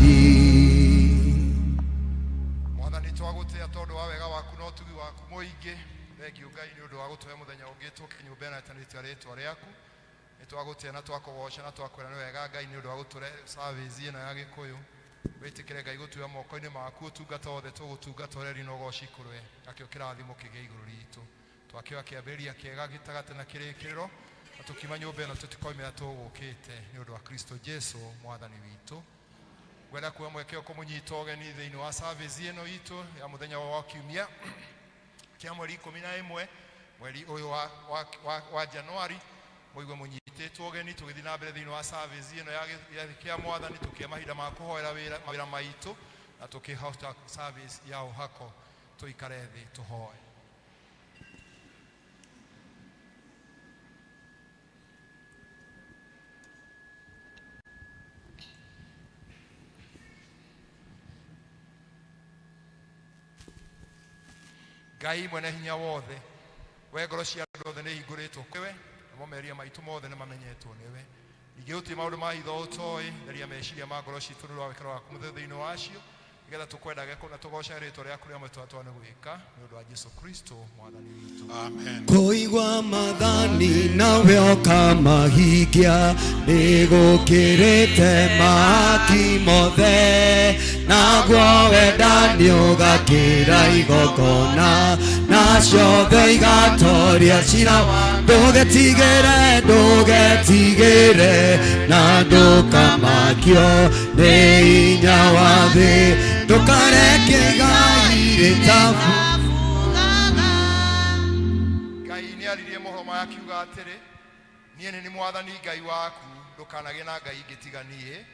Ngai. Mwathani, twagũtĩa tondũ wa wega waku na ũtugi waku mũingĩ. Thengiũ Ngai nĩ ũndũ wa gũtũhe mũthenya ũngĩ tũke nyũmba ĩno ĩtanĩtio rĩtwa rĩaku. Nĩ twagũtĩa na twakũgoca na twakwĩra nĩ wega Ngai nĩ ũndũ wa gũtũrehe service ĩno ya Gĩkũyũ. Wĩtĩkĩre Ngai gũtuoya moko-inĩ maku, ũtungata wothe tũgũtungata ũreri na ũgoci kũrĩ we. Nakĩo kĩrathimo kĩgĩe igũrũ ritũ. Twakĩoya kĩambĩrĩria kĩega, gĩtagatĩ na kĩrĩkĩrĩro, na tũkiuma nyũmba ĩno tũtikoimĩra tũgũkĩte nĩ ũndũ wa Kristo Jesu mwathani witũ. Ngwenda kuoya mweke ũyũ kũmũnyita ũgeni thĩinĩ wa service ĩno itũ ya mũthenya wa kiumia kĩa mweri 11 mweri ũyũ wa Januari. Mũigue mũnyitĩtwo ũgeni tũgĩthiĩ na mbere thĩinĩ wa service ĩno ya gĩathĩ kĩa mwathani, tũkĩoya mahinda ma kũhoera mawĩra maitũ na tũkĩhota service ya ũhako. Tũikare thĩ tũhoe. Ngai mwene hinya wothe, we ngoro cia andũ othe nĩ ihingũrĩtwo kwĩ we, namo mehia maitũ mothe nĩ mamenyetwo nĩwe. Ningĩ gũtirĩ maũndũ ma hitho ũtoĩ, theria meciria ma ngoro citũ nĩ ũndũ wa wĩkĩro waku mũtheru thĩinĩ wacio, nĩgetha tũkwendage kũna tũgocage rĩtwa rĩaku rĩa mwĩtwa twa nĩ gwĩka nĩ ũndũ wa Jesu Kristo mwathani witũ. Amen. Kũigua mathani nawe ũkamahingia nĩ gũkĩrĩte mahaki mothe, naguo wendani ũgakĩra igongona, na ciothe igatoria cira. Ndũgetigĩre, ndũgetigĩre, na ndũkamakio nĩ hinya wa thĩ, ndũkareke igai rĩtabu. Ngai nĩ aririe mohoro maya akiuga atĩrĩ, niĩ nĩ niĩ mwathani Ngai waku, ndũkanagĩe na ngai ingĩ tiga niĩ.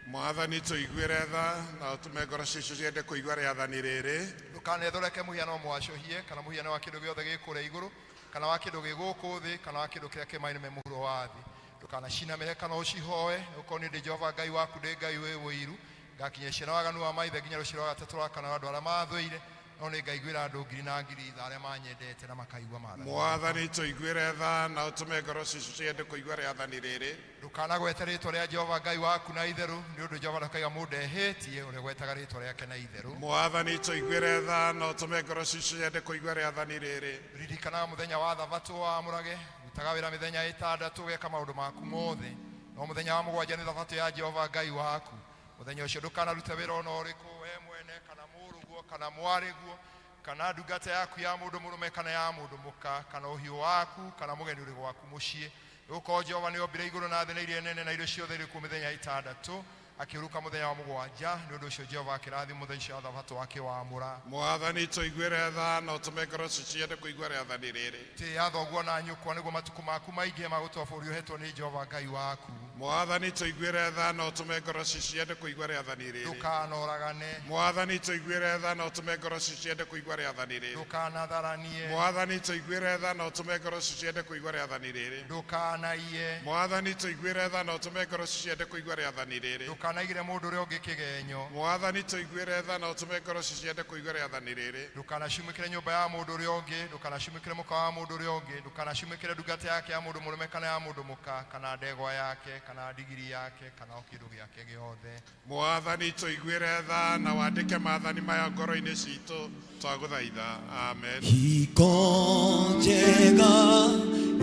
Mwathani, tũiguĩre tha na ũtũme ngoro citũ ciende kũigua rĩathani rĩrĩ. Ndũkanethondeke mũhiano mwacũhie kana mũhiano wa kĩndũ gĩothe gĩ kũrĩa igũrũ, kana wa kĩndũ gĩ gũkũ thĩ, kana wa kĩndũ kĩrĩa kĩ maĩ-inĩ me mũhuro wa thĩ. Ndũkanacinamĩrĩre kana ũcihoe, nĩgũkorwo niĩ ndĩ Jehova Ngai waku, ndĩ Ngai wĩ ũiru. Ngakinyia ciana waganu wa maithe nginya rũciaro rwa gatatũ rwa kana rwa andũ arĩa maathũire, no nĩ ngaiguĩra andũ ngiri na ngiri tha arĩa manyendete na makaigua maathani makwa. Mwathani, tũiguĩre tha na ũtũme ngoro citũ ciende kũigua rĩathani rĩrĩ. Ndũkanagwete rĩtwa rĩa Jehova Ngai waku na itherũ, nĩ ũndũ Jehova ndakaiga mũndũ ehĩtie ũrĩa ũgwetaga rĩtwa rĩake na itherũ. Mwathani, tũiguĩre tha na ũtũme ngoro citũ ciende kũigua rĩathani rĩrĩ. Ririkanaga mũthenya wa thabatũ wamũrage, rutaga wĩra mĩthenya ĩtandatũ ũgeka maũndũ maku mothe, no mũthenya wa mũgwanja nĩ thabatũ ya Jehova Ngai waku. Mũthenya ũcio ndũkanarute wĩra ona ũrĩkũ, we mwene kana mũrũguo kana mwarĩguo, kana ndungata yaku ya mũndũ mũrũme kana ya mũndũ mũka, kana ũhiũ waku kana mũgeni ũrĩ gwaku mũciĩ. Nĩgũkorwo Jehova nĩombire igũrũ na thĩ na iria nene na indo ciothe irĩ kuo mĩthenya ĩtandatũ, akĩhurũka mũthenya wa mũgwanja. Nĩ ũndũ ũcio Jehova akĩrathima mũthenya ũcio wa thabatũ akĩwamũra. Mwathani, tũiguĩre tha na ũtũme ngoro citũ ciende kũigua rĩathani rĩrĩ. Tĩĩa thoguo na nyũkwa, nĩguo matukũ maku maingĩhe ma gũtũũra bũrũri ũheetwo nĩ Jehova Ngai waku. Mwathani, tũiguĩre tha na ũtũme ngoro citũ ciende kũigua rĩathani rĩrĩ. Ndũkanoragane. Mwathani, tũiguĩre tha na ũtũme ngoro citũ ciende kũigua rĩathani rĩrĩ. Ndũkanatharanie. Mwathani, tũiguĩre tha na ũtũme ngoro citũ ciende kũigua rĩathani rĩrĩ. Ndũkanaiye. Mwathani, tũiguĩre tha na ũtũme ngoro citũ ciende kũigua rĩathani rĩrĩ. Ndũkanaigĩre mũndũ ũrĩa ũngĩ kĩgenyo. Mwathani, tũiguĩre tha na ũtũme ngoro citũ ciende kũigua rĩathani rĩrĩ. Ndũkanacumĩkĩre nyũmba ya mũndũ ũrĩa ũngĩ, ndũkanacumĩkĩre mũka wa mũndũ ũrĩa ũngĩ, ndũkanacumĩkĩre ndungata yake ya mũndũ mũrũme kana ya mũndũ mũka, kana ndegwa yake, kana ndigiri yake, kana o kĩndũ gĩake gĩothe. Mwathani, tũiguĩre tha na wandĩke maathani maya ngoro-inĩ citũ, twagũthaitha. Amen. Hiko njega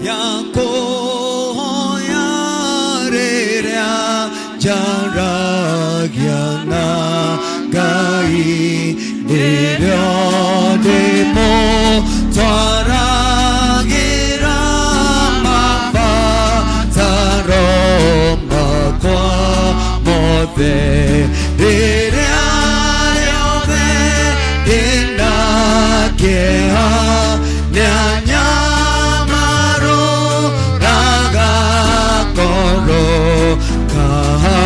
ya kũhoya rĩrĩa njaragia na Ngai, nĩrĩo ndĩmũtwaragĩra mabataro makwa mothe, rĩrĩa rĩothe ndĩna kĩeha nĩanyamarũraga ngoro,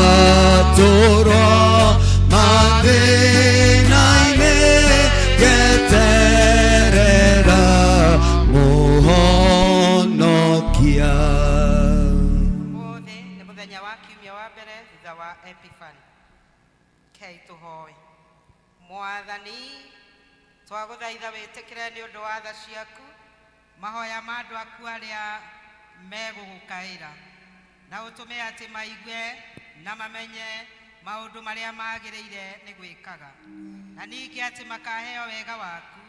ngahatũrwo mathĩna-inĩ, ngeterera Mũhonokia. Ũmũthĩ nĩ mũthenya wa kiumia wa mbere thutha wa Epiphany. Kei tũhoe. Mwathani, twagũthaitha wĩtĩkĩre nĩ ũndũ wa tha ciaku mahoya ma andũ aku arĩa megũgũkaĩra, na ũtũme atĩ maigue na mamenye Maũndũ marĩa magĩrĩire nĩ gwĩkaga, na ningĩ atĩ makaheo wega waku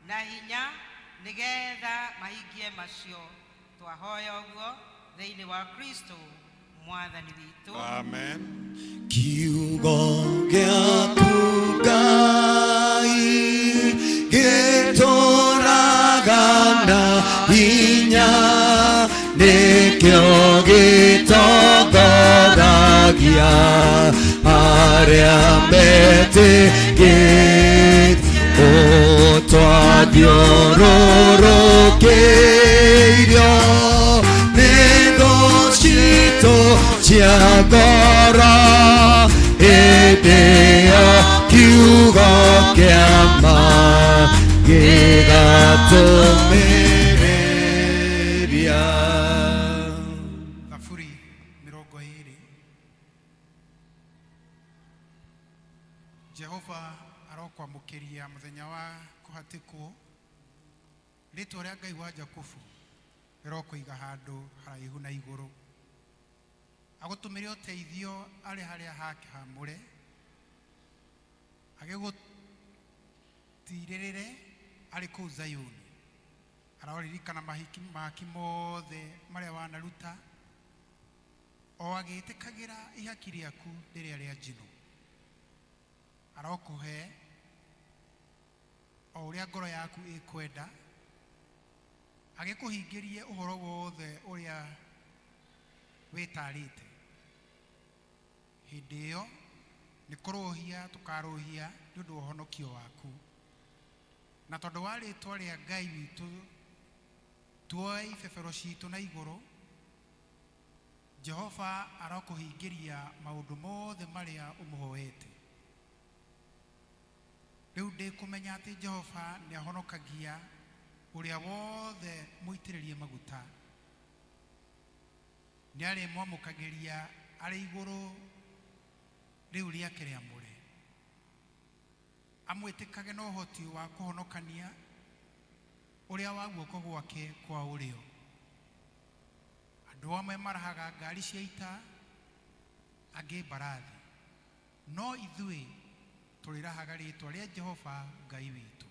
na hinya nĩgetha mahingie macio. Twahoya ũguo thĩinĩ wa Kristo Mwathani witũ. Amen. Kiugo gĩaku Ngai gĩtũraga na hinya, nĩkĩo gĩtongoragia arĩa metĩkĩtie. Ũtwathiũrũrũkĩirio nĩ thũ citũ cia ngoro, hĩndĩ ĩyo kiugo kĩa ma gĩgatũmĩrĩria. Thaburi 20. Jehova arokwamũkĩria mũthenya wa kũhatĩkwo, rĩtwa rĩa Ngai wa Jakubu rĩrokũiga handũ haraihu na igũrũ, agũtũmĩre ũteithio arĩ harĩa hake hamũre, agĩgũtirĩrĩre arĩ kũu Zayuni. Aroririkana mahiki mahaki mothe marĩa wanaruta, o agĩtĩkagĩra ihaki rĩaku rĩrĩa rĩa njino. Arokũhe o ũrĩa ngoro yaku ĩkwenda, agĩkũhingĩrie ũhoro wothe ũrĩa wĩtarĩte. Hĩndĩ ĩyo nĩ kũrũhia tũkarũhia nĩ ũndũ wa ũhonokio waku, na tondũ wa rĩtwa rĩa Ngai witũ tuoe ibebero citũ na igũrũ. Jehova arokũhingĩria maũndũ mothe marĩa ũmũhoete. Rĩu ndĩkũmenya atĩ Jehova nĩ ahonokagia ũrĩa wothe mũitĩrĩrie maguta, nĩ arĩmwamũkagĩria arĩ igũrũ rĩu rĩake rĩamũre, amwĩtĩkage na ũhoti wa kũhonokania ũrĩa wa guoko gwake kwa ũrĩo. Andũ amwe marahaga ngari cia ita, angĩ mbarathi, no ithuĩ tũrĩrahaga rĩtwa rĩa Jehova Ngai witũ.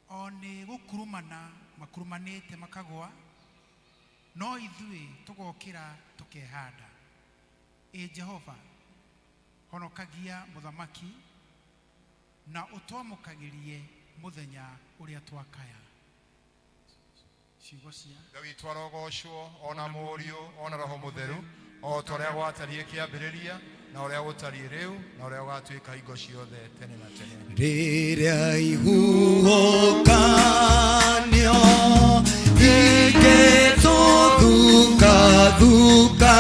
O nĩ gũkurumana makurumanĩte makagwa, no ithuĩ tũgokĩra tũkehanda. Ĩ Jehova, honokagia mũthamaki, na ũtwamũkagĩrie mũthenya ũrĩa twakaya. Ciugo cia Ithe witũ arogocwo, ona Mũriũ ona Roho Mũtheru, o ta ũrĩa gwatariĩ kĩambĩrĩria, na ũrĩa gũtariĩ rĩu, na ũrĩa gũgatuĩka hingo ciothe tene na tene. Rĩrĩa ihuhũkanio igĩtũthukathuka,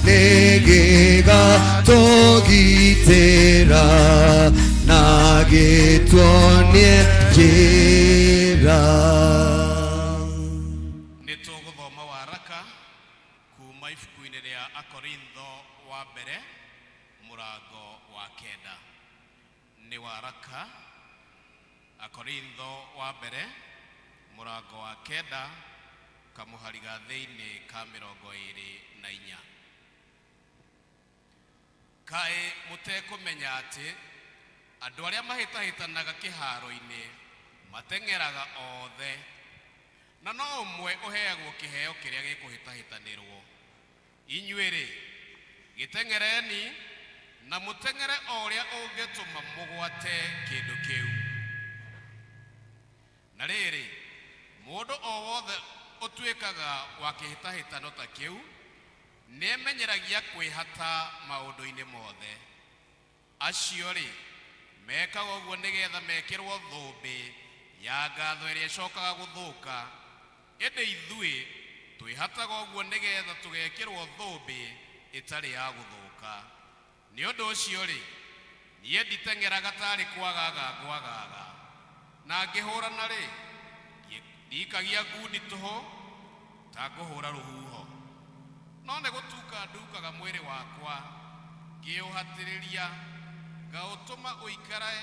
nĩ gĩgatũgitĩra na gĩtuonie njĩra. Nĩ tũgũthoma waraka kuma ibuku-inĩ rĩa Akorintho wa mbere mũrango wa 9. Nĩ waraka Akorintho wa mbere mũrango wa 9, kamũhari ga thĩinĩ ka 24. Kaĩ mũtekũmenya atĩ andũ arĩa mahĩtahĩtanaga kĩharo-inĩ mateng'eraga othe, na no ũmwe ũheagwo kĩheo kĩrĩa gĩkũhĩtahĩtanĩrwo? Inyuĩ-rĩ, gĩteng'ereni na mũteng'ere o ũrĩa ũngĩtũma mũgwate kĩndũ kĩu. Na rĩrĩ, mũndũ o wothe ũtuĩkaga wa kĩhĩtahĩtano ta kĩu nĩemenyeragia kwĩhata maũndũ-inĩ mothe. Acio-rĩ, mekaga ũguo nĩgetha mekĩrwo thũmbĩ ya ngatho ĩrĩa ĩcokaga gũthũka, ĩndĩ ithuĩ twĩhataga ũguo nĩgetha tũgekĩrwo thũmbĩ ĩtarĩ ya gũthũka. Nĩ ũndũ ũcio-rĩ, niĩ nditeng'eraga tarĩ kwagaga ngwagaga, na ngĩhũrana-rĩ, ndikagia ngundi tũhũ ta ngũhũra rũhuho, no nĩ gũtuka ndukaga mwĩrĩ wakwa, ngĩũhatĩrĩria, ngaũtũma ũikare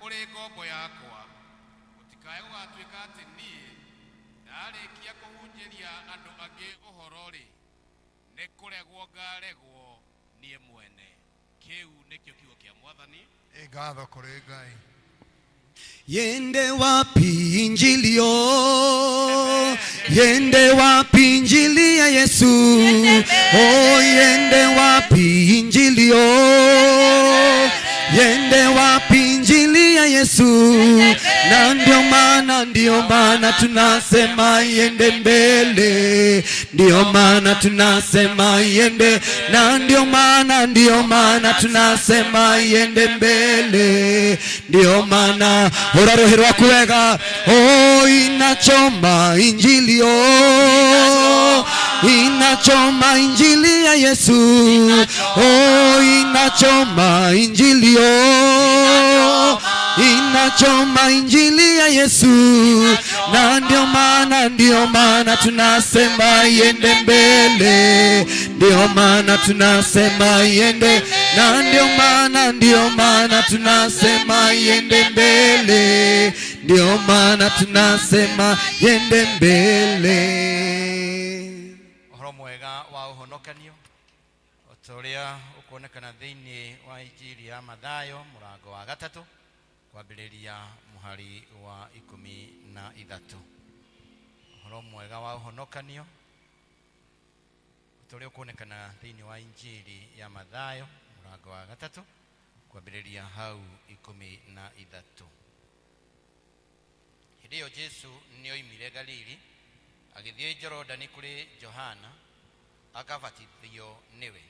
ũrĩ ngombo yakwa, gũtikae gũgatuĩka atĩ niĩ Ndarĩkia kũhunjĩria andũ angĩ ũhoro-rĩ, nĩ kũregwo ngaregwo niĩ mwene. Kĩu nĩkĩo kiugo kĩa Mwathani. Ĩ ngatho kũrĩ Ngai. Yende wapi injili yo? Yende wapi injili ya Yesu? Oh, yende wapi injili yo? Yende wapi injili ya Yesu? Na ndio maana tunasema yende mbele, ndio maana tunasema yende, na ndio maana tunasema yende mbele, ndio maana uraruhi rwaku wega. Oh, inachoma injili, oh, inachoma injili ya Yesu. Oh, inachoma injili, oh, inachoma injili ya Yesu. Na ndio maana tunasema yende mbele, ndio maana tunasema yende, na ndio maana tunasema yende mbele, ndio maana tunasema yende mbele. Ũhoro mwega wa ũhonokanio o ta ũrĩa ũkuonekana thĩinĩ wa Injili ya Mathayo mũrango wa gatatũ kwambĩrĩria mũhari wa 13. Ũhoro mwega wa ũhonokanio o ta ũrĩa ũkuonekana thĩinĩ wa Injili ya Mathayo mũrango wa gatatũ kwambĩrĩria hau 13. Hĩndĩ ĩyo Jesu nĩoimire Galili agĩthiĩ Jorodani kũrĩ Johana akabatithio nĩwe.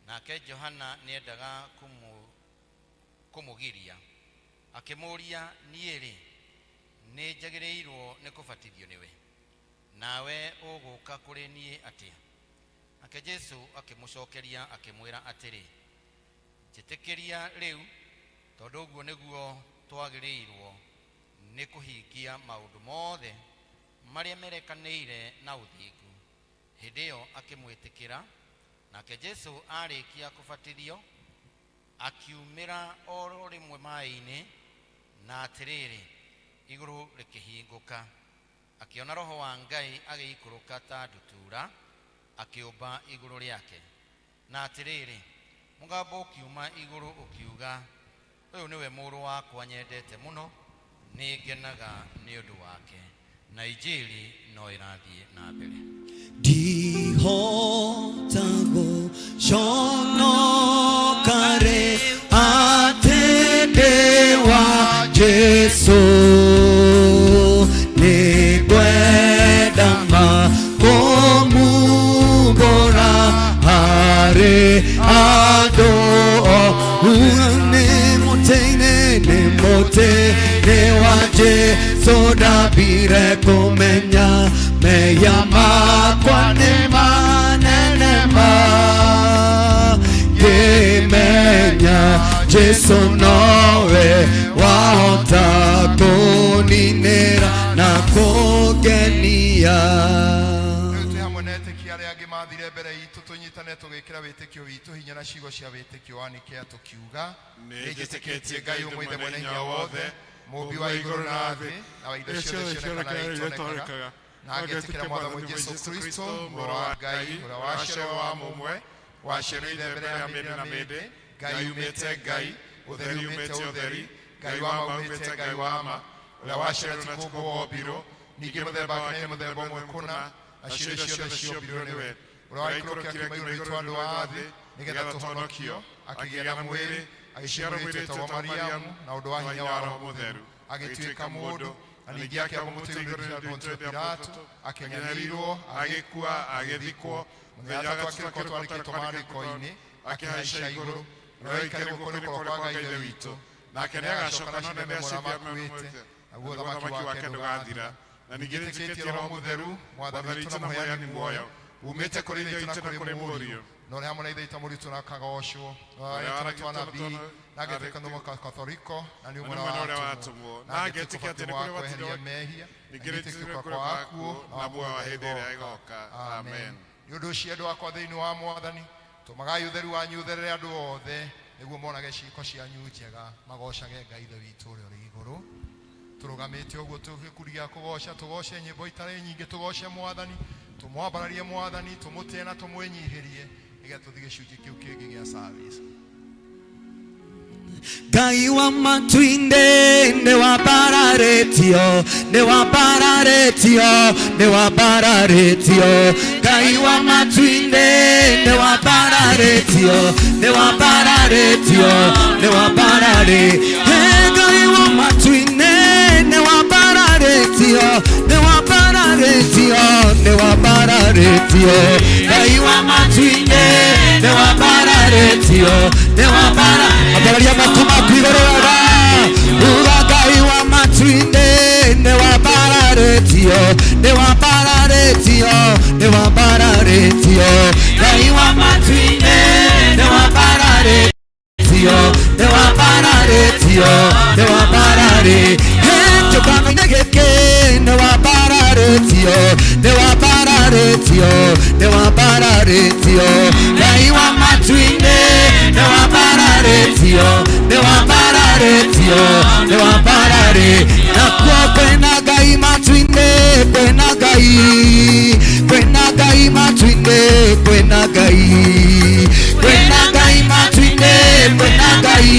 Nake Johana nĩendaga kũmũgiria, akĩmũũria, niĩ-rĩ nĩ njagĩrĩirwo nĩ kũbatithio nĩwe, nawe ũgũka kũrĩ niĩ atĩa? Nake Jesu akĩmũcokeria akĩmwĩra atĩrĩ, njĩtĩkĩria rĩu, tondũ ũguo nĩguo twagĩrĩirwo nĩ kũhingia maũndũ mothe marĩa merekanĩire na ũthingu. Hĩndĩ ĩyo akĩmwĩtĩkĩra. Nake Jesu arĩkia kũbatithio akiumĩra o rĩmwe maĩ-inĩ, na atĩrĩrĩ, igũrũ rĩkĩhingũka, akĩona Roho wa Ngai agĩikũrũka ta ndutura akĩũmba igũrũ rĩake. Na atĩrĩrĩ, mũgambo ũkiuma igũrũ ũkiuga, ũyũ nĩwe mũrũ wakwa nyendete mũno, nĩ ngenaga nĩ ũndũ wake. Na injili no ĩrathiĩ na mbere. Ndihotago conokare atĩ wa Jesu, nĩngwenda ma kũmumbũra harĩ andũ nĩ mũtĩ-inĩ, nĩ mũtĩ-inĩ wa Jesu ndambire kũmenya mehia makwa nĩ manene ma ngĩmenya Jesu nowe wahota kũninĩra na kũngenia. Rĩu twĩ hamwe na etĩkia arĩa angĩ mathire mbere itũ, tũnyitane tũgĩkĩra wĩtĩkio witũ hinya na ciugo cia wĩtĩkio wa Nikea tũkiuga, nĩ njĩtĩkĩtie Ngai ũmwe Ithe mwene hinya wothe, mũũmbi wa igũrũ na thĩ, na wa indo ciothe cionekaga na itonekaga, na ngetĩkĩra Mwathani Jesũ Kristo, Mũrũ wa Ngai, ũrĩa waciarirwo wa mũmwe, waciarirwo Ithe mbere ya mĩndĩ na mĩndĩ, Ngai umĩte Ngai, ũtheri umĩte ũtheri, Ngai wa ma umĩte Ngai wa ma, ũrĩa waciarirwo na ti kũũmbwo wombirwo, ningĩ mũthemba wake nĩ mũthemba ũmwe kũna, nacio indo ciothe ciombirwo nĩwe, ũrĩa waikũrũkire akiuma igũrũ nĩ andũ a thĩ, nĩgetha tũhonokio, akĩgĩa na mwĩrĩ, agĩciarwo mũirĩtu wetagwo Mariamu, na ũndũ wa hinya wa Roho Mũtheru, agĩtuĩka mũndũ, na ningĩ akĩambwo mũtĩ igũrũ nĩ Pontio Pilato, akĩnyarirwo, agĩkua, agĩthikwo, mũthenya wa gatatũ akĩrũka twandĩkĩtwo maandĩko-inĩ, akĩhaica igũrũ, ũrĩa waikarire guoko-inĩ kwa ũrĩo kwa Ngai Ithe witũ, nake nĩagacoka na acine marĩa makuĩte, naguo ũthamaki wake ndũgathira. Na ningĩ nĩnjĩtĩkĩtie Roho Mũtheru, Mwathani witũ na mũheani muoyo, umĩte kũrĩ Ithe witũ na kũrĩ Mũriũ, na ũrĩa hamwe na Ithe witũ Mũriũ na akagocwo, na ũrĩa warĩtwo anabii, na ngetĩka nĩ Mũkatoriko, na nĩ ũmwe ũrĩa wa watũmwo, atũmwo, na ngetĩkia atĩ nĩ wa kũrĩ kweheria batithio mehia, na ningĩ ngetĩkia nĩnjĩtĩkĩtie kwa akuũ, na muoyo wa hĩndĩ ĩrĩa ĩgoka. Amen. Nĩ ũndũ ũcio andũ akwa thĩinĩ wa Mwathani, tũmagai ũtheru wanyu ũtherere andũ othe, nĩguo monage ciĩko cianyu njega, magocage Ngai Ithe witũ ũrĩa ũrĩ igũrũ. Tũrũgamĩte ũguo tũgĩkundi gĩa kũgoca, tũgoce nyĩmbo itarĩ nyingĩ, tũgoce Mwathani, tũmwambararie Mwathani, tũmũtĩe na tũmwĩnyihĩrie, nĩgetha tũthiĩ gĩcunjĩ kĩu kĩngĩ gĩa service. Ngai wa matu-inĩ nĩ wambararĩtio, nĩ wambararĩtio, nĩ wambararĩtio. Ngai wa matu-inĩ nĩ wambararĩtio, nĩ wambararĩtio, nĩ wambararĩ. Hey, Ngai wa matu-inĩ nĩ wambararĩtio, nĩ wambararĩtio, nĩ wambararĩtio. Ngai wa matu-inĩ nĩ wambararĩtio, nĩ wambara. Ambararia moko maku igũrũ wega. Uga Ngai wa matu-inĩ nĩ wambararĩtio, nĩ wambararĩtio, nĩ wambararĩtio. Ngai wa matu-inĩ nĩ wambararĩtio, nĩ wambararĩtio, nĩ wambararĩ. Hey, kĩũngano-inĩ gĩkĩ nĩ wambararĩtio, nĩ wambararĩtio, nĩ wambararĩtio. Ngai wa matu-inĩ nĩ wambararĩtio, nĩ wambararĩtio, nĩ wambararĩ. Nakuo kwĩna Ngai matu-inĩ, kwĩna Ngai, kwĩna Ngai matu-inĩ, kwĩna Ngai, kwĩna Ngai matu-inĩ, kwĩna Ngai,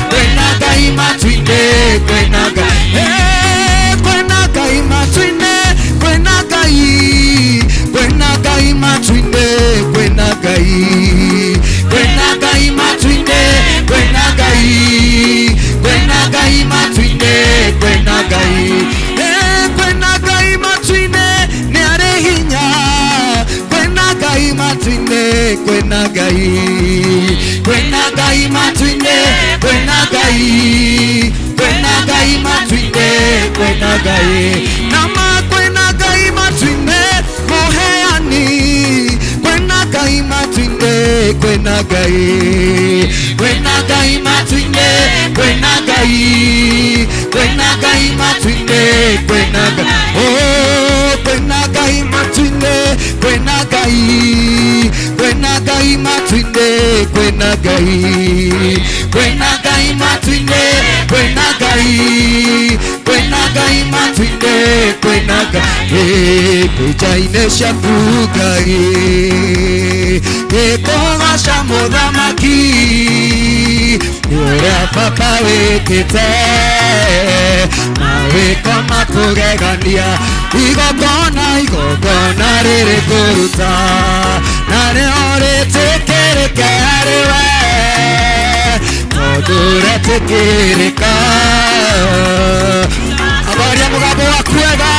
kwĩna Ngai matu-inĩ, kwĩna Ngai. Hey, kwĩna Ngai matu-inĩ, kwĩna Ngai, kwĩna Ngai matu-inĩ, kwĩna Ngai, kwĩna Ngai matu-inĩ, kwĩna Ngai, kwĩna Ngai matu-inĩ, kwĩna Ngai. Hey, kwĩna Ngai matu-inĩ, nĩ arĩ hinya, kwĩna Ngai matu-inĩ, kwĩna Ngai, kwĩna Ngai matu-inĩ, kwĩna Ngai, kwĩna Ngai matu-inĩ, kwĩna Ngai. Nama kwĩna Ngai matu-inĩ, mũheani, kwĩna Ngai matu-inĩ, kwĩna Ngai, kwĩna Ngai matu-inĩ, kwĩna Ngai, kwĩna Ngai matu-inĩ, kwĩna Ngai. Oh, kwĩna Ngai matu-inĩ, kwĩna Ngai, kwĩna Ngai matu-inĩ, kwĩna Ngai, kwĩna Ngai matu-inĩ, kwĩna Ngai, kwĩna Ngai matu-inĩ, kwĩna Ngai. Mbica-inĩ ciaku Ngai, gĩkũgoca mũthamaki, nĩ ũrĩa baba wĩkĩte, mawĩko makũgegania, igongona igongona rĩrĩ kũruta, narĩo rĩtĩkĩrĩke harĩ we, tondũ rĩtĩkĩrĩka. Abaria mũgambo waku wega,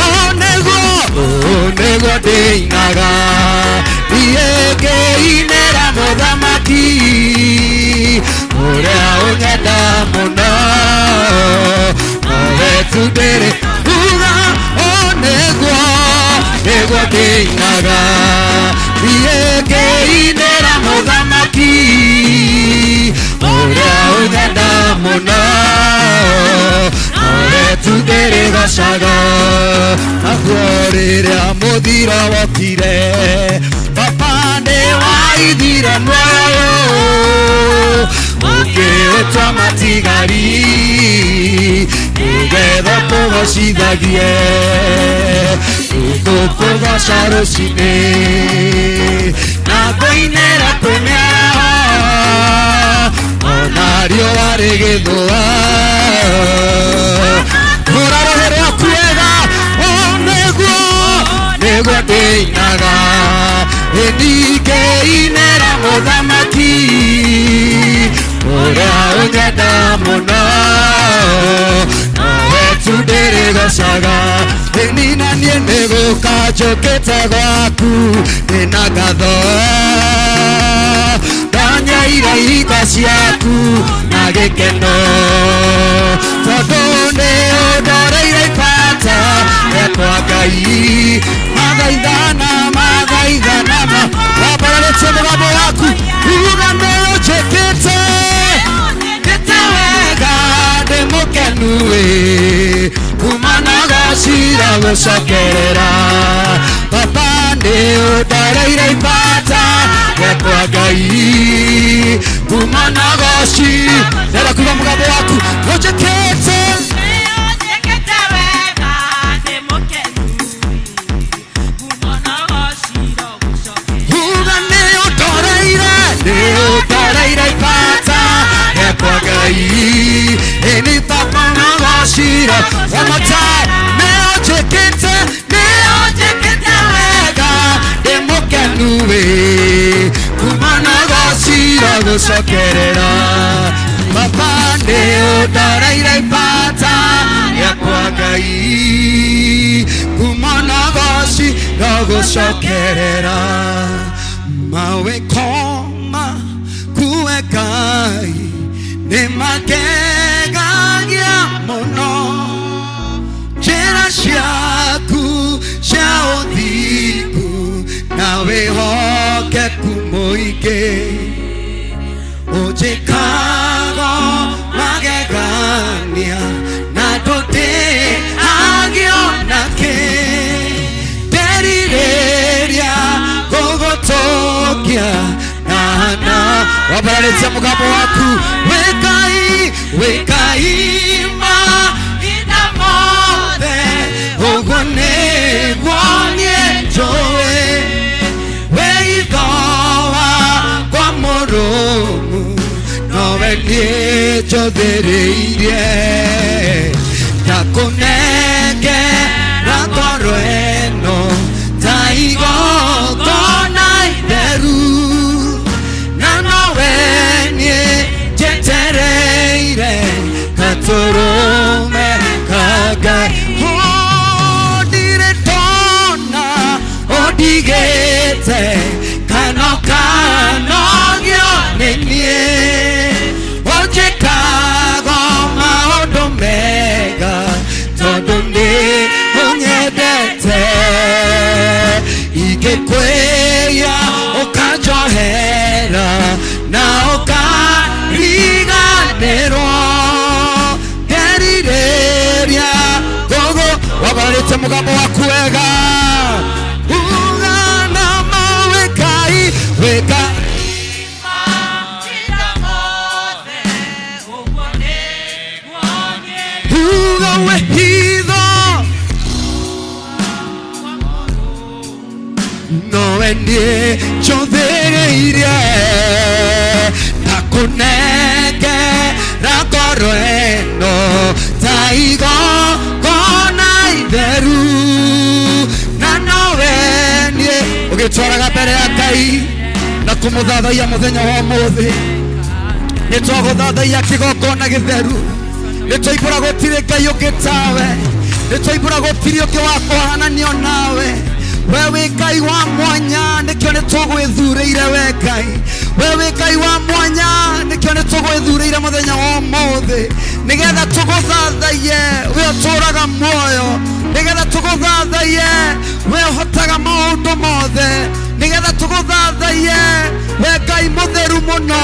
ũũ nĩguo, ũũ nĩguo ndĩinaga, niĩ ngĩinĩra mũthamaki, ũrĩa ũnyenda mũno, nowe tu ndĩrĩ uga, ũũ nĩguo, nĩguo ndĩinaga, niĩ ngĩinĩra mũthamaki, ũrĩa ũnyenda mũno, nowe tu ndĩrĩgocaga. Naguo rĩrĩa mũthiro wokire, baba nĩwaithire muoyo, ũkĩũtua matigari, nĩgetha kũgocithagie, tũkũgoca rũcinĩ, na kũinĩra kwĩ mĩaraho, ona riũa rĩgĩthũa. Hũra rũhĩ rwaku wega, ũũ nĩguo, nĩguo ndĩinaga, ĩni ngĩinĩra mũthamaki, ũrĩa ũnyenda mũno, nowe tu ndĩrĩgocaga. Ĩni na niĩ nĩgũka njũkĩte gwaku, ndĩna ngatho, ndanyaire ihingo ciaku na gĩkeno, tondũ nĩ ũndoreire ibata rĩakwa Ngai, mathaithana mathaithana wambararĩtie mũgambo waku, uga nĩ ũnjĩkĩte kĩte wega, ndĩ mũkenu ĩ, kuma na gacira gũcokerera, baba nĩ ũndoreire ibata rĩakwa Ngai, kuma na goci, ndĩrenda kuigua mũgambo waku, ũnjĩkĩte. Ngai ĩni baba na gocira. One more time. Nĩũnjĩkĩte, nĩũnjĩkĩte wega, ndĩ mũkenu ĩ, kuma na gocira gũcokerera. Baba nĩũndoreire ibata rĩakwa Ngai, kuma na gocira gũcokerera. Mawĩko maku we Ngai nĩ makegagia mũno, njĩra ciaku cia ũthingu na wĩhokeku mũingĩ, ũnjĩkaga magegania na ndũndĩhagio nakĩ, nderirĩria gũgũtũngia na na wambararĩtie mũgambo waku. Wĩkai, wĩkai mahinda mothe, ũguo nĩguo niĩ njũĩ, wĩitho wakwa mũrũmu nowe niĩ njũthĩrĩirie, ndakũnengera ngoro ĩno ta igongona itheru, na nowe niĩ njetereire gatũrũme ka Ngai. Ndirĩ ndona ũndigĩte kana ũkanogio nĩ niĩ, ũnjĩkaga maũndũ mega tondũ nĩ ũnyendete, ingĩkwĩya ũkanjohera na ũkariganĩrwo, nderirĩria gũgũ. Wambararĩtie mũgambo waku wega, uga na ma wĩkai, wĩka uga wĩhitho nowe niĩ njũthĩrĩirie, ndakũnengera ngoro ĩno ta igongona itheru, na nowe niĩ ũgĩtwaraga mbere ya Ngai na kũmũthathaiya mũthenya wa ũmũthĩ. Nĩ twagũthathaiya kĩgongona gĩtheru, nĩ twaibũra gũtirĩ Ngai ũngĩ tawe, nĩ twaibũra gũtirĩ ũngĩ wa kũhananio nawe. We wĩ Ngai wa mwanya, nĩkĩo nĩ tũgwĩthurĩire we Ngai. We wĩ Ngai wa mwanya, nĩkĩo nĩ tũgwĩthurĩire mũthenya wa ũmũthĩ, nĩgetha tũgũthathaiye we ũtũũraga muoyo, nĩgetha tũgũthathaiye we ũhotaga maũndũ mothe, nĩgetha tũgũthathaiye we Ngai mũtheru mũno,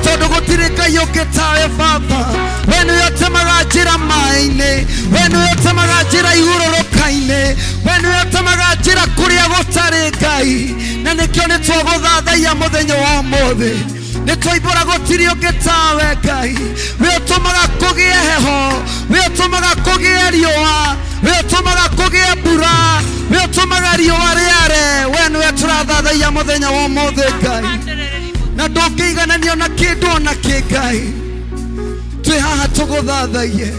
tondũ gũtirĩ Ngai ũngĩ tawe Baba. We nĩwe ũtemaga njĩra maĩ-inĩ, we nĩwe ũtemaga njĩra ihurũrũka-inĩ, we nĩwe ũtemaga njĩra kũrĩa gũtarĩ Ngai, na nĩkĩo nĩ twagũthathaiya mũthenya wa ũmũthĩ. Nĩ twaibũra gũtirĩ ũngĩ tawe Ngai, we ũtũmaga kũgĩe heho, we ũtũmaga kũgĩe riũa, we ũtũmaga kũgĩe mbura, we ũtũmaga riũa rĩare. We nĩwe tũrathathaiya mũthenya wa ũmũthĩ Ngai, na ndũngĩigananio na kĩndũ ona kĩ Ngai. Twĩ haha tũgũthathaiye,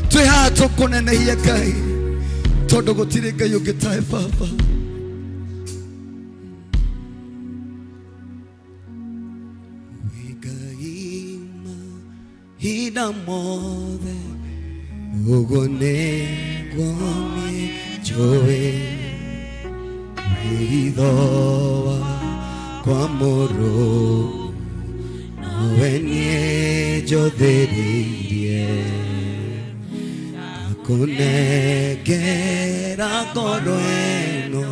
twĩ haha tũkũnenehie Ngai, tondũ gũtirĩ Ngai ũngĩ tawe Baba. Wĩ Ngai mahinda mothe, ũguo nĩguo niĩ njũĩ, wĩitho wakwa mũrũmu nowe niĩ njũthĩrĩirie, ndakũnengera ngoro ĩno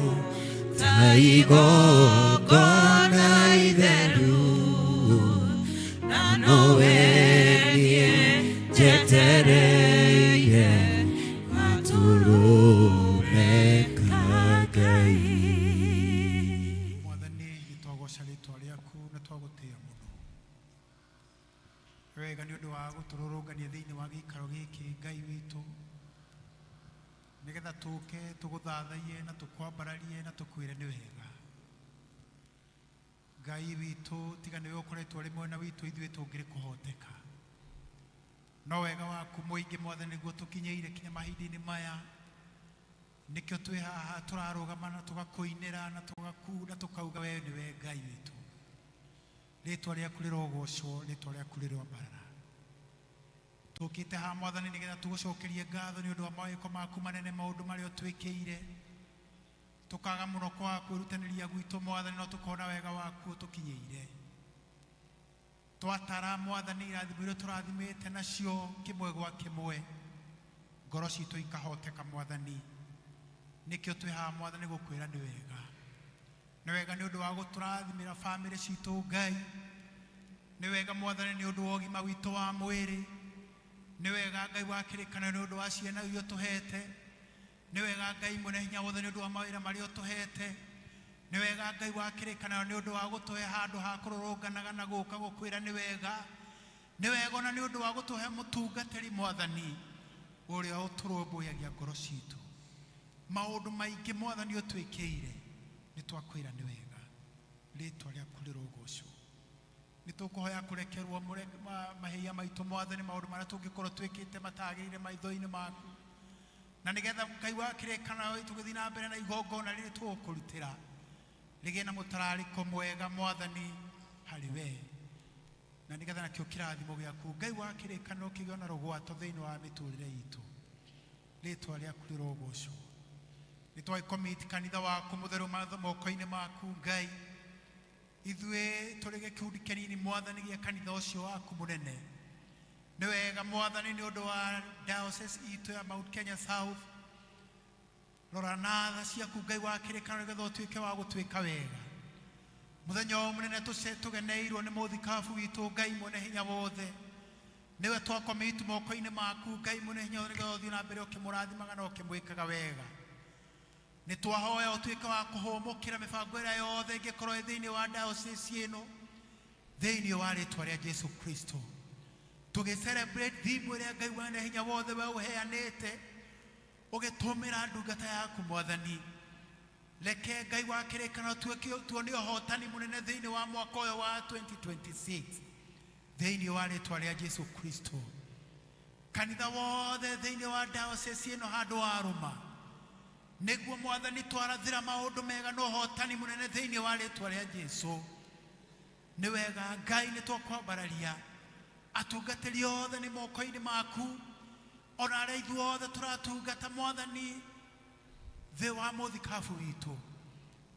ta igongona itheru, na nowe niĩ njetereire gatũrũme ka Ngai. Mwathani, nĩ twagoca rĩtwa rĩaku na twagũtĩĩa mũno wega nĩ ũndũ wa gũtũrũrũngania thĩinĩ wa gĩikaro gĩkĩ Ngai witũ, nĩgetha tũke tũgũthathaiye na tũkwambararie na tũkwĩre nĩ wega. Ngai witũ, tiga nĩwe ũkoretwo ũrĩ mwena witũ, ithuĩ tũngĩrĩ kũhoteka. No wega waku mũingĩ Mwathani nĩguo tũkinyĩire kinya mahinda-inĩ maya. Nĩkĩo twĩ haha tũrarũgama na tũgakũinĩra na tũgaku na tũkauga we nĩwe Ngai witũ. Rĩtwa rĩaku rĩrogocwo, rĩtwa rĩaku rĩroambarara. Tũkĩte haha Mwathani nĩgetha tũgũcokerie ngatho nĩ ũndũ wa mawĩko maku manene, maũndũ marĩa ũtwĩkĩire. Tũkaga mũno kwaga kwĩrutanĩria gwitũ Mwathani, no tũkona wega waku ũtũkinyĩire. Twatara Mwathani irathimo iria tũrathimĩte nacio kĩmwe gwa kĩmwe, ngoro citũ ikahoteka Mwathani. Nĩkĩo twĩ haha Mwathani gũkwĩra nĩ wega. Nĩ wega nĩ ũndũ wa gũtũrathimĩra bamĩrĩ citũ Ngai. Nĩ wega Mwathani nĩ ũndũ wa ũgima witũ wa mwĩrĩ. Nĩ wega Ngai wa kĩrĩkanĩro nĩ ũndũ wa ciana iria ũtũhete. Nĩ wega Ngai mwene hinya wothe nĩ ũndũ wa mawĩra marĩa ũtũhete. Nĩ wega Ngai wa kĩrĩkanĩro nĩ ũndũ wa gũtũhe handũ ha kũrũrũnganaga na gũka gũkwĩra nĩ wega. Nĩ wega ona nĩ ũndũ wa gũtũhe mũtungatĩri Mwathani ũrĩa ũtũrũmbũyagia ngoro citũ. Maũndũ maingĩ Mwathani ũtwĩkĩire, nĩ twakwĩra nĩ wega. Rĩtwa rĩaku rĩrogocwo. Nĩ tũkũhoya kũrekerwo mahĩtia maitũ Mwathani, maũndũ marĩa tũngĩkorwo twĩkĩte matagĩrĩire maitho-inĩ maku. Na nĩgetha Ngai wa kĩrĩkanĩro tũgĩthiĩ na mbere na igongona rĩrĩ tũgũkũrutĩra, rĩgĩe na mũtararĩko mwega Mwathani harĩ we. Na nĩgetha nakĩo kĩrathimo gĩaku Ngai wa kĩrĩkanĩro kĩgĩe na rũgwato thĩinĩ wa mĩtũrĩre itũ. Rĩtwa rĩaku rĩrogocwo. Nĩ twagĩcommit kanitha waku mũtheru moko-inĩ maku Ngai. Ithuĩ tũrĩ gĩkundi kĩnini Mwathani gĩa kanitha ũcio waku mũnene. Nĩ wega Mwathani nĩ ũndũ wa diocese itũ ya Mount Kenya South. Rora na tha ciaku Ngai wa kĩrĩkanĩro nĩgetha ũtuĩke wa gũtuĩka wega. Mũthenya ũyũ mũnene tũgeneirwo nĩ mũthikabu witũ Ngai mwene hinya wothe. Nĩwe twacommit moko-inĩ maku Ngai mwene hinya wothe nĩgetha ũthiĩ na mbere ũkĩmũrathimaga na ũkĩmwĩkaga wega. Nĩ twahoya ũtuĩke wa kũhũmũkĩra mĩbango ĩrĩa yothe ĩngĩkorwo ĩ thĩinĩ wa diocese ĩno, thĩinĩ wa rĩtwa rĩa Jesu Kristo. Tũgĩ celebrate theme ĩrĩa Ngai mwene hinya wothe we ũheanĩte, ũgĩtũmĩra ndungata yaku Mwathani. Reke Ngai wa kĩrĩkanĩro tuone ũhotani mũnene thĩinĩ wa mwaka ũyũ wa 2026, thĩinĩ wa rĩtwa rĩa Jesu Kristo. Kanitha wothe thĩinĩ wa diocese ĩno handũ warũma, nĩguo Mwathani twarathĩra maũndũ mega na ũhotani mũnene thĩinĩ wa rĩtwa rĩa Jesu. Nĩ wega Ngai, nĩ twakwambararia atungatĩri othe nĩ moko-inĩ maku, ona arĩa ithuothe tũratungata Mwathani thĩ wa mũthikabu witũ.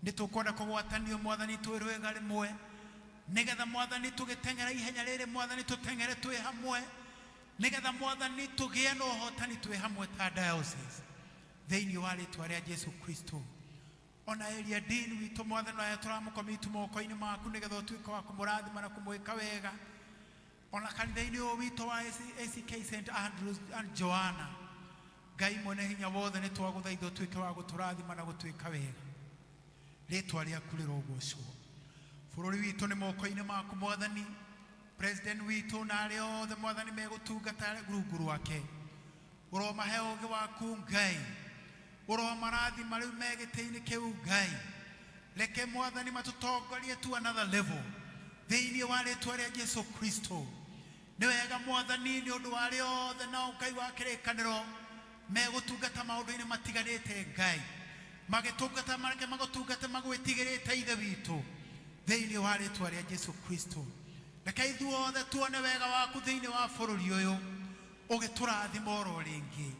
Nĩ tũkwenda kũgwatanio Mwathani twĩ rwĩga rĩmwe, nĩgetha Mwathani tũgĩteng'era ihenya rĩrĩ Mwathani tũteng'ere twĩ hamwe, nĩgetha Mwathani tũgĩe na ũhotani twĩ hamwe ta diocese thĩinĩ wa rĩtwa rĩa Jesu Kristo. Ona area dean witũ Mwathani aya tũramũcommit moko-inĩ maku nĩgetha ũtuĩke wa kũmũrathima na kũmwĩka wega. Ona kanitha-inĩ ũyũ witũ wa ACK St Andrews and Joanna, Ngai mwene hinya wothe nĩ twagũthaitha ũtuĩke wa gũtũrathima na gũtuĩka wega. Rĩtwa rĩaku rĩrogocwo. Bũrũri witũ nĩ moko-inĩ maku Mwathani. President witũ na arĩa othe Mwathani megũtungata rungu rwake, ũromahe ũũgĩ waku Ngai, ũromarathima rĩu me gĩtĩ-inĩ kĩu Ngai. Reke Mwathani matũtongorie to another level thĩinĩ wa rĩtwa rĩa Jesu Kristo. Nĩ wega Mwathani nĩ ũndũ wa arĩa othe nao Ngai wa kĩrĩkanĩro megũtungata maũndũ-inĩ matiganĩte Ngai, magĩtungata mareke magũtungate magwĩtigĩrĩte Ithe witũ thĩinĩ wa rĩtwa rĩa Jesu Kristo. Reke ithuothe tuone wega waku thĩinĩ wa bũrũri ũyũ ũgĩtũrathima oro rĩngĩ.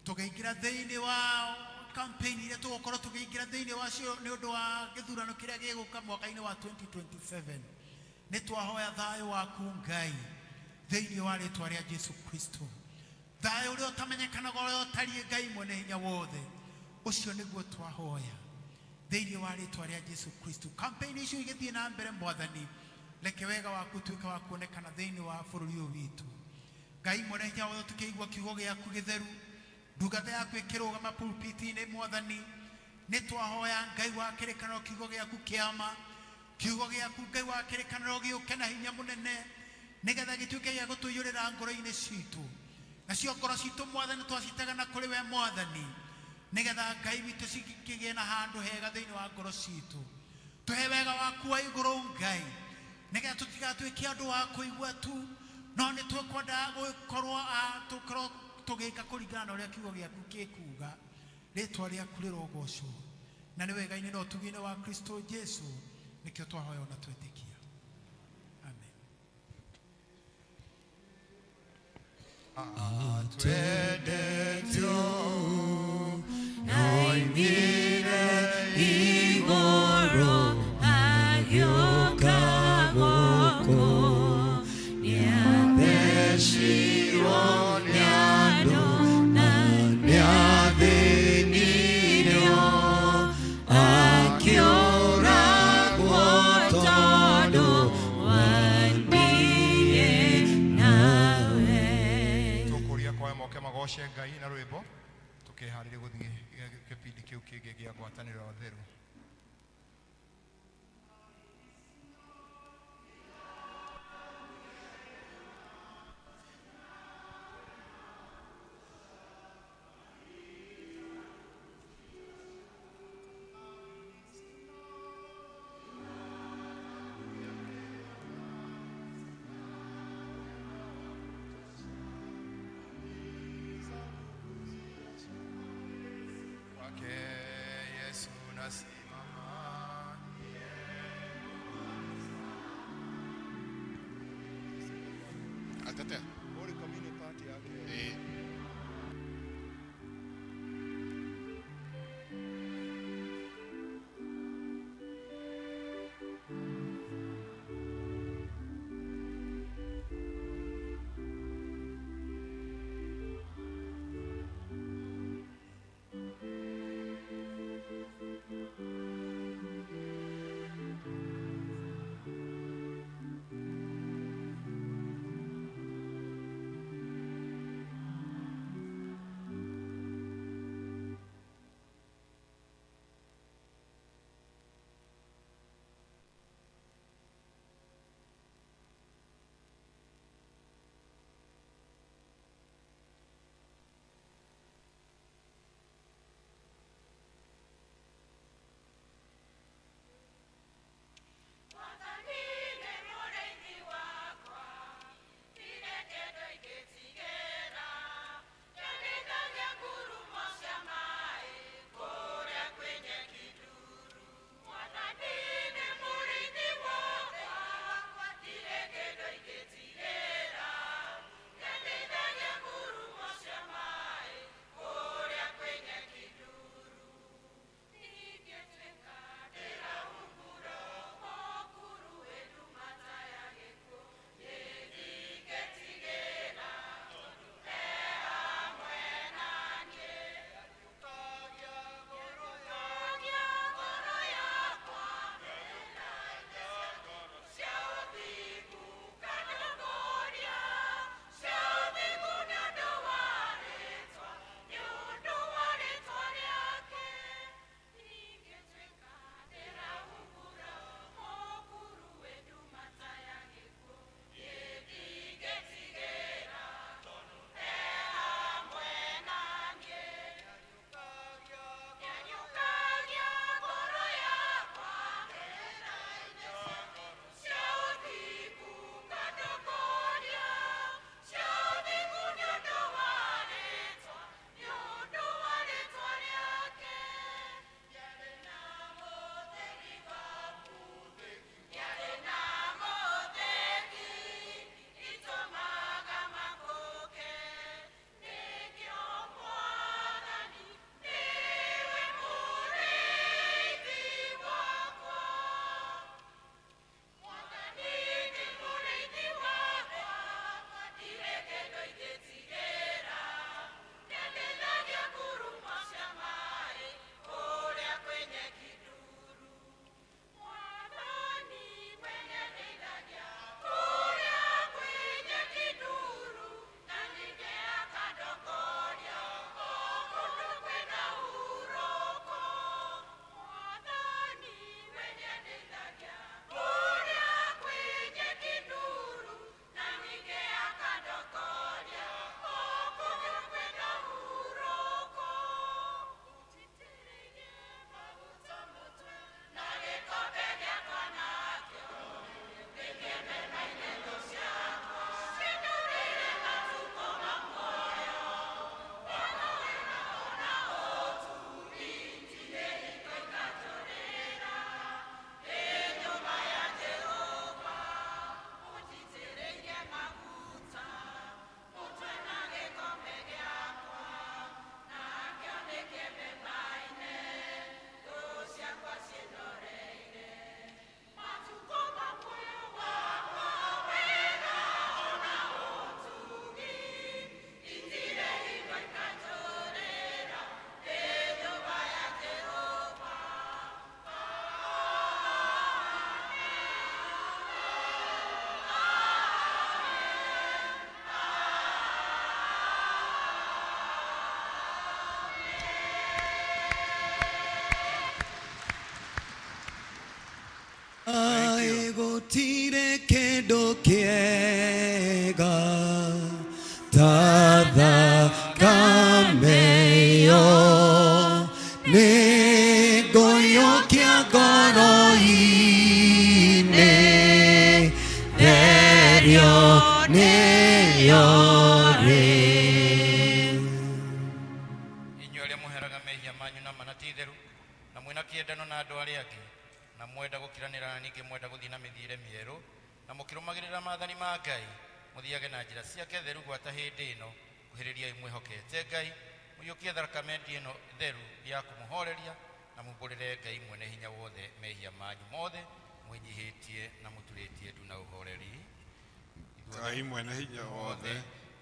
Tũkĩingĩra thĩinĩ wa campaign iria tũgũkorwo tũkĩingĩra thĩinĩ wacio nĩ ũndũ wa gĩthurano kĩrĩa gĩgũka mwaka-inĩ wa 2027, nĩ twahoya thayũ waku Ngai thĩinĩ wa rĩtwa rĩa Jesu Kristo. Thayũ ũrĩa ũtamenyekanaga ũrĩa ũtariĩ Ngai mwene hinya wothe, ũcio nĩguo twahoya thĩinĩ wa rĩtwa rĩa Jesu Kristo. Campaign icio igĩthiĩ na mbere Mwathani, reke wega waku ũtuĩke wa kuonekana thĩinĩ wa bũrũri ũyũ witũ. Ngai mwene hinya wothe, tũkĩigua kiugo gĩaku gĩtheru, ndungata yaku ĩkĩrũgama pulpiti-inĩ Mwathani, nĩ twahoya Ngai wa kĩrĩkanĩro kiugo gĩaku kĩama, kiugo gĩaku Ngai wa kĩrĩkanĩro gĩũke na hinya mũnene, nĩgetha gĩtuĩke gĩa gũtũiyũrĩra ngoro-inĩ citũ. Nacio ngoro citũ Mwathani twacitega na kũrĩ we Mwathani, nĩgetha Ngai witũ cikĩgĩe na handũ hega thĩinĩ wa ngoro citũ. Tũhe wega waku wa igũrũ Ngai, nĩgetha tũtigatuĩke andũ a kũigua tu, No nĩ tũkwenda gũkorwo tũkorwo tũgĩka kũringana na ũrĩa kiugo gĩaku gĩkuga. Rĩtwa rĩaku rĩrogocwo. Na nĩ wega-inĩ na ũtugi-inĩ wa Kristo Jesu nĩkĩo twahoya na twetĩkia. Amen. Atwendete ũũ, Oimire igũrũ agĩũka gũkũ, nĩathecirwo nĩ andũ na nĩathĩnirio, akĩũragwo tondũ wa niĩ nawe. Tũkũria kwaya moke magoce Ngai na rwĩmbo tũkĩharĩria gũthiĩ gĩbindi kĩu kĩngĩ gĩa ngwatanĩro theru. Kwake Yesu nasimama. Atete. Holy Communion party yake. Eh. Gũtirĩ kĩndũ kĩega ta thakame ĩyo nĩ ngũiyũkia ngoro-inĩ therio nĩyo rĩ. Inyuĩ arĩa mũheraga mehia manyu na mana ti itheru na mwĩna kĩendano na andũ arĩa angĩ na mwenda gũkiranĩra na ningĩ mwenda gũthiĩ na mĩthiĩre mĩerũ na mũkĩrũmagĩrĩra maathani ma Ngai mũthiage na njĩra ciake theru gwata hĩndĩ ĩno kuhĩrĩriai mwĩhokete Ngai mũiyũkie thakame ĩno theru ya kũmũhoreria na mumbũrĩre Ngai mwene hinya wothe mehia manyu mothe mwĩnyihĩtie na mũturĩtie ndu na ũhoreri. Ngai mwene hinya wothe,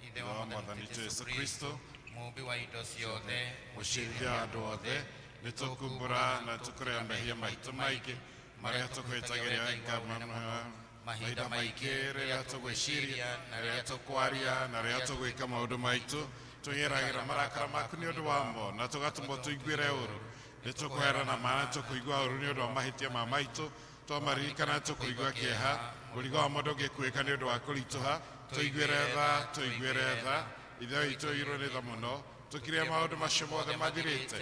Ithe wa Mwathani Jesu Kristo, mũũmbi wa indo ciothe, mũcirithia wa andũ othe, nĩ tũkumbũra na tũkũrega mehia maitũ maingĩ marĩa tũkwĩtagĩria mahinda maingĩ rĩrĩa tũgwĩciria na rĩrĩa tũkwaria na rĩrĩa tũgwĩka maũndũ maitũ tũgeragĩra marakara maku nĩ ũndũ wamo na tũgatũmwo tũiguĩre ũru. Nĩ tũkũherana mana tũkũigua ũru nĩ ũndũ wa mahĩtia ma maitũ twamaririkana tũkũigua kĩeha mũrigo wa mũndũ ũngĩkuĩka nĩ ũndũ wa kũritũha. Tũiguĩre tha, tũiguĩre tha, Ithe witũ ũiyũirwo nĩ tha mũno. Tũkirie maũndũ macio mothe mathirĩte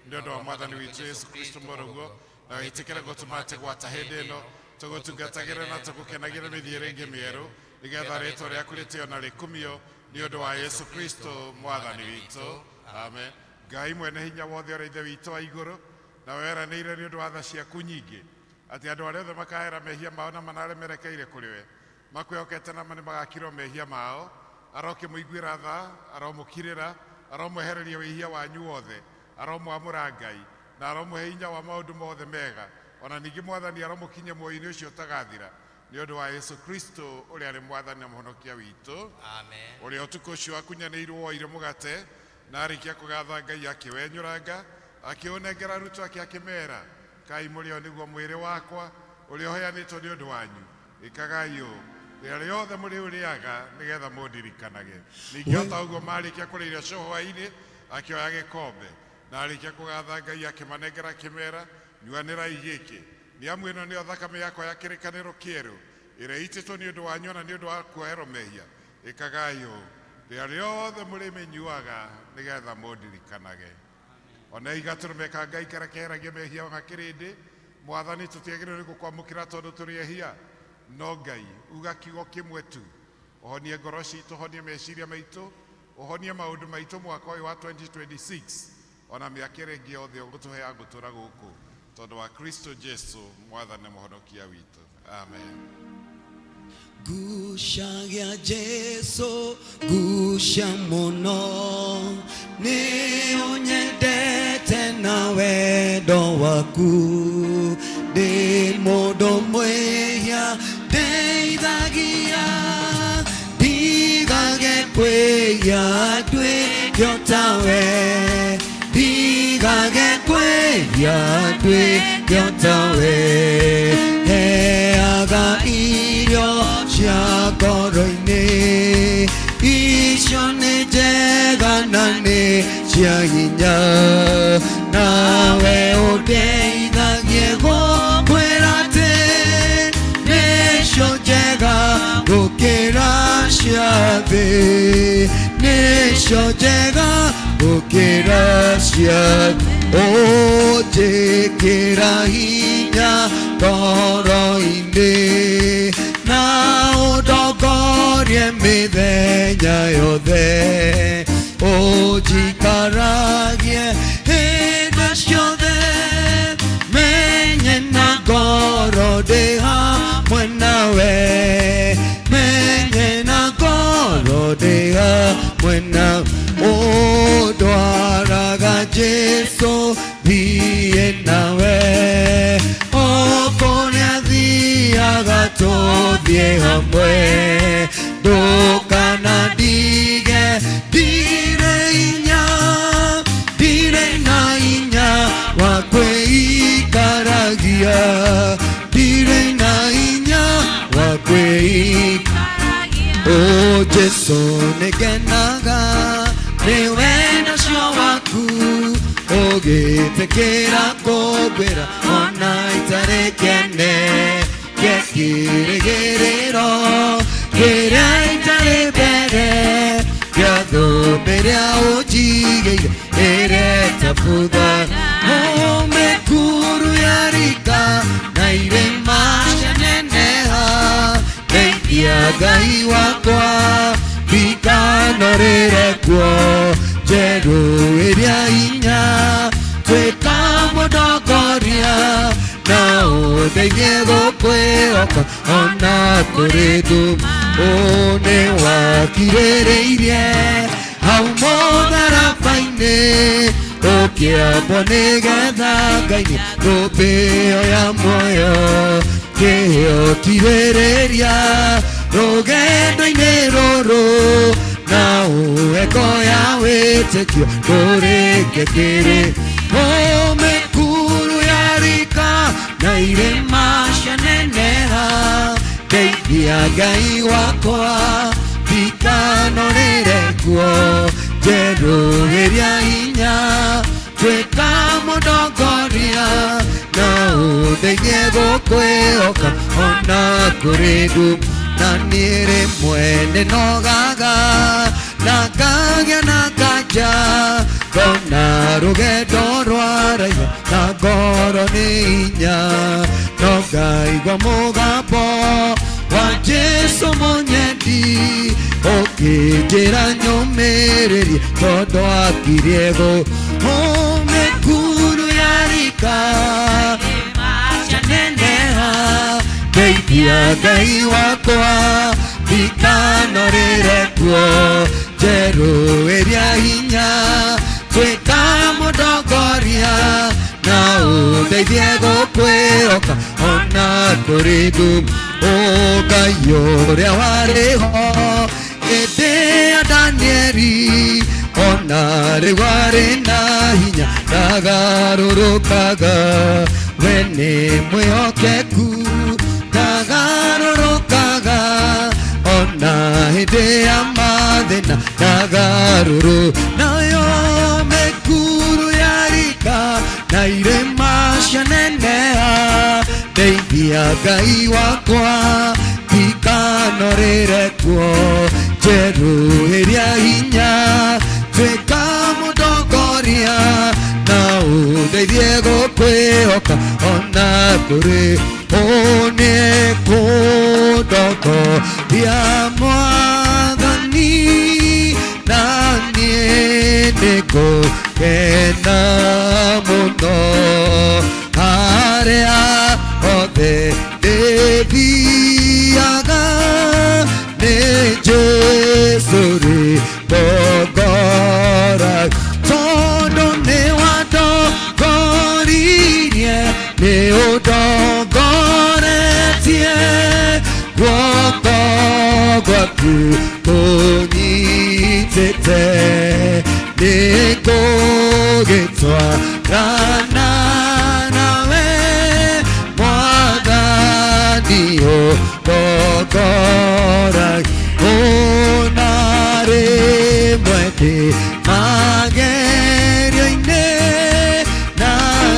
nĩ ũndũ wa Mwathani witũ Yesu Kristo mũrũguo na wĩtĩkĩre gũtũma atĩ gwata hĩndĩ ĩno tũgũtungatagĩre na tũgũkenagĩre mĩthiĩre ĩngĩ mĩerũ nĩgetha rĩtwa rĩaku rĩtĩo na rĩkumio nĩ ũndũ wa Yesu Kristo Mwathani witũ. Amen. Ngai mwene hinya wothe ũrĩa Ithe witũ wa igũrũ na weranĩire nĩ ũndũ wa tha ciaku nyingĩ atĩ andũ arĩa othe makahera mehia mao na manaremerekeire kũrĩ we makwĩhokete na nĩ magakirwo mehia mao arokĩmũiguĩra tha, aromũkirĩra, aromwehereria wĩhia wanyu wothe, aromwamũra Ngai na aromũhe hinya wa maũndũ mothe mega ona ningĩ Mwathani aromũkinyia muoyo-inĩ ũcio ũtagathira nĩ ũndũ wa Yesu Kristo ũrĩa arĩ Mwathani na Mũhonokia witũ. Amen. Ũrĩa ũtukũ ũcio akunyanĩirwo woire mũgate na arĩkia kũgatha Ngai akĩwenyũranga akĩũnengera arutwo ake akĩmera kai mũrĩo nĩguo mwĩrĩ wakwa ũrĩa ũheanĩtwo nĩ ũndũ wanyu, ĩkagai ũũ rĩrĩa rĩothe mũrĩũrĩaga nĩgetha mũndirikanage. Ningĩ o ta ũguo marĩkia kũrĩa irio cia hwaĩ-inĩ akĩoya gĩkombe na arĩkia kũgatha Ngai akĩmanengera akĩmera nyuanĩrai gĩkĩ nĩ amu ĩno nĩyo thakame yakwa ya kĩrĩkanĩro kĩerũ ĩrĩa ĩitĩtwo nĩ ũndũ wanyu na nĩ ũndũ wa kuoherwo mehia, ĩkagai ũũ rĩrĩa rĩothe mũrĩmĩnyuaga nĩgetha mũndirikanage. Ona igatũrũme ka Ngai karĩa keheragia mehia ma kĩrĩndĩ. Mwathani tũtiagĩrĩirwo nĩ gũkwamũkĩra tondũ tũrĩ ehia, no Ngai uga kiugo kĩmwe tu ũhonie ngoro citũ, ũhonie meciria maitũ, ũhonie maũndũ maitũ mwaka ũyũ wa 2026 ona mĩaka ĩrĩa ĩngĩ yothe ũgũtũheaga gũtũra gũkũ tondũ wa Kristo Jesu Mwathani na Mũhonokia witũ. Amen. Gucagia Jesu, gucia mũno, nĩ ũnyendete na wendo waku. Ndĩ mũndũ mwĩhia, ndeithagia, ndigage kwĩhia nduĩke o tawe, ndigage kwĩhia nduĩke o tawe. Heaga irio cia ngoro-inĩ, icio nĩ njega na nĩ cia hinya, nawe ũndeithagie gũkwĩra atĩ nĩcio njega gũkĩra cia thĩ, nĩcio njega gũkĩra cia thĩ. Ũnjĩkĩra hinya ngoro-inĩ na ũndongorie mĩthenya yothe, ũnjikaragie hĩndĩ ciothe, menye na ngoro ndĩ hamwe nawe, menye na ngoro ndĩ hamwe nawe. Ũndwaraga Jesu thiĩ nawe, o kũrĩa thiaga tũthiĩ hamwe, ndũkanandige ndirĩ hinya, ndirĩ na hinya wa kwĩikaragia, ndirĩ na hinya wa kwĩikaragia. O Jesu nĩngenaga nĩ wendo ũcio waku, ũgĩtĩkĩra kũngwĩra ona itarĩ kĩene. Ngekĩra butha mĩkuru ya rika na irĩma cianeneha ndeithia Ngai wakwa ndikanorĩre kuo njerũ ĩrĩa hinya tuĩka mũtongoria na ũndeithie gũkwĩhoka ona kũrĩ nduma. Ũ nĩ wakirĩrĩirie hau mũtharaba-inĩ ũkĩambwo nĩgetha Ngai thũmbĩ ĩyo ya muoyo kĩheo kirĩrĩria rũgendo-inĩ rũrũ na ũeko ya wĩtĩkio ndũrĩke kĩrĩ mĩkuru ya rika na irĩma cianeneha ndeithia Ngai wakwa ndikanorĩre kuo njerũ ĩrĩa hinya tuĩka mũtongoria na ũndeithie gũkwĩhoka ona kũrĩ nduma. Na niĩ rĩmwe nĩnogaga na ngagĩa na nganja ngona rũgendo rwaraiha na ngoro nĩ hinya no ngaigua mũgambo wa Jesũ mũnyendi ũkĩnjĩra nyũmĩrĩrie tondũ akirie gũ mĩkuru ya rika cianeneha ndeithia Ngai wakwa ndikanorĩre kuo njerũ ĩrĩa hinya tuĩka mũtongoria na ũndeithie gũkwĩhoka ona kũrĩ nduma. Ũ Ngai ũrĩa warĩ ho hĩndĩ ya Danieli ona rĩu arĩ na hinya ndagarũrũkaga we nĩ mwĩhokeku ndagarũrũkaga ona hĩndĩ ya mathĩna ndagarũrũ nayo mĩkuru ya rika na irĩma cianeneha ndeithia Ngai wakwa ndikanorĩre kuo njerũ ĩrĩa hinya tuĩka mũtongoria na ũndeithie gũkwĩhoka ona kũrĩ ũ nĩkũndongoria Mwathani na niĩ nĩngũkena mũno harĩa hothe ndĩthiaga nĩ Jesũ rĩtongoragia tondũ nĩ wandongoririe nĩ ũndongoretie guoko gwaku kũnyitĩte nĩngũgĩtwarana nawe Mwathani ũndongoragia ona rĩmwe ndĩ magerio-inĩ na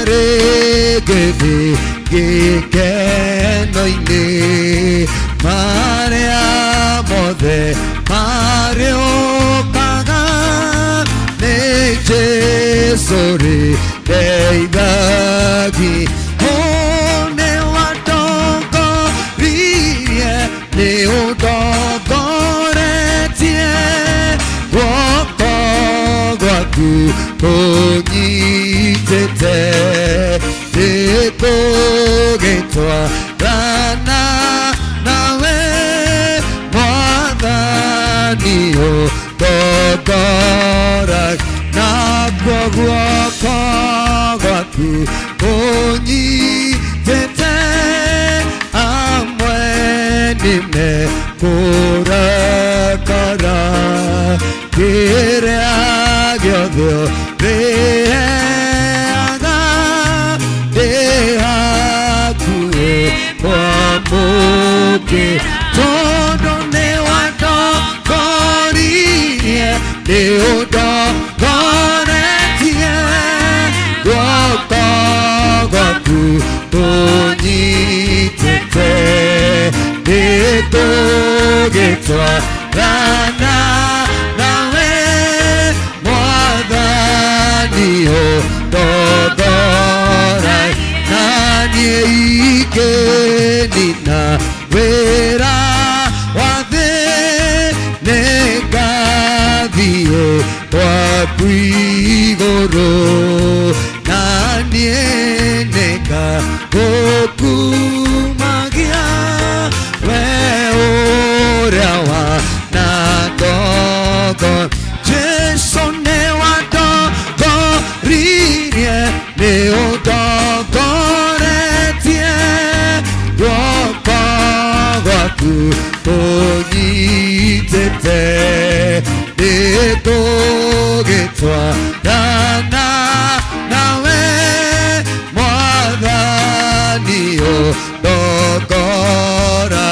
rĩngĩ ndĩ gĩkeno-inĩ marĩa mothe marĩũkaga nĩ Jesũ rĩndeithagia. Ũ nĩ wandongoririe nĩ ũndongoretie guoko gwaku kũnyitĩte nĩngũgĩtwarana nawe Mwathani ũndongoragia nakuo guoko gwaku kũnyitĩte amwe nĩmekũrakara kĩrĩa gĩothe ũrĩheaga ndĩ hakuhĩ kwamũkĩra tondũ nĩ wandongoririe nĩ ũndongoretie guoko gwaku kũnyitĩte nĩtũgĩtwarana nawe Mwathani Wĩra wa thĩ nĩ ngathiĩ gwaku igũrũ na niĩ nĩngagũkumagia we ũrĩa wanandogo Jesu nĩwandongoririe nĩũndongoretie guoko gwaku kũnyitĩte nĩngũgĩtwarana nawe mwathani ũndongora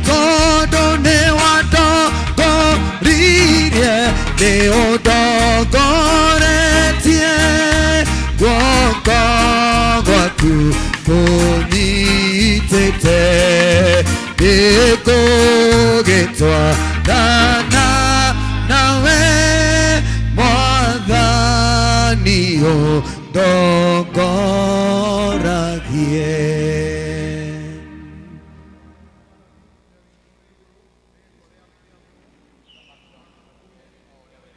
tondũ nĩwandongoririe nĩũndongoretie guoko gwaku kũnyitĩte nĩngũgĩtwarana nawe mwathani ũndongoragie.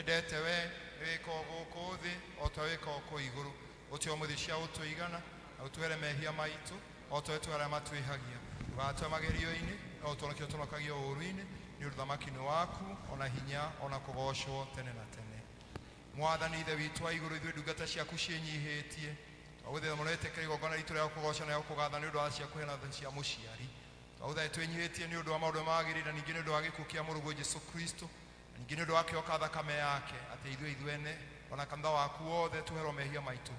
Ndete we wĩka o gũkũ thĩ o ta wĩka o kũu igũrũ ũtue mũthĩ cia ũtũigana na ũtuhere mehia maitũ o ta ũrĩa tũhe arĩa matwĩhagia ndũgatũhe magerio-inĩ no ũtũhonokie ũtũhonokagie ũũru-inĩ nĩ ũndũ ũthamaki nĩ waku ona hinya ona kũgocwo tene na tene. Mwathani ithe witũ wa igũrũ ithuĩ ndungata ciaku ciĩnyihĩtie twagũthaitha mũno wĩtĩkĩre igongona ritũ rĩa gũkũgoca na rĩa gũkũgatha nĩ ũndũ wa ciaku na cia mũciari. Twagũthaitha twĩnyihĩtie nĩ ũndũ wa maũndũ magĩrĩire na ningĩ nĩ ũndũ wa gĩkuũ kĩa mũrũguo Jesũ Kristo na ningĩ nĩ ũndũ wa kĩo ka thakame yake atĩ ithuĩ ithuene ona kanitha waku wothe tuherwo mehia maitũ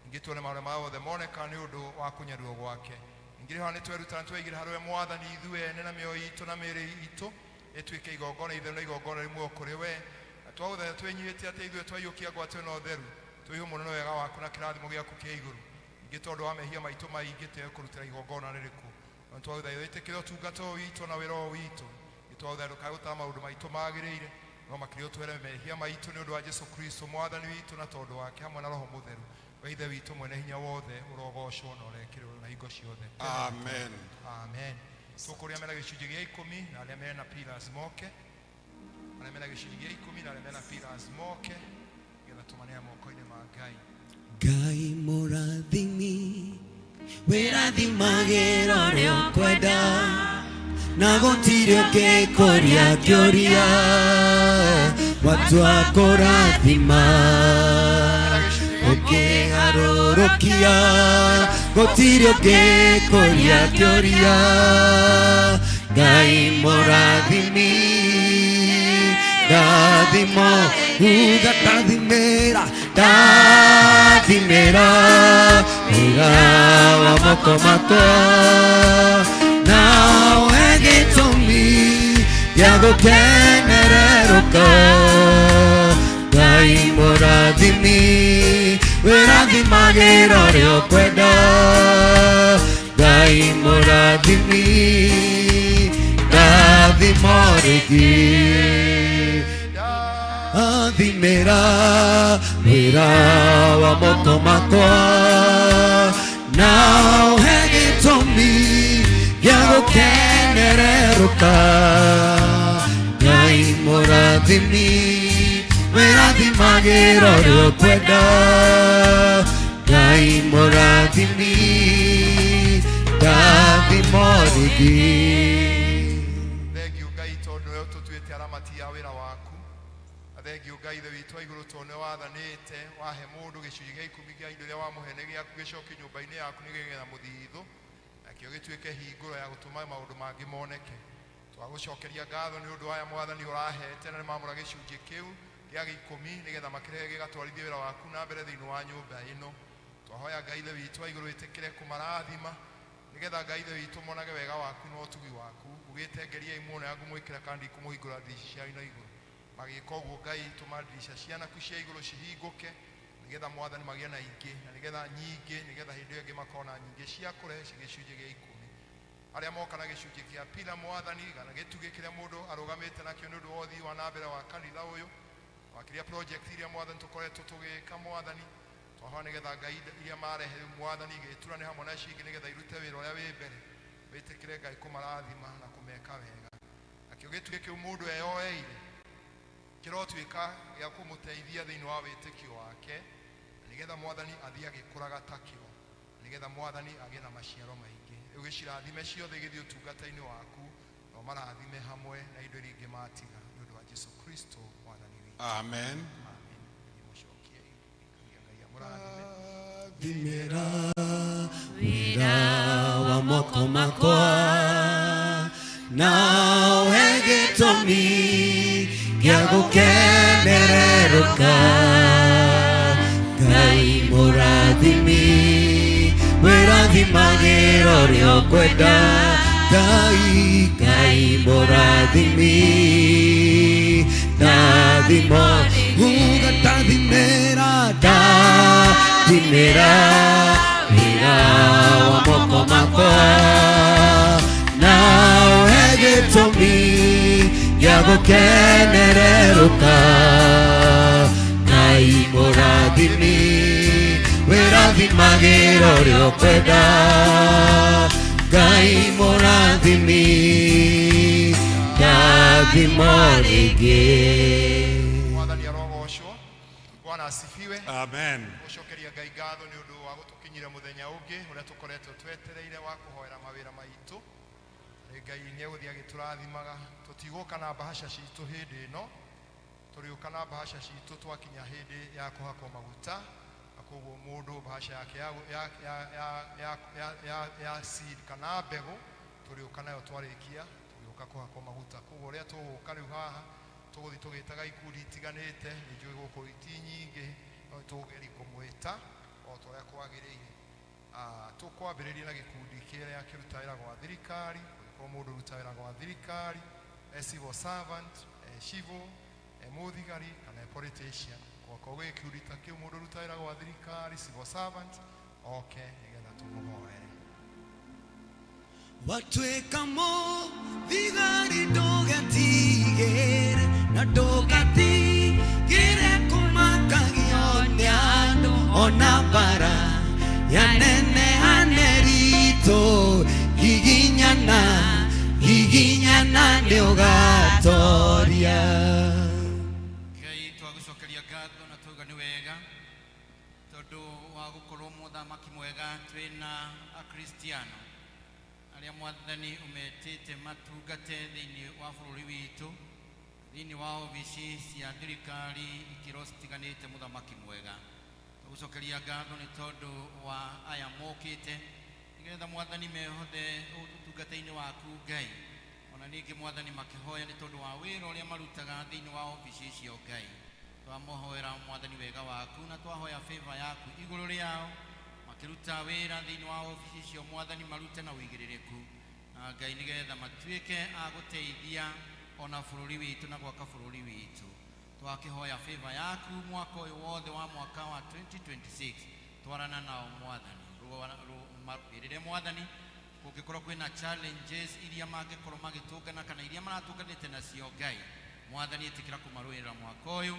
ningĩ tuone maũndũ maya mothe moneka nĩ ũndũ wa kũnyarirwo gwake. Ningĩ rĩho nĩ tweruta na tweigĩra harĩ we Mwathani ithuĩ ene na mĩoyo itũ na mĩĩrĩ itũ ĩtuĩke igongona itheru na igongona rĩmwe kũrĩ we. Na twagũthaitha twĩnyihĩtie atĩ ithuĩ twaiyũkia ngwatĩ ĩno theru tũiyũ mũno nĩ wega waku na kĩrathimo gĩaku kĩa igũrũ ningĩ tondũ wa mehia maitũ maingĩ tũe kũrutĩra igongona rĩrĩkũ. Na twagũthaitha wĩtĩkĩre ũtungata ũyũ witũ na wĩra ũyũ witũ nĩ twagũthaitha ndũkae gũtara maũndũ maitũ magĩrĩire no makĩria ũtwere mehia maitũ nĩ ũndũ wa Jesũ Kristo Mwathani witũ na tondũ wake hamwe na Roho Mũtheru we Ithe witũ mwene hinya wothe ũrogocwo na ũrekĩrĩrwo na hingo ciothe. Amen. Amen. Tũkũrĩa mena gĩcunjĩ gĩa ikũmi na arĩa mena pillars moke, arĩa mena gĩcunjĩ gĩa ikũmi na arĩa mena pillars moke nĩgetha tũmaneane moko-inĩ ma Ngai. Ngai mũrathimi wĩrathimagĩra ũrĩa ũkwenda na gũtirĩ ũngĩkũria kĩũria watua kũrathima ũkĩgarũrũkia gũtirĩ ũngĩkũria kĩũria Ngai mũrathimi ndathimo uga ndathimĩra ndathimĩra wĩra wa moko makwa nawe gĩtũmi gĩa gũkenererũka Ngai mũrathimi wĩrathimagĩra ũrĩa ũkwenda Ngai mũrathimi ndathimo rĩngĩ athimĩra wĩra wa moko makwa nawe gĩtũmi gĩa gũkenererũka Ngai mũrathimi wĩrathimagĩra ũrĩa ũkwenda Ngai mũrathimi ndathimo rĩngĩ. Thengiũ Ngai tondũ nĩwe ũtũtuĩte aramati a wĩra waku na thengiũ Ngai Ithe witũ wa igũrũ tondũ nĩwe wathanĩte wahe mũndũ gĩcunjĩ gĩa ikũmi kĩa indo iria wamũhe nĩ gĩaku gĩcokio nyũmba-inĩ yaku nĩgetha mũthithũ nakĩo gĩtuĩke hingũro ya gũtũma maũndũ mangĩ moneke. Twagũcokeria ngatho nĩ ũndũ waya Mwathani ũrahete na nĩmamũra gĩcunjĩ kĩu gĩa gĩikũmi nĩgetha makĩrehe gĩgatwarithie wĩra waku na mbere thĩinĩ wa nyũmba ĩno. Twahoya Ngai Ithe witũ wa igũrũ wĩtĩkĩre kũmarathima nĩgetha Ngai Ithe witũ monage wega waku na ũtugi waku ugĩte ngeriai muono ya ngũmwĩkĩra kandi kũmũhingũra ndirica cia na igũrũ magĩka ũguo Ngai tũma ndirica cianaku cia igũrũ cihingũke nĩgetha Mwathani magĩe na ingĩ na nĩgetha nyingĩ nĩgetha hĩndĩ ĩyo ĩngĩ makorwo na nyingĩ cia kũrehe gĩcunjĩ gĩa ikũmi. Arĩa moka na gĩcunjĩ kĩa pila Mwathani kana gĩtugĩ kĩrĩa mũndũ arũgamĩte nakĩo nĩ ũndũ wa ũthii wa na mbere wa kanitha ũyũ makĩria project iria Mwathani tũkoretwo tũgĩka Mwathani twahoya nĩgetha Ngai iria marehe rĩu Mwathani igĩturane hamwe na icio ingĩ nĩgetha irute wĩra ũrĩa wĩ mbere wĩtĩkĩre Ngai kũmarathima na kũmekĩra Meka wega. Nakĩo gĩtugĩ kĩu mũndũ eyoeire kĩrotuĩka gĩa kũmũteithia thĩinĩ wa wĩtĩkio wake, na nĩgetha Mwathani athiĩ agĩkũraga takĩo, na nĩgetha Mwathani agĩe na maciaro maingĩ. Rĩu gĩcirathime ciothe igĩthiĩ ũtungata-inĩ waku, na ũmarathime hamwe na indo iria ingĩ matiga, nĩ ũndũ wa Jesu Kristo Mwathani witũ. Amen. Amen. Thiĩ mũcokie Ngai amũrathime. Thimĩra wĩra wa moko makwa, nawe gĩtũmi gĩa gũkenererũka. Ngai mũrathimi, wĩrathimagĩra ũrĩa ũkwenda. Ngai, Ngai mũrathimi, ndathimo uga ndathimĩra, ndathimĩra wĩra wa moko makwa, nawe gĩtũmi gĩa gũkenererũka. Ngai mũrathimi, wĩrathimagĩra ũrĩa ũkwenda. Ngai mũrathimi, ndathimo rĩngĩ. Mwathani arogocwo. Bwana asifiwe. Amen. Gũcokeria Ngai ngatho nĩ ũndũ wa gũtũkinyĩra mũthenya ũngĩ ũrĩa tũkoretwo twetereire wa kũhoera mawĩra maitũ. Nĩ Ngai nĩ egũthiĩ agĩtũrathimaga. Tũtigũka na mbahaca citũ hĩndĩ ĩno, tũrĩũka na mbahaca citũ twakinya hĩndĩ ya kũhakwo maguta, na koguo mũndũ mbahaca yake ya seed kana mbegũ tũrĩũka nayo twarĩkia tũgĩũka kũhakwo maguta. Koguo ũrĩa tũgũka rĩu haha, tũgũthiĩ tũgĩtaga ikundi itiganĩte. Nĩ njũĩ gũkũ iti nyingĩ, no tũgerie kũmwĩta o ta ũrĩa kwagĩrĩire. Tũkwambĩrĩria na gĩkundi kĩrĩa kĩruta wĩra gwa thirikari. Kũngĩkorwo mũndũ ũruta wĩra gwa thirikari, e civil servant, e civil, e mũthigari kana e politician, gwakorwo gwĩ gĩkundi ta kĩu, mũndũ ũruta wĩra gwa thirikari, civil servant, oke nĩgetha tũmũhoere. Watuĩka mũthigari, ndũgetigĩre, na ndũgatigĩre kũmakagio nĩ andũ, ona mbara yanenehane ritũ. Giginyana, giginyana, nĩ ũgatoria. Ngai, twagũcokeria ngatho na twauga nĩ wega tondũ wa gũkorwo mũthamaki mwega. Twĩna Akristiano arĩa Mwathani ũmetĩte matungate thĩinĩ wa bũrũri witũ, thĩinĩ wa obici cia thirikari ikĩro citiganĩte. Mũthamaki mwega, tũgũcokeria ngatho nĩ tondũ wa aya mokĩte nĩgetha Mwathani mehothe ũtungata-inĩ waku, Ngai. Ona ningĩ Mwathani makĩhoya nĩ tondũ wa wĩra ũrĩa marutaga thĩinĩ wa obici icio, Ngai. Twamohoera Mwathani wega waku na twahoya favor yaku igũrũ rĩao makĩruta wĩra thĩinĩ wa obici icio. Mwathani, marute na ũigĩrĩrĩku na Ngai, nĩgetha matuĩke a gũteithia ona bũrũri witũ na gwaka bũrũri witũ. Twakĩhoya favor yaku mwaka ũyũ wothe wa mwaka wa 2026. Twarana nao Mwathani, marũĩrĩre Mwathani. Kũngĩkorwo kwĩna challenges iria mangĩkorwo magĩtũngana kana iria maratũnganĩte nacio, Ngai Mwathani, ĩtĩkĩra kũmarũĩrĩra mwaka ũyũ,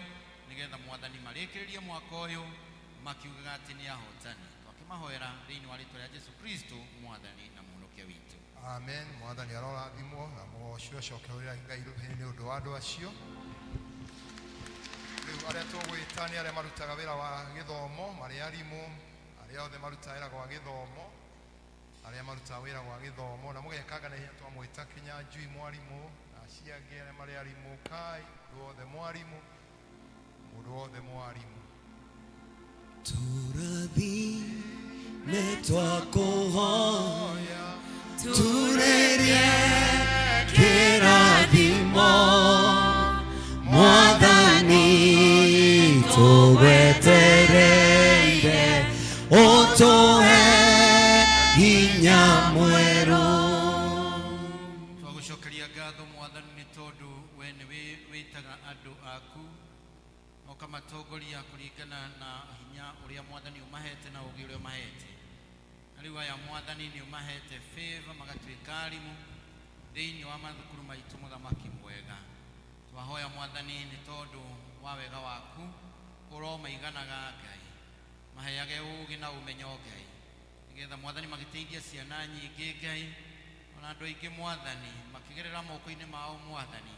nĩgetha Mwathani marĩkĩrĩrie mwaka ũyũ makiugaga atĩ nĩ ahotani. Twakĩmahoera thĩinĩ wa rĩtwa rĩa Jesu Kristo, Mwathani na Mũhonokia witũ. Amen. Mwathani arorathimwo na mũgocwo. Cokerera Ngai rũhĩ nĩ ũndũ wa andũ acio. Rĩu arĩa tũgwĩta nĩ arĩa marutaga wĩra wa gĩthomo, marĩ arimũ, arĩa othe marutaga wĩra gwa gĩthomo, arĩa marutaga wĩra gwa gĩthomo, na mũgekanga na ihenya. Twamwĩta Kĩnyanjui mwarimũ na acio angĩ arĩa marĩ arimũ, kai mũndũ wothe mwarimũ, mũndũ wothe mwarimũ. Tũrathime, twakũhoya, turĩrie kĩrathimo. Mwathani, tũgwetereire ũtũhe hinya mwerũ. Twagũcokeria ngatho Mwathani nĩ tondũ we nĩ wĩtaga andũ aku na ũkamatongoria kũringana na hinya ũrĩa Mwathani ũmahete na ũũgĩ ũrĩa ũmahete. Na rĩu aya Mwathani nĩ ũmahete favor magatuĩka arimũ thĩinĩ wa mathukuru maitũ. Mũthamaki mwega, twahoya Mwathani nĩ tondũ wa wega waku ũromaiganaga, Ngai, maheage ũũgĩ na ũmenyo, Ngai, nĩgetha Mwathani magĩteithia ciana nyingĩ, Ngai. Ona Ona andũ aingĩ Mwathani makĩgerera moko-inĩ mao Mwathani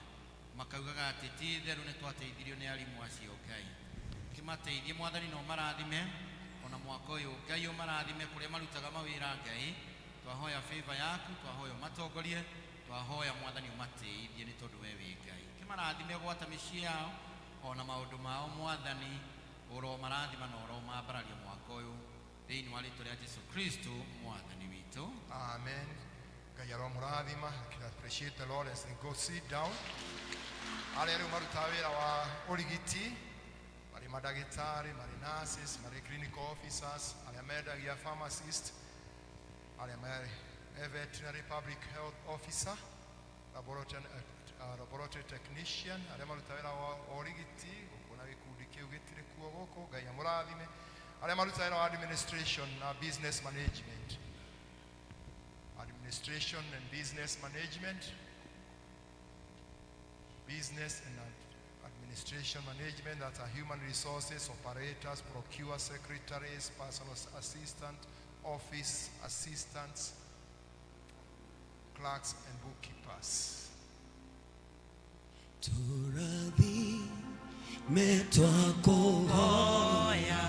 makaugaga atĩ ti itherũ nĩ twateithirio nĩ arimũ acio Ngai. Kĩmateithie Mwathani na ũmarathime ona mwaka ũyũ Ngai ũmarathime kũrĩa marutaga mawĩra Ngai. Twahoya favor yaku, twahoya ũmatongorie, twahoya Mwathani ũmateithie nĩ tondũ we wĩ Ngai. Kĩmarathime gwata mĩciĩ yao ona maũndũ mao Mwathani ũromarathima na ũromambararia mwaka ũyũ thĩinĩ wa rĩtwa rĩa Jesu Kristo Mwathani witũ. Amen. Ngai aromũrathima. I can appreciate the Lord as they go sit down. Arĩa rĩu marutaga wĩra wa ũrigiti, marĩ mandagĩtarĩ, marĩ nurses, marĩ clinical officers, arĩa mendagia pharmacist, arĩa me veterinary public health officer, laboratory technician, arĩa marutaga wĩra wa ũrigiti, gũkũ na gĩkundi kĩu gĩtirĩ kuo gũkũ, Ngai amũrathime. Arĩa marutaga wĩra wa administration na business management. Administration and business management, business and administration management, that are human resources, operators, procure secretaries, personal assistant, office assistants, clerks and bookkeepers. Tũrathime twakũhoya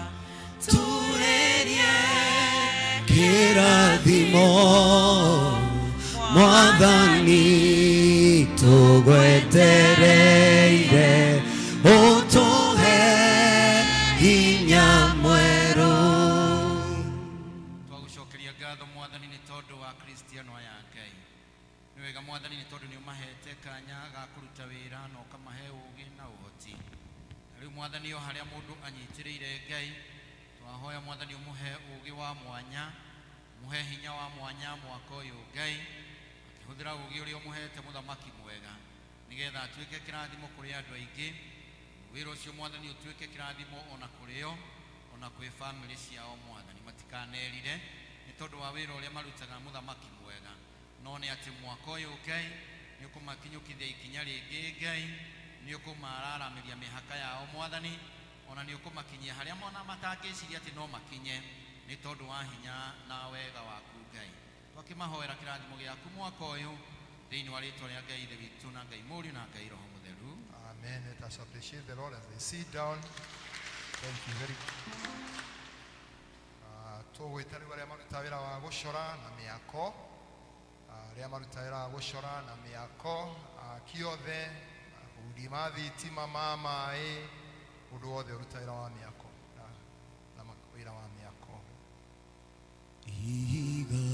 turĩrie kĩrathimo Mwathani tũgwetereire ũtũhe hinya mwerũ. Twagũcokeria ngatho Mwathani nĩ tondũ wa Kristiano aya Ngai. Nĩ wega Mwathani nĩ tondũ nĩ ũmahete kanya ga kũruta wĩra na ũkamahe ũũgĩ na ũhoti. Na rĩu Mwathani o harĩa mũndũ anyitĩrĩire Ngai, twahoya Mwathani ũmũhe ũũgĩ wa mwanya, ũmũhe hinya wa mwanya mwaka ũyũ Ngai, akĩhũthĩra ũũgĩ ũrĩa ũmũhete mũthamaki mwega, nĩgetha atuĩke kĩrathimo kũrĩ andũ aingĩ. Wĩra ũcio Mwathani ũtuĩke kĩrathimo ona kũrĩ o, ona kwĩ bamĩrĩ ciao Mwathani, matikanerire nĩ tondũ wa wĩra ũrĩa marutaga mũthamaki mwega. No nĩ atĩ mwaka ũyũ Ngai nĩ ũkũmakinyũkithia ikinya rĩngĩ Ngai, nĩ ũkũmararamĩria mĩhaka yao Mwathani, ona nĩ ũkũmakinyia harĩa mona matangĩciria atĩ no makinye nĩ tondũ wa hinya na wega waku Ngai. Twakĩmahoera kĩrathimo gĩaku mwaka ũyũ thĩinĩ wa rĩtwa rĩa Ngai Ithe witũ na Ngai Mũriũ na Ngai Roho Mũtheru. Amen. Let us appreciate the Lord as they sit down. Thank you very much. Tũgwĩta rĩu arĩa marutaga wĩra wa gũcora na mĩako, arĩa marutaga wĩra wa gũcora na mĩako, aki othe, abundi ma thitima, ma maĩ, mũndũ wothe ũrutaga wĩra wa mĩako na wĩra wa mĩako. Ihiga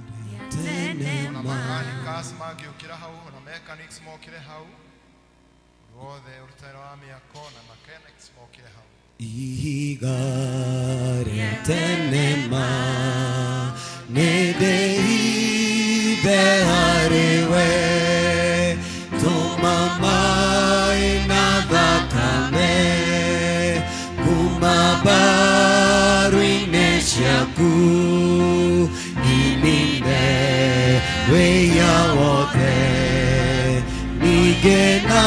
rĩa tene Ona ma mechanicals mangĩũkĩra hau, ona mechanics mokĩre hau, mũndũ wothe ũrutaga wĩra wa mĩako na mechanics mokĩre hau. Ihiga rĩa tene ma nĩ ndĩhithe harĩ we, tũma maĩ na thakame kuma mbaru-inĩ ciaku inine wĩya wothe ningĩ na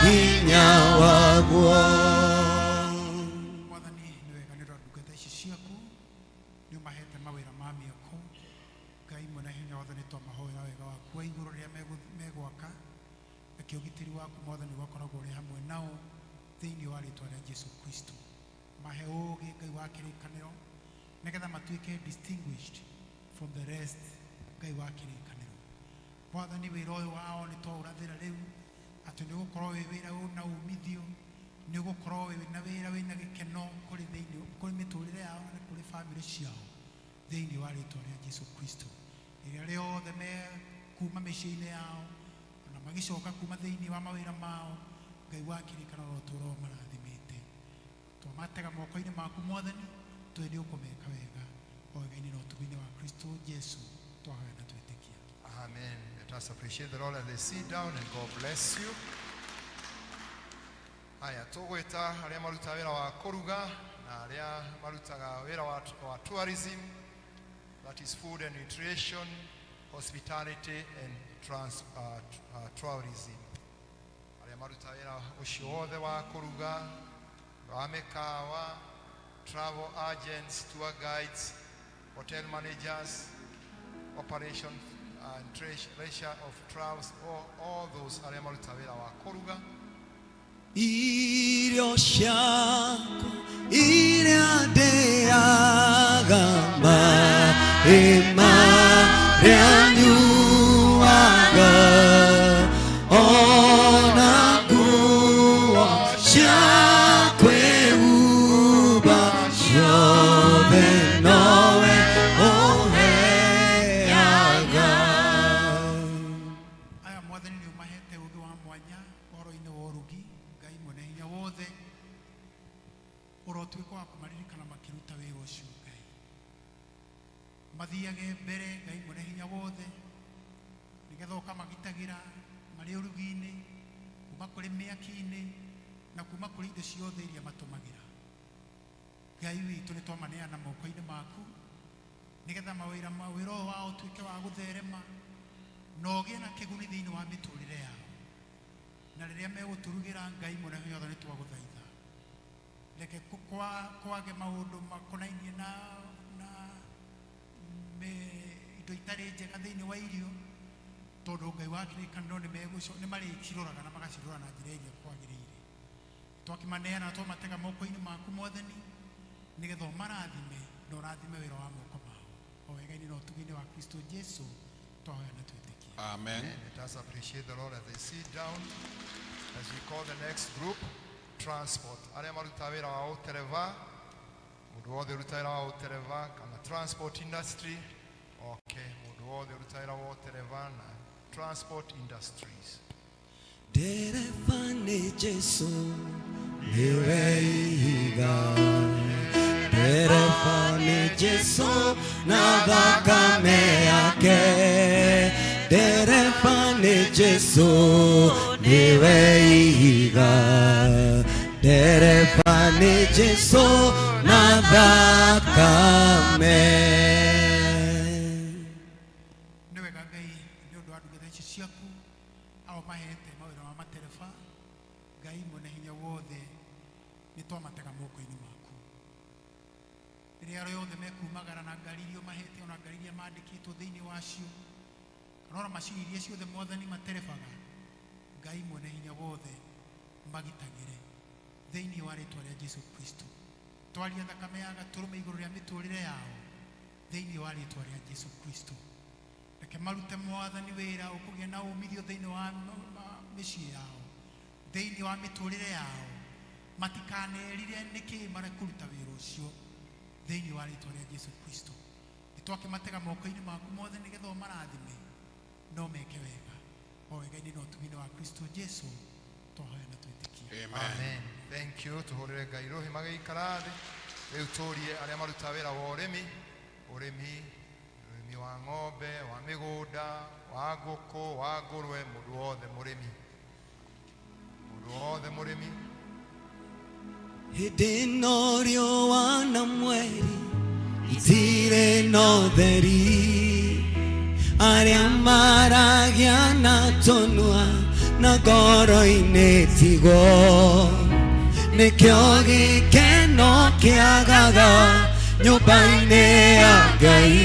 hinya waguo. Mwathani nĩ wega nĩ ũndũ wa ndungata ici ciaku nĩ ũmahete mawĩra ma mĩako. Ngai mwene hinya wothe nĩ twamahoera wega waku wa igũrũ rĩrĩa megwaka, reke ũgitĩri waku Mwathani ũgakoragwo ũrĩ hamwe nao thĩinĩ wa rĩtwa rĩa Jesu Kristo. Mahe ũũgĩ Ngai wa kĩrĩkanĩro nĩgetha matuĩke distinguished from the rest Ngai wa kĩrĩkanĩro. Mwathani wĩra ũyũ wao nĩ twaũrathĩra rĩu atĩ nĩ ũgũkorwo wĩ wĩra wĩna umithio, nĩ ũgũkorwo wĩna wĩra wĩna gĩkeno kũrĩ thĩinĩ kũrĩ mĩtũrĩre yao na kũrĩ bamĩrĩ ciao thĩinĩ wa rĩtwa rĩa Jesu Kristo. Rĩrĩa rĩothe me kuma mĩciĩ-inĩ yao ona magĩcoka kuma thĩinĩ wa mawĩra mao, Ngai wa kĩrĩkanĩro ũtũũra ũmarathimĩte. Twamatega moko-inĩ maku Mwathani, tũĩ nĩ ũkũmeka wega o wega-inĩ na ũtugi-inĩ wa Kristo Jesu twahoya na twĩtĩkia. Amen. Let us appreciate the Lord as they sit down and God bless you. Haya, tũgwĩta arĩa marutaga wĩra wa kũruga na arĩa marutaga wĩra wa tourism, that is food and nutrition, hospitality and tourism. Arĩa marutaga wĩra ũcio wothe wa kũruga, wa mĩkawa, travel agents, tour guides, hotel managers, operation and Trish, of Travels, all those arĩa maruta wĩra wa kũruga. Irio ciakwa iria ndĩaga maĩ marĩa nyuaga ona nguo cia kwĩhumba ciothe nowe ũheaga. Aya Mwathani nĩ ũmahete ũgĩ wa mwanya ũhoro-inĩ wa ũrugi. Ngai mwene hinya wothe, ũrotuĩka wa kũmaririkana makĩruta wĩra ũcio. Ngai, mathiage mbere. Ngai mwene hinya wothe, nĩgetha ũkamagitagĩra marĩ ũrugi-inĩ, kuma kũrĩ mĩaki-inĩ na kuma kũrĩ indo ciothe iria matũmagĩra. Ngai witũ, nĩ twamaneana moko-inĩ maku nĩgetha mawĩra wĩra ũyũ wao ũtuĩke wa gũtherema na ũgĩe na kĩguni thĩinĩ wa mĩtũrĩre yao. Na rĩrĩa megũtũrugĩra, Ngai mwene hinya wothe, nĩ twagũthaitha, reke kwage maũndũ makonainie na indo itarĩ njega thĩinĩ wa irio, tondũ Ngai wa kĩrĩkanĩro, nĩ marĩciroraga na magacirora na njĩra ĩrĩa kwagĩrĩire. Twakimaneana na twamatega moko-inĩ maku, Mwathani, nĩgetha ũmarathime na ũrathime wĩra wa moko mao. O wega-inĩ na ũtugi-inĩ wa Kristo Jesu twahoya na twĩtĩkia. Amen. Let us appreciate the Lord as they sit down. As we call the next group, transport. Arĩa maruta wĩra wa ũtereba, mũndũ wothe ũruta wĩra wa ũtereba kana transport industry. Okay, mũndũ wothe ũruta wĩra wa ũtereba na transport industries. Ndereba nĩ Jesu, nĩwe ihiga. Ndereba nĩ Jesu na thakame yake. Ndereba nĩ Jesu, nĩwe ihiga. Ndereba nĩ Jesu na thakame. Nĩ wega, Ngai, nĩ ũndũ wa ndungata ici ciaku ao mahete mawĩra ma matereba. Ngai mwene hinya wothe, nĩ twamatega moko-inĩ maku. Rĩrĩa rĩothe mekumagara na ngari iria mahete, ona ngari iria mandĩkĩtwo thĩinĩ wacio, kana ona macini iria ciothe, Mwathani, materebaga, Ngai mwene hinya wothe, magitagĩre thĩinĩ wa rĩtwa rĩa Jesu Kristo. Twaria thakame ya gatũrũme igũrũ rĩa mĩtũrĩre yao thĩinĩ wa rĩtwa rĩa Jesu Kristo. Reke marute, Mwathani, wĩra ũkũgĩa na umithio thĩinĩ wa mĩciĩ yao, thĩinĩ wa mĩtũrĩre yao. Matikanerire nĩkĩ marekũruta wĩra ũcio thĩinĩ wa rĩtwa rĩa Jesu Kristo. Nĩ twakĩmatega moko-inĩ maku mothe nĩgetha ũmarathime no meke wega. O wega-inĩ na ũtugi-inĩ wa Kristo Jesu twahoya na twĩtĩkia. Amen. Amen. Thank you. Tuhũrĩre Ngai rũhĩ magĩikara thĩ. Rĩu tũrie arĩa maruta wĩra wa ũrĩmi, ũrĩmi wa ng'ombe, wa mĩgũnda, wa ngũkũ, wa ngũrwe, mũndũ wothe mũrĩmi. Mũndũ wothe mũrĩmi. Hĩndĩ ĩno riũa na mweri itirĩ na ũtheri, arĩa maragia na tũnua na ngoro-inĩ tigwo, nĩkĩo gĩkeno kĩagaga nyũmba-inĩ ya Ngai.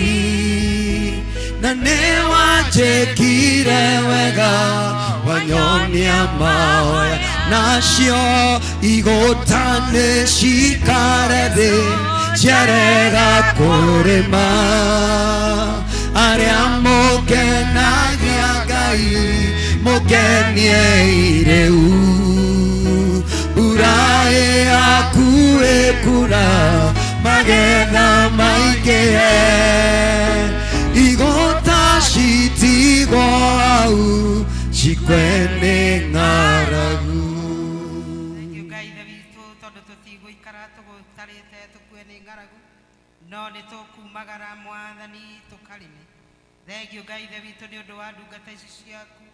Na nĩ wanjĩkire wega, wanyonia mahoya, nacio igũta nĩ cikare thĩ ciarega kũrĩma. Arĩa mũkenagia Ngai, mũkenie rĩu, mbura ĩhakuhĩ kura, magetha maingĩhe, igũta citigwo hau cikwe nĩ ng'aragu. Thank you, Ngai ithe witũ, tondũ tũtigũikara tũgũtarĩte tũkue nĩ ng'aragu, no nĩ tũkumagara, Mwathani, tũkarĩme. Thengiũ, Ngai ithe witũ, nĩ ũndũ wa ndungata ici ciaku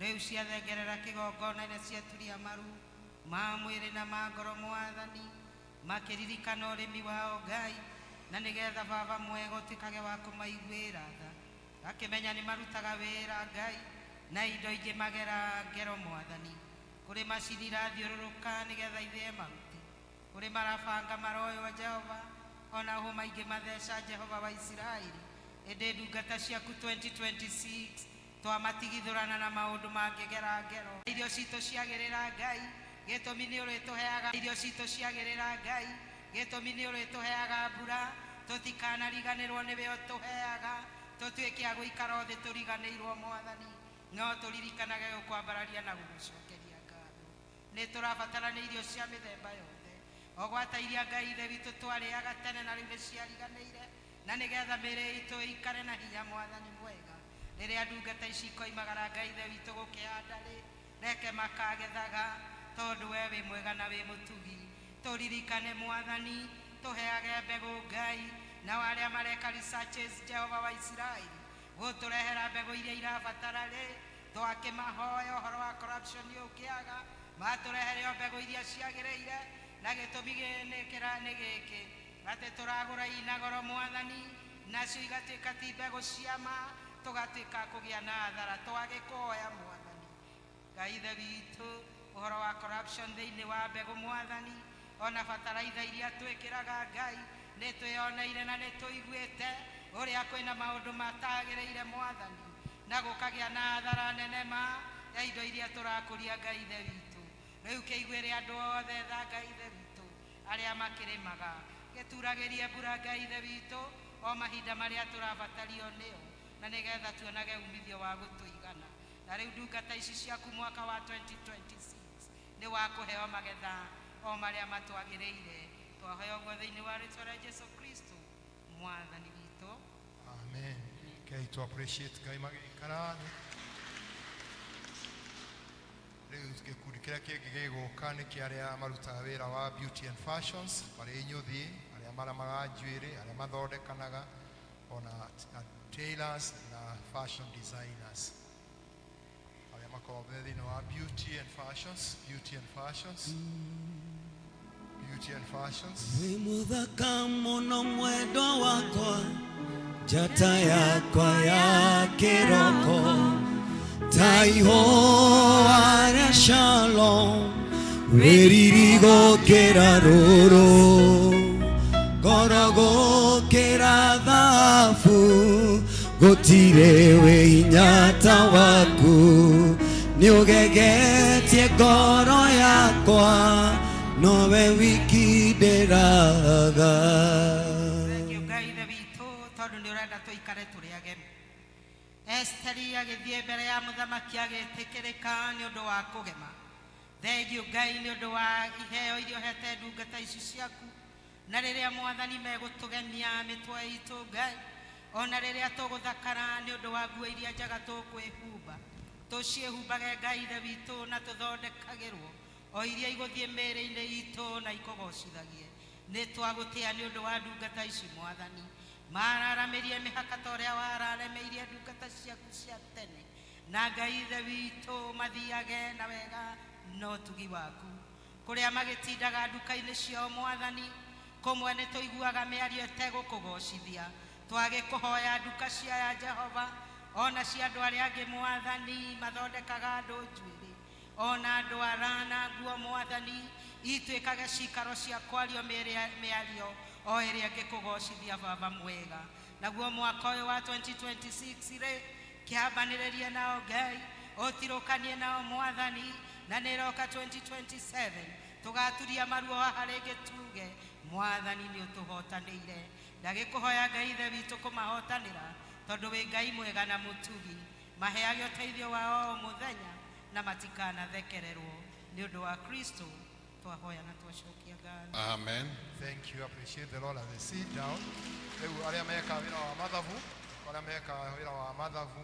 rĩu ciathengerera kĩgongona-inĩ, ciaturia maru ma mwĩrĩ na ma ngoro, Mwathani, makĩririkana ũrĩmi wao, Ngai, na nĩgetha Baba mwega ũtuĩkage wa kũmaiguĩra tha. Akĩmenya nĩ marutaga wĩra, Ngai, na indo ingĩ magera ngero, Mwathani. Kũrĩ macini irathiũrũrũka nĩgetha ithĩe mahuti, kũrĩ marabanga maroywo, Jehova, ona hũma ingĩ matheca, Jehova wa Isiraeli. Ĩndĩ ndungata ciaku 2026 twamatigithũrana na maũndũ mangĩgera ngero. Irio citũ ciagĩrĩra Ngai, gĩtũmi nĩ ũrĩtũheaga. Irio citũ ciagĩrĩra Ngai, gĩtũmi nĩ ũrĩtũheaga mbura. Tũtikanariganĩrwo nĩwe ũtũheaga, tũtuĩke a gũikara thĩ tũriganĩirwo Mwathani, no tũririkanage gũkwambararia na gũgũcokeria ngatho. Nĩ tũrabatara nĩ irio cia mĩthemba yothe, o gwata iria Ngai Ithe witũ twarĩaga tene na rĩu nĩ ciariganĩire, na nĩgetha mĩĩrĩ itũ ĩikare na hinya. Mwathani mwega, rĩrĩa ndungata ici ikoimagara Ngai Ithe witũ gũkĩhanda rĩ, reke makagethaga, tondũ we wĩ mwega na wĩ mũtugi. Tũririkane Mwathani, tũheage mbegũ Ngai, nao arĩa mareka researches, Jehova wa Isiraeli, gũtũrehera mbegũ iria irabatara rĩ, twakĩmahoya ũhoro wa corruption ũkĩaga, matũrehere o mbegũ iria ciagĩrĩire. Na gĩtũmi nĩ nĩ gĩkĩ, atĩ tũragũra ina goro Mwathani, nacio igatuĩka ti mbegũ cia ma, tũgatuĩka kũgĩa na athara. Twagĩkũhoya Mwathani Ngai Ithe witũ, ũhoro wa corruption thĩinĩ wa mbegũ Mwathani, ona bataraitha iria twĩkĩraga Ngai, nĩ twĩyoneire na nĩ tũiguĩte ũrĩa kwĩna maũndũ matagĩrĩire Mwathani, na gũkagĩa na athara nene ma ya indo iria tũrakũria Ngai Ithe witũ. Rĩu kĩiguĩre andũ othe tha Ngai Ithe witũ, arĩa makĩrĩmaga, gĩturagĩrie mbura Ngai Ithe witũ o mahinda marĩa tũrabatario nĩyo, na nĩgetha tuonage umithio wa gũtũigana. Na rĩu ndungata ici ciaku mwaka wa 2026 nĩ wa kũheo magetha o marĩa matwagĩrĩire. Twahoya ũguo thĩinĩ wa rĩtwa rĩa Jesu Kristo Mwathani witũ. Amen. Okay, to appreciate Ngai magĩikara thĩ. Rĩu gĩkundi kĩrĩa kĩngĩ gĩgũka nĩ kĩa arĩa marutaga wĩra wa beauty and fashions, marĩ inyuthi, arĩa maramaga njuĩrĩ, arĩa mathondekanaga, ona na tailors na fashion designers, arĩa makoragwo me thĩinĩ wa beauty and fashions, beauty and fashions, beauty and fashions. Wĩ mũthaka mũno mwendwa wakwa, njata yakwa ya kĩroko, ta ihũa rĩa Shalom, wĩ riri gũkĩra rũrũ, goro gũkĩra thahabu, gũtirĩ wĩ hinya ta waku, nĩ ũgegetie ngoro yakwa, nowe wiki ndĩraga. Thengiũ Ngai Ithe witũ, tondũ nĩ ũrenda tũikare tũrĩ agemu. Esteri agĩthiĩ mbere ya mũthamaki agĩtĩkĩrĩka nĩ ũndũ wa kũgema. Thengiũ Ngai nĩ ũndũ wa iheo iria ũhete ndungata ici ciaku, na rĩrĩa Mwathani megũtũgemia mĩtwe itũ Ngai, ona rĩrĩa tũgũthakara nĩ ũndũ wa nguo iria njega tũkwĩhumba, tũciĩhumbage Ngai Ithe witũ, na tũthondekagĩrwo o iria igũthiĩ mĩĩrĩ-inĩ itũ na ikũgocithagie. Nĩ twagũtĩa nĩ ũndũ wa ndungata ici Mwathani, mararamĩrie mĩhaka ta ũrĩa wararamĩirie ndungata ciaku cia tene, na Ngai Ithe witũ mathiage na wega na ũtugi waku kũrĩa magĩtindaga nduka-inĩ ciao Mwathani. Kũmwe nĩ tũiguaga mĩario ĩtegũkũgocithia. Twagĩkũhoya nduka cia ya Jehova, ona cia andũ arĩa angĩ Mwathani mathondekaga andũ njuĩrĩ, ona ndwara na nguo Mwathani, ituĩkage cikaro cia kwario mĩario o ĩrĩa ĩngĩkũgocithia Baba mwega. Naguo mwaka ũyũ wa 2026 rĩ, kĩambanĩrĩrie nao Ngai, ũtirũkanie nao Mwathani, na nĩ ĩroka 2027 tũgaturia maruo haha rĩngĩ tuge Mwathani nĩ ũtũhotanĩire. Ndagĩkũhoya Ngai Ithe witũ kũmahotanĩra, tondũ wĩ Ngai mwega na mũtugi. Maheage ũteithio wao o mũthenya na matikanathekererwo, nĩ ũndũ wa Kristo twahoya na twacokia ngatho. Amen. Thank you. Appreciate the Lord as they sit down. Rĩu arĩa meka wĩra wa mathabu, arĩa meka wĩra wa mathabu,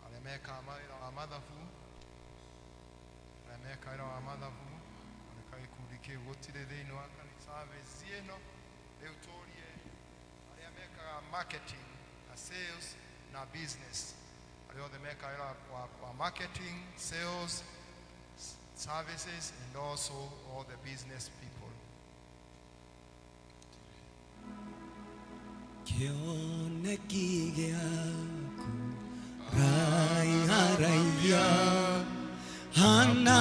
arĩa meka wĩra wa mathabu, arĩa meka wĩra wa mathabu, oneka gĩkundi kĩu gũtirĩ thĩinĩ wa kanitha service ĩno. Rĩu tũrie arĩa mekaga marketing na sales na business, arĩa othe mekaga wĩra wa marketing, sales, services and also all the business people. Kĩoneki gĩaku raiharaihia, Hana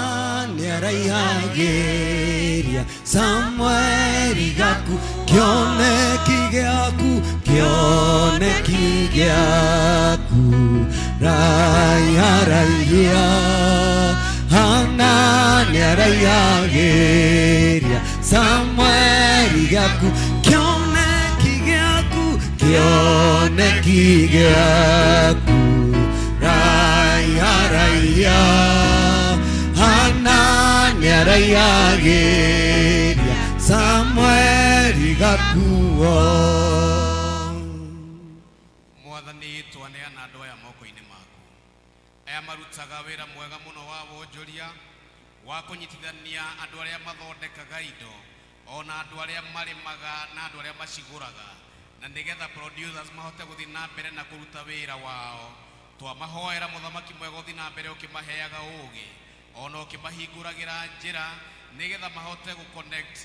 nĩaraihagĩria Samueli gaku, kĩoneki gĩaku. Kĩoneki gĩaku raiharaihia Hana nĩaraihagĩria Samueli gĩaku kĩoneki gĩaku kĩoneki gĩaku raiharaihia Hana nĩaraihagĩria Samueli gakuo. Mwathani, twaneana andũ aya moko-inĩ maku, aya marutaga wĩra mwega mũno wa wonjoria, wa kũnyitithania andũ arĩa mathondekaga indo ona andũ arĩa marĩmaga na andũ arĩa macigũraga, na nĩgetha producers mahote gũthiĩ na mbere na kũruta wĩra wao. Twamahoera, mũthamaki mwega, ũthiĩ na mbere ũkĩmaheaga ũũgĩ ona ũkĩmahingũragĩra njĩra nĩgetha mahote gũ connect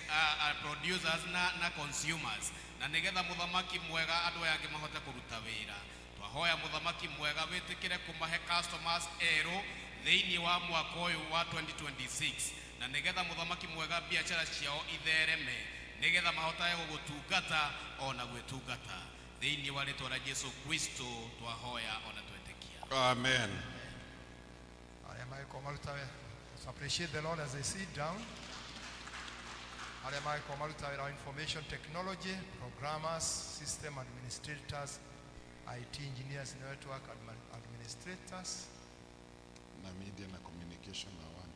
producers na consumers, na nĩgetha, mũthamaki mwega, andũ aya angĩ mahote kũruta wĩra. Twahoya, mũthamaki mwega, wĩtĩkĩre kũmahe customers erũ thĩinĩ wa mwaka ũyũ wa 2026, na nĩgetha, mũthamaki mwega, biacara ciao ithereme, nĩgetha mahotage gũgũtungata ona gwĩtungata. Thĩinĩ wa rĩtwa rĩa Jesu Kristo twahoya ona twetĩkia. Amen. Arĩa magĩkorwo maruta wĩra. So appreciate the Lord as they sit down. Arĩa magĩkorwo maruta wĩra wa information technology, programmers, system administrators, IT engineers, network administrators. Na media na communication na one.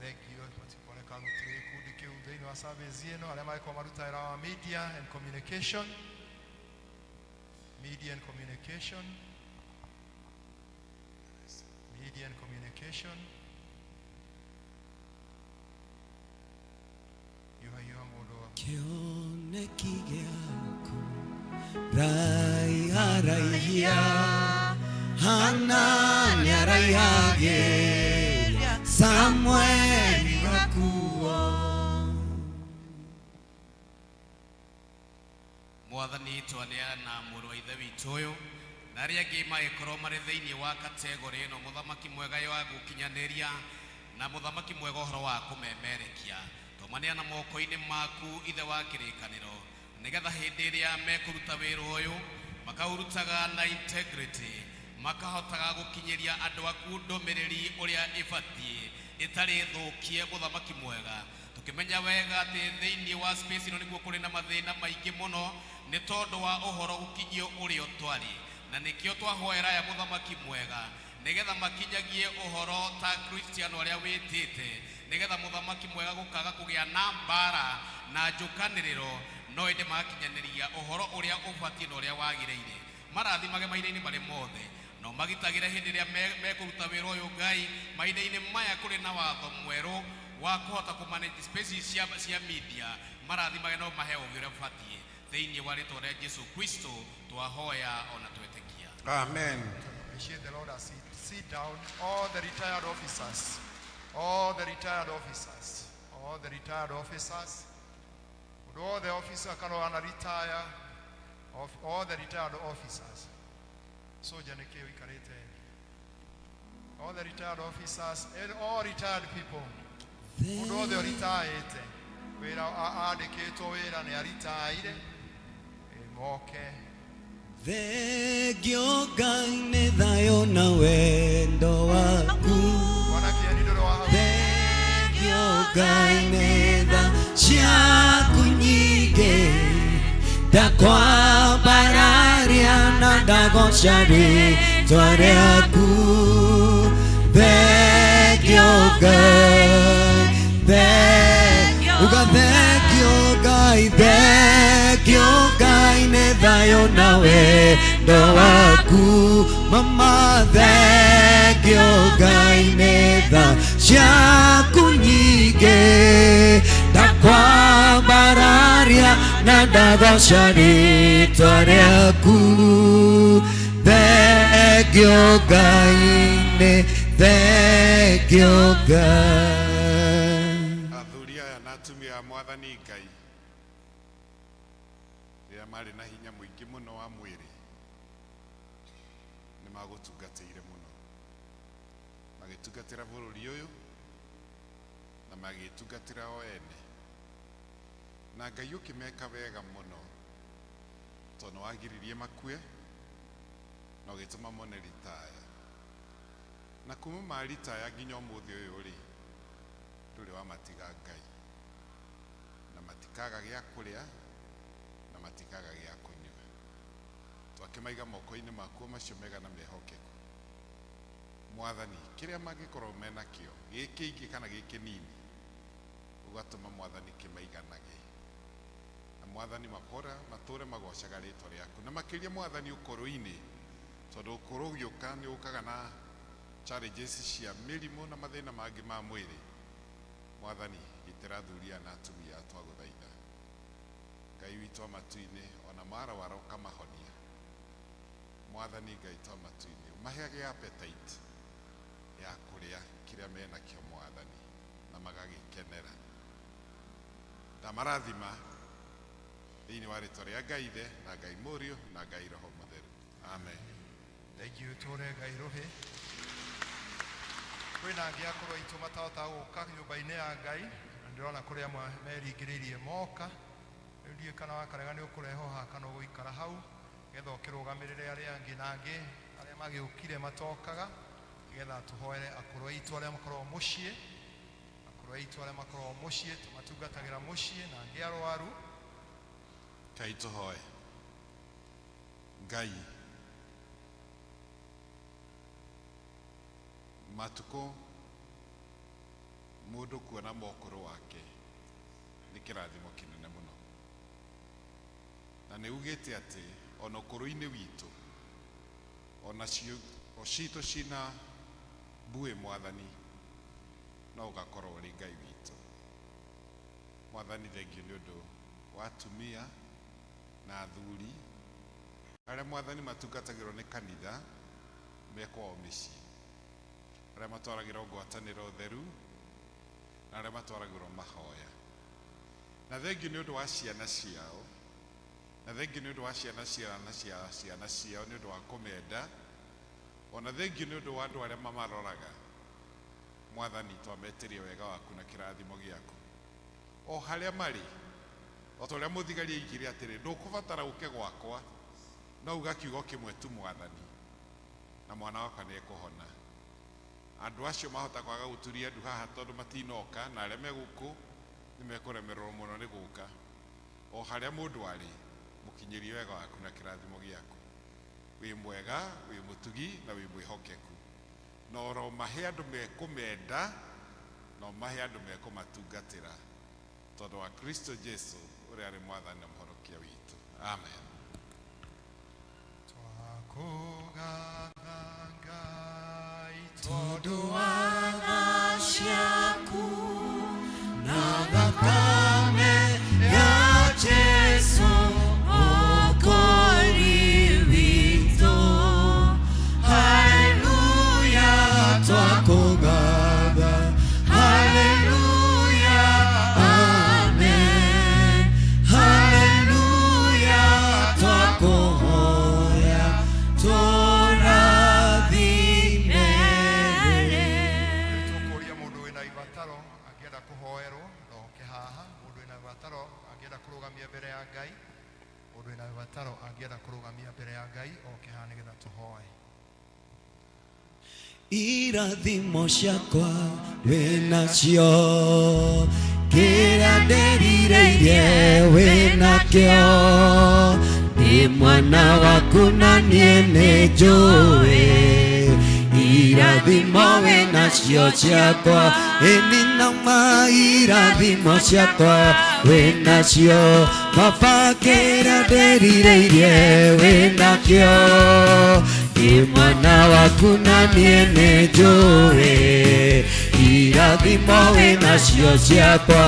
Thank you. Matikoneka gũtirĩ gĩkundi kĩu thĩinĩ wa service ĩno. Arĩa magĩkorwo maruta wĩra wa media and communication, media and communication, media and communication. Yuha yuha mũndũ wa Kĩoneki gĩaku raiharaihia Hana nĩaraihagĩria Samueli gakuo. Mwathani, twaneana mũrũ wa ithe witũ ũyũ na arĩa angĩ magĩkorwo marĩ thĩinĩ wa category ĩno, mũthamaki mwega, ya gũkinyanĩria na, mũthamaki mwega, ũhoro wa kũmemerekia. Tũmaneana moko-inĩ maku, ithe wa kĩrĩkanĩro, nĩgetha hĩndĩ ĩrĩa mekũruta wĩra ũyũ makaũrutaga na integrity, makahotaga gũkinyĩria andũ aku ndũmĩrĩri ũrĩa ĩbatiĩ ĩtarĩ thũkie. Mũthamaki mwega, tũkĩmenya wega atĩ thĩinĩ wa space ĩno nĩkuo kũrĩ na mathĩna maingĩ mũno nĩ tondũ wa ũhoro gũkinyio ũrĩa ũtwarĩ, na nĩkĩo twahoera aya, mũthamaki mwega, nĩgetha makinyagie ũhoro ta Kristiano arĩa wĩtĩte, nĩgetha, mũthamaki mwega, gũkaga kũgĩa na mbara na njũkanĩrĩro, no ĩndĩ magakinyanĩria ũhoro ũrĩa ũbatiĩ na ũrĩa wagĩrĩire. Marathimage mahinda-inĩ marĩ mothe no magitagĩre hĩndĩ ĩrĩa mekũruta wĩra ũyũ. Ngai, mahinda-inĩ maya kũrĩ na watho mwerũ wa kũhota kũ manage spaces cia media, marathimage no mahe ũgĩ ũrĩa ũbatiĩ. Thĩinĩ wa rĩtwa rĩa Jesu Kristo twahoya ona twetĩkia. Amen. Appreciate the Lord as he sit down. All the retired officers, all the retired officers, all the retired officers, all the officer kana wana retire, of all the retired officers. Soja nĩkĩ ũikarĩte? All the retired officers and all retired people. Mũndũ wothe ũritaĩte wĩra, andĩkĩtwo wĩra nĩ aritaire, moke. Thengio Ngai nĩ thayũ na wendo waku. Bwana Kĩeni, ndũrĩ wa hau. Thengio Ngai nĩ tha ciaku nyingĩ, ndakwambararia na ndagoca rĩtwa rĩaku. Thengio Ngai, uga thengio Ngai, thengio Ngai nĩ thayũ na wendo waku. Mama, thengio Ngai nĩ tha ciaku nyingĩ, ndakwambararia na ndagoca rĩtwa rĩaku. Thengio Ngai nĩ thengio Ngai. Athuri aya na atumia a Mwathani Ngai, rĩrĩa marĩ na hinya mũingĩ mũno wa mwĩrĩ, nĩ magũtungatĩire mũno, magĩtungatĩra bũrũri ũyũ na magĩtungatĩra o ene. Na Ngai ũkĩmeka wega mũno tondũ nĩwagiririe makue na ũgĩtũma mone ritaya. Na kuma ma ritaya nginya ũmũthĩ ũyũ rĩ, ndũrĩ wamatiga Ngai, na matikaga gĩa kũrĩa na matikaga gĩa kũnyua. Twakĩmaiga moko-inĩ maku macio mega na mehokeku. Mwathani, kĩrĩa mangĩkorwo menakĩo gĩ kĩingĩ kana gĩ kĩnini, ũgatũma Mwathani kĩmaiganage. Na Mwathani makora matũre magocaga rĩtwa rĩaku, na makĩria Mwathani ũkũrũ-inĩ, tondũ ũkũrũ ũgĩũka nĩ ũkaga na challenges cia mĩrimũ na mathĩna mangĩ ma mwĩrĩ. Mwathani, gitĩra athuri aya na atumia aya twagũthaitha. Ngai witũ wa matu-inĩ, ona marwara ũkamahonia. Mwathani Ngai wa matu-inĩ, ũmaheage appetite ya kũrĩa kĩrĩa menakĩo Mwathani, na magagĩkenera. Ndamarathima thĩinĩ wa rĩtwa rĩa Ngai Ithe na Ngai Mũriũ na Ngai Roho Mũtheru. Amen. Thengiũ tũre Ngai rũhĩ. Kwĩna angĩ akũrũ aitũ matahotaga gũka nyũmba-inĩ ya Ngai, na ndĩrona kũrĩ amwe meringĩrĩirie moka. Rĩu ndiũĩ kana wakarega nĩ ũkũrehwo haha kana ũgũikara hau nĩgetha ũkĩrũgamĩrĩre arĩa angĩ, na angĩ arĩa magĩũkire matokaga, nĩgetha tũhoere akũrũ aitũ arĩa makoragwo mũciĩ, akũrũ aitũ arĩa makoragwo mũciĩ tũmatungatagĩra mũciĩ, na angĩ arwaru. Ngai tũhoe. Ngai, matukũ mũndũ kuona mokũrũ wake nĩ kĩrathimo kĩnene mũno, na nĩ ugĩte atĩ ona ũkũrũ-inĩ witũ ona ciugo citũ cina mbuĩ Mwathani, no ũgakorwo ũrĩ Ngai witũ. Mwathani, thengiũ nĩ ũndũ wa atumia na athuri arĩa Mwathani matungatagĩrwo nĩ kanitha me kwao mĩciĩ, arĩa matwaragĩrwo ngwatanĩro theru na arĩa matwaragĩrwo mahoya. Na thengiũ nĩ ũndũ wa ciana ciao, na thengiũ nĩ ũndũ wa ciana ciana cia ciana ciao nĩ ũndũ wa kũmenda, ona thengiũ nĩ ũndũ wa andũ arĩa mamaroraga. Mwathani, twametĩrie wega waku na kĩrathimo gĩaku o harĩa marĩ, o ta ũrĩa mũthigari aigire atĩrĩ, ndũkũbatara ũke gwakwa, no uga kiugo kĩmwe tu Mwathani, na mwana wakwa nĩ ekũhona. Andũ acio mahota kwaga gũturia ndu haha tondũ matinoka, na arĩa me gũkũ nĩ mekũremererwo mũno nĩ gũka. O harĩa mũndũ arĩ, mũkinyĩrie wega waku na kĩrathimo gĩaku. Wĩ mwega, wĩ mũtugi na wĩ mwĩhokeku, na oro mahe andũ mekũmenda na ũmahe andũ mekũmatungatĩra, tondũ wa Kristo Jesu ũrĩa arĩ Mwathani na Mũhonokia witũ. Amen. Twakũgatha Ngai tondũ wa tha ciaku na thakame ya Jesu Mwokozi witũ. Haleluya, twakũgatha. Haleluya, amen. Haleluya, twakũhoya tũrathime. Rĩu tũkũria mũndũ wĩna ibataro angĩenda kũhoerwo no oke haha. Mũndũ wĩna ibataro angĩenda kũrũgamia mbere ya Ngai, mũndũ wĩna ibataro angĩenda kũrũgamia mbere ya Ngai oke haha nĩgetha tũhoe. Irathimo ciakwa wĩnacio, kĩrĩa ndĩrirĩirie wĩnakĩo, ndĩ mwana waku na niĩ nĩ njũĩ irathimo wĩnacio ciakwa, ĩni nama irathimo ciakwa wĩnacio, baba kĩrĩa ndĩrirĩirie wĩnakĩo, ndĩ mwana waku na niĩ nĩ njũĩ irathimo wĩnacio ciakwa,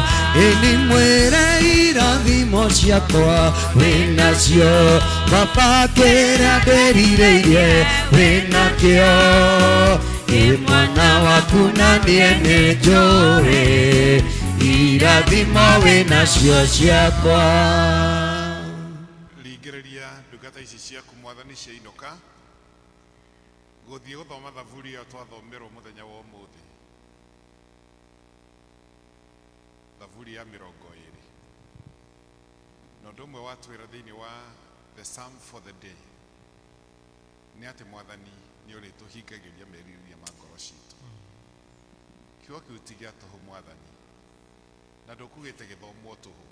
ĩni mwĩre irathimo ciakwa wĩnacio, baba kĩrĩa ndĩrirĩirie wĩnakĩo, ndĩ mwana waku na niĩ nĩ njũĩ irathimo wĩnacio ciakwa. Ringĩrĩria ndungata ici ciaku Mwathani ciainũka gũthiĩ gũthoma thaburi ĩyo twathomerwo mũthenya wa ũmũthĩ, thaburi ya 20. Na ũndũ ũmwe watwĩra thĩinĩ wa the psalm for the day nĩ atĩ Mwathani nĩ ũrĩtũhingagĩria merirĩria ma ngoro citũ. Kiugo kĩu ti gĩa tũhũ, Mwathani, na ndũkugĩte gĩthomwo tũhũ,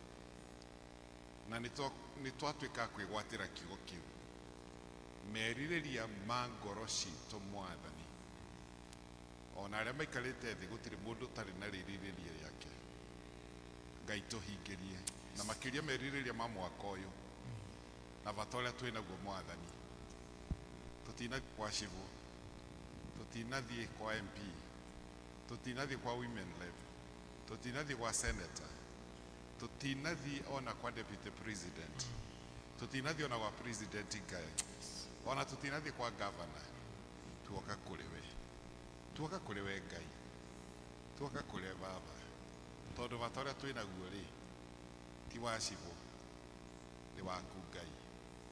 na nĩ twatuĩka a kwĩgwatĩra kiugo kĩu. Merirĩria ma ngoro citũ, Mwathani, ona arĩa maikarĩte thĩ gũtirĩ mũndũ ũtarĩ na rĩrirĩria rĩake. Ngai, tũhingĩrie na makĩria merirĩria ma mwaka ũyũ na bata ũrĩa twĩ naguo. Mwathani, tũtinathiĩ kwa cibũ, tũtinathiĩ kwa MP, tũtinathiĩ kwa women rep, tũtinathiĩ kwa senator, tũtinathiĩ ona kwa deputy president, tũtinathiĩ ona kwa president, Ngai, ona tũtinathiĩ kwa governor. Tuoka kũrĩ we, tuoka kũrĩ we Ngai, tuoka kũrĩ Baba, tondũ bata ũrĩa twĩ naguo rĩ ti wa cibũ, nĩ waku. Ngai,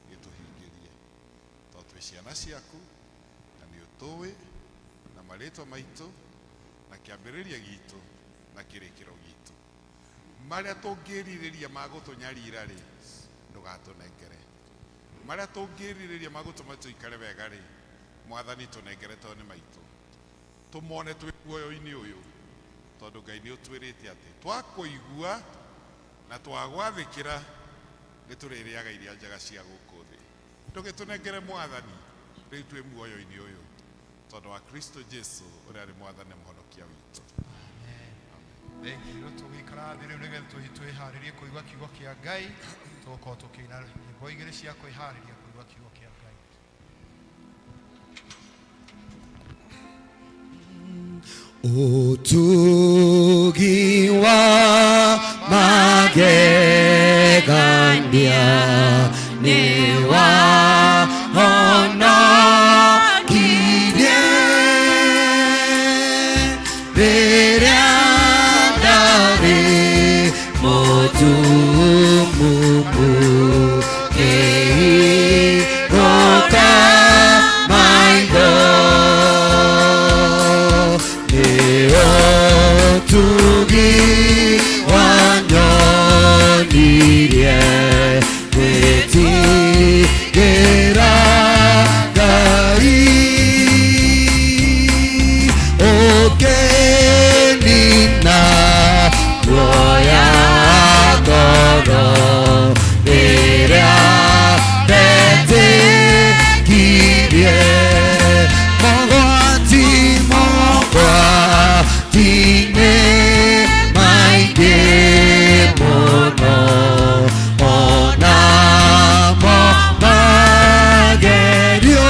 gĩtũhingĩrie, tondũ twĩ ciana ciaku na nĩ ũtũĩ na marĩtwa maitũ na kĩambĩrĩria gitũ na kĩrĩkĩro gitũ. Marĩa tũngĩrirĩria ma gũtũnyarira rĩ, ndũgatũnengere. Marĩa tũngĩrirĩria ma gũtũma tũikare wega rĩ, Mwathani, tũnengere, tondũ nĩ maitũ tũmone twĩ muoyo-inĩ ũyũ, tondũ Ngai nĩ ũtwĩrĩte atĩ twakũigua na twagwathĩkĩra nĩ tũrĩrĩaga iria njega cia gũkũ thĩ. Ndũgĩtũnengere, Mwathani, rĩu twĩ muoyo-inĩ ũyũ, tondũ wa Kristo Jesu ũrĩa arĩ Mwathani na Mũhonokia witũ. Thengiũ. Tũgĩikara thĩ rĩu nĩgetha twĩharĩrie kũigua kiugo kĩa Ngai. Tũgũkorwo tũkĩina nyĩmbo igĩrĩ cia kwĩharĩria kũigua kiugo kĩa Ngai. Ũtugi wa magegania nĩ wahonokirie rĩrĩa ndarĩ mũtumumu, ngĩhingũka maitho nĩ ũtugi wanyonirie gwĩtigĩra Ngai, ũkĩnina guoya ngoro rĩrĩa ndetĩkirie. Mogwati, mogwati nĩ maingĩ mũno, onamo magerio,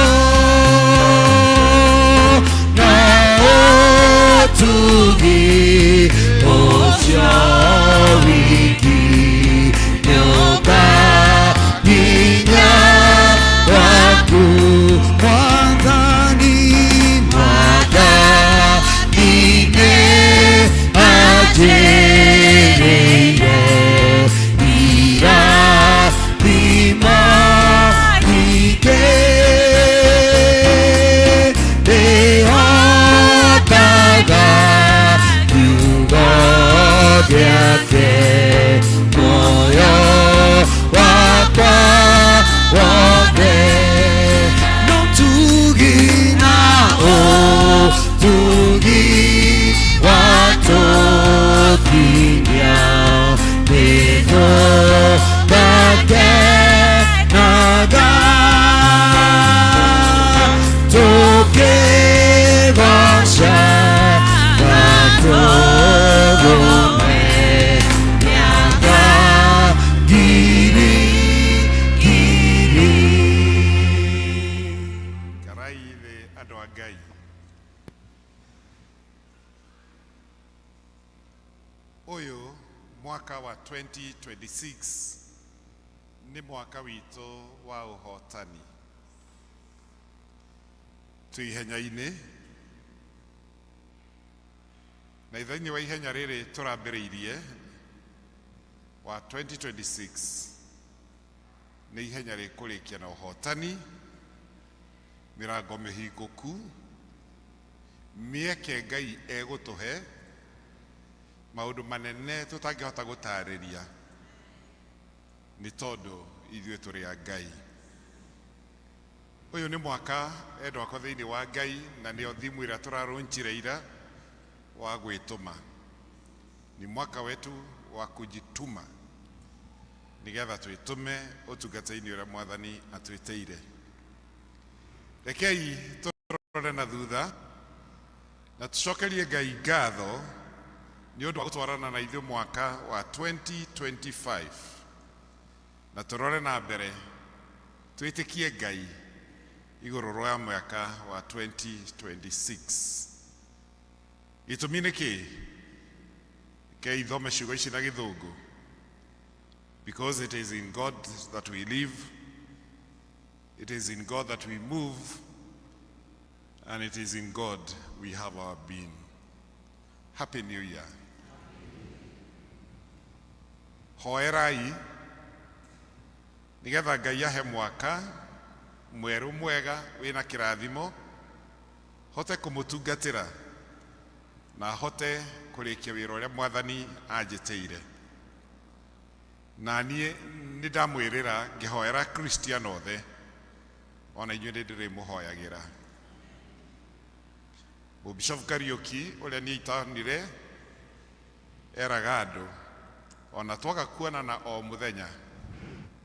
no ũtugi ũcio wiki nĩũkahinya waku. Mwathani, Mwathani nĩ anjĩrĩire irathimo nyingĩ, ndĩhokaga kiugo gĩake muoyo wakwa wothe. No tugi na ũtugi watũkinyia nĩtũgakenaga tũkĩgoca Gatũrũme mĩaka ngiri ngiri. Karai thĩ, andũ a Ngai. Ũyũ mwaka wa 2026 nĩ mwaka witũ wa ũhotani. Twĩ ihenya-inĩ, na thĩinĩ wa ihenya rĩrĩ tũrambĩrĩirie wa 2026 nĩ ihenya rĩkũrĩkia na ũhotani, mĩrango mĩhingũku, mĩeke Ngai egũtũhe, maũndũ manene tũtangĩhota gũtarĩria. Nĩ tondũ ithuĩ tũrĩ a Ngai. Ũyũ nĩ mwaka, endwa akwa thĩinĩ wa Ngai, na nĩyo thimu ĩrĩa tũrarũnchire ira wa gwĩtũma. Ni mwaka wetu wa kujituma nĩgetha twĩtũme ũtungata-inĩ ũrĩa Mwathani atwĩtĩire. Rekei tũrore na thutha na tũcokerie Ngai ngatho nĩ ũndũ wa gũtwarana na ithuĩ mwaka wa 2025, na tũrore na mbere twĩtĩkie Ngai igũrũ rwa mwaka wa 2026. Gĩtũmi nĩ kĩ? Rekei thome ciugo ici na Gĩthũngũ. Because it is in God that we live, it is in God that we move, and it is in God we have our being. Happy New Year. Hoerai nigetha Ngai ahe mwaka mwerũ mwega wĩna kĩrathimo, hote kũmũtungatĩra na hote kũrĩkia wĩra ũrĩa Mwathani anjĩtĩire. Na niĩ nĩ ndamwĩrĩra ngĩhoera Kristiano othe, ona inyuĩ nĩ ndĩrĩmũhoyagĩra. Mũbishop Kariũki ũrĩa niĩ itanire eraga andũ, ona twaga kuonana o mũthenya,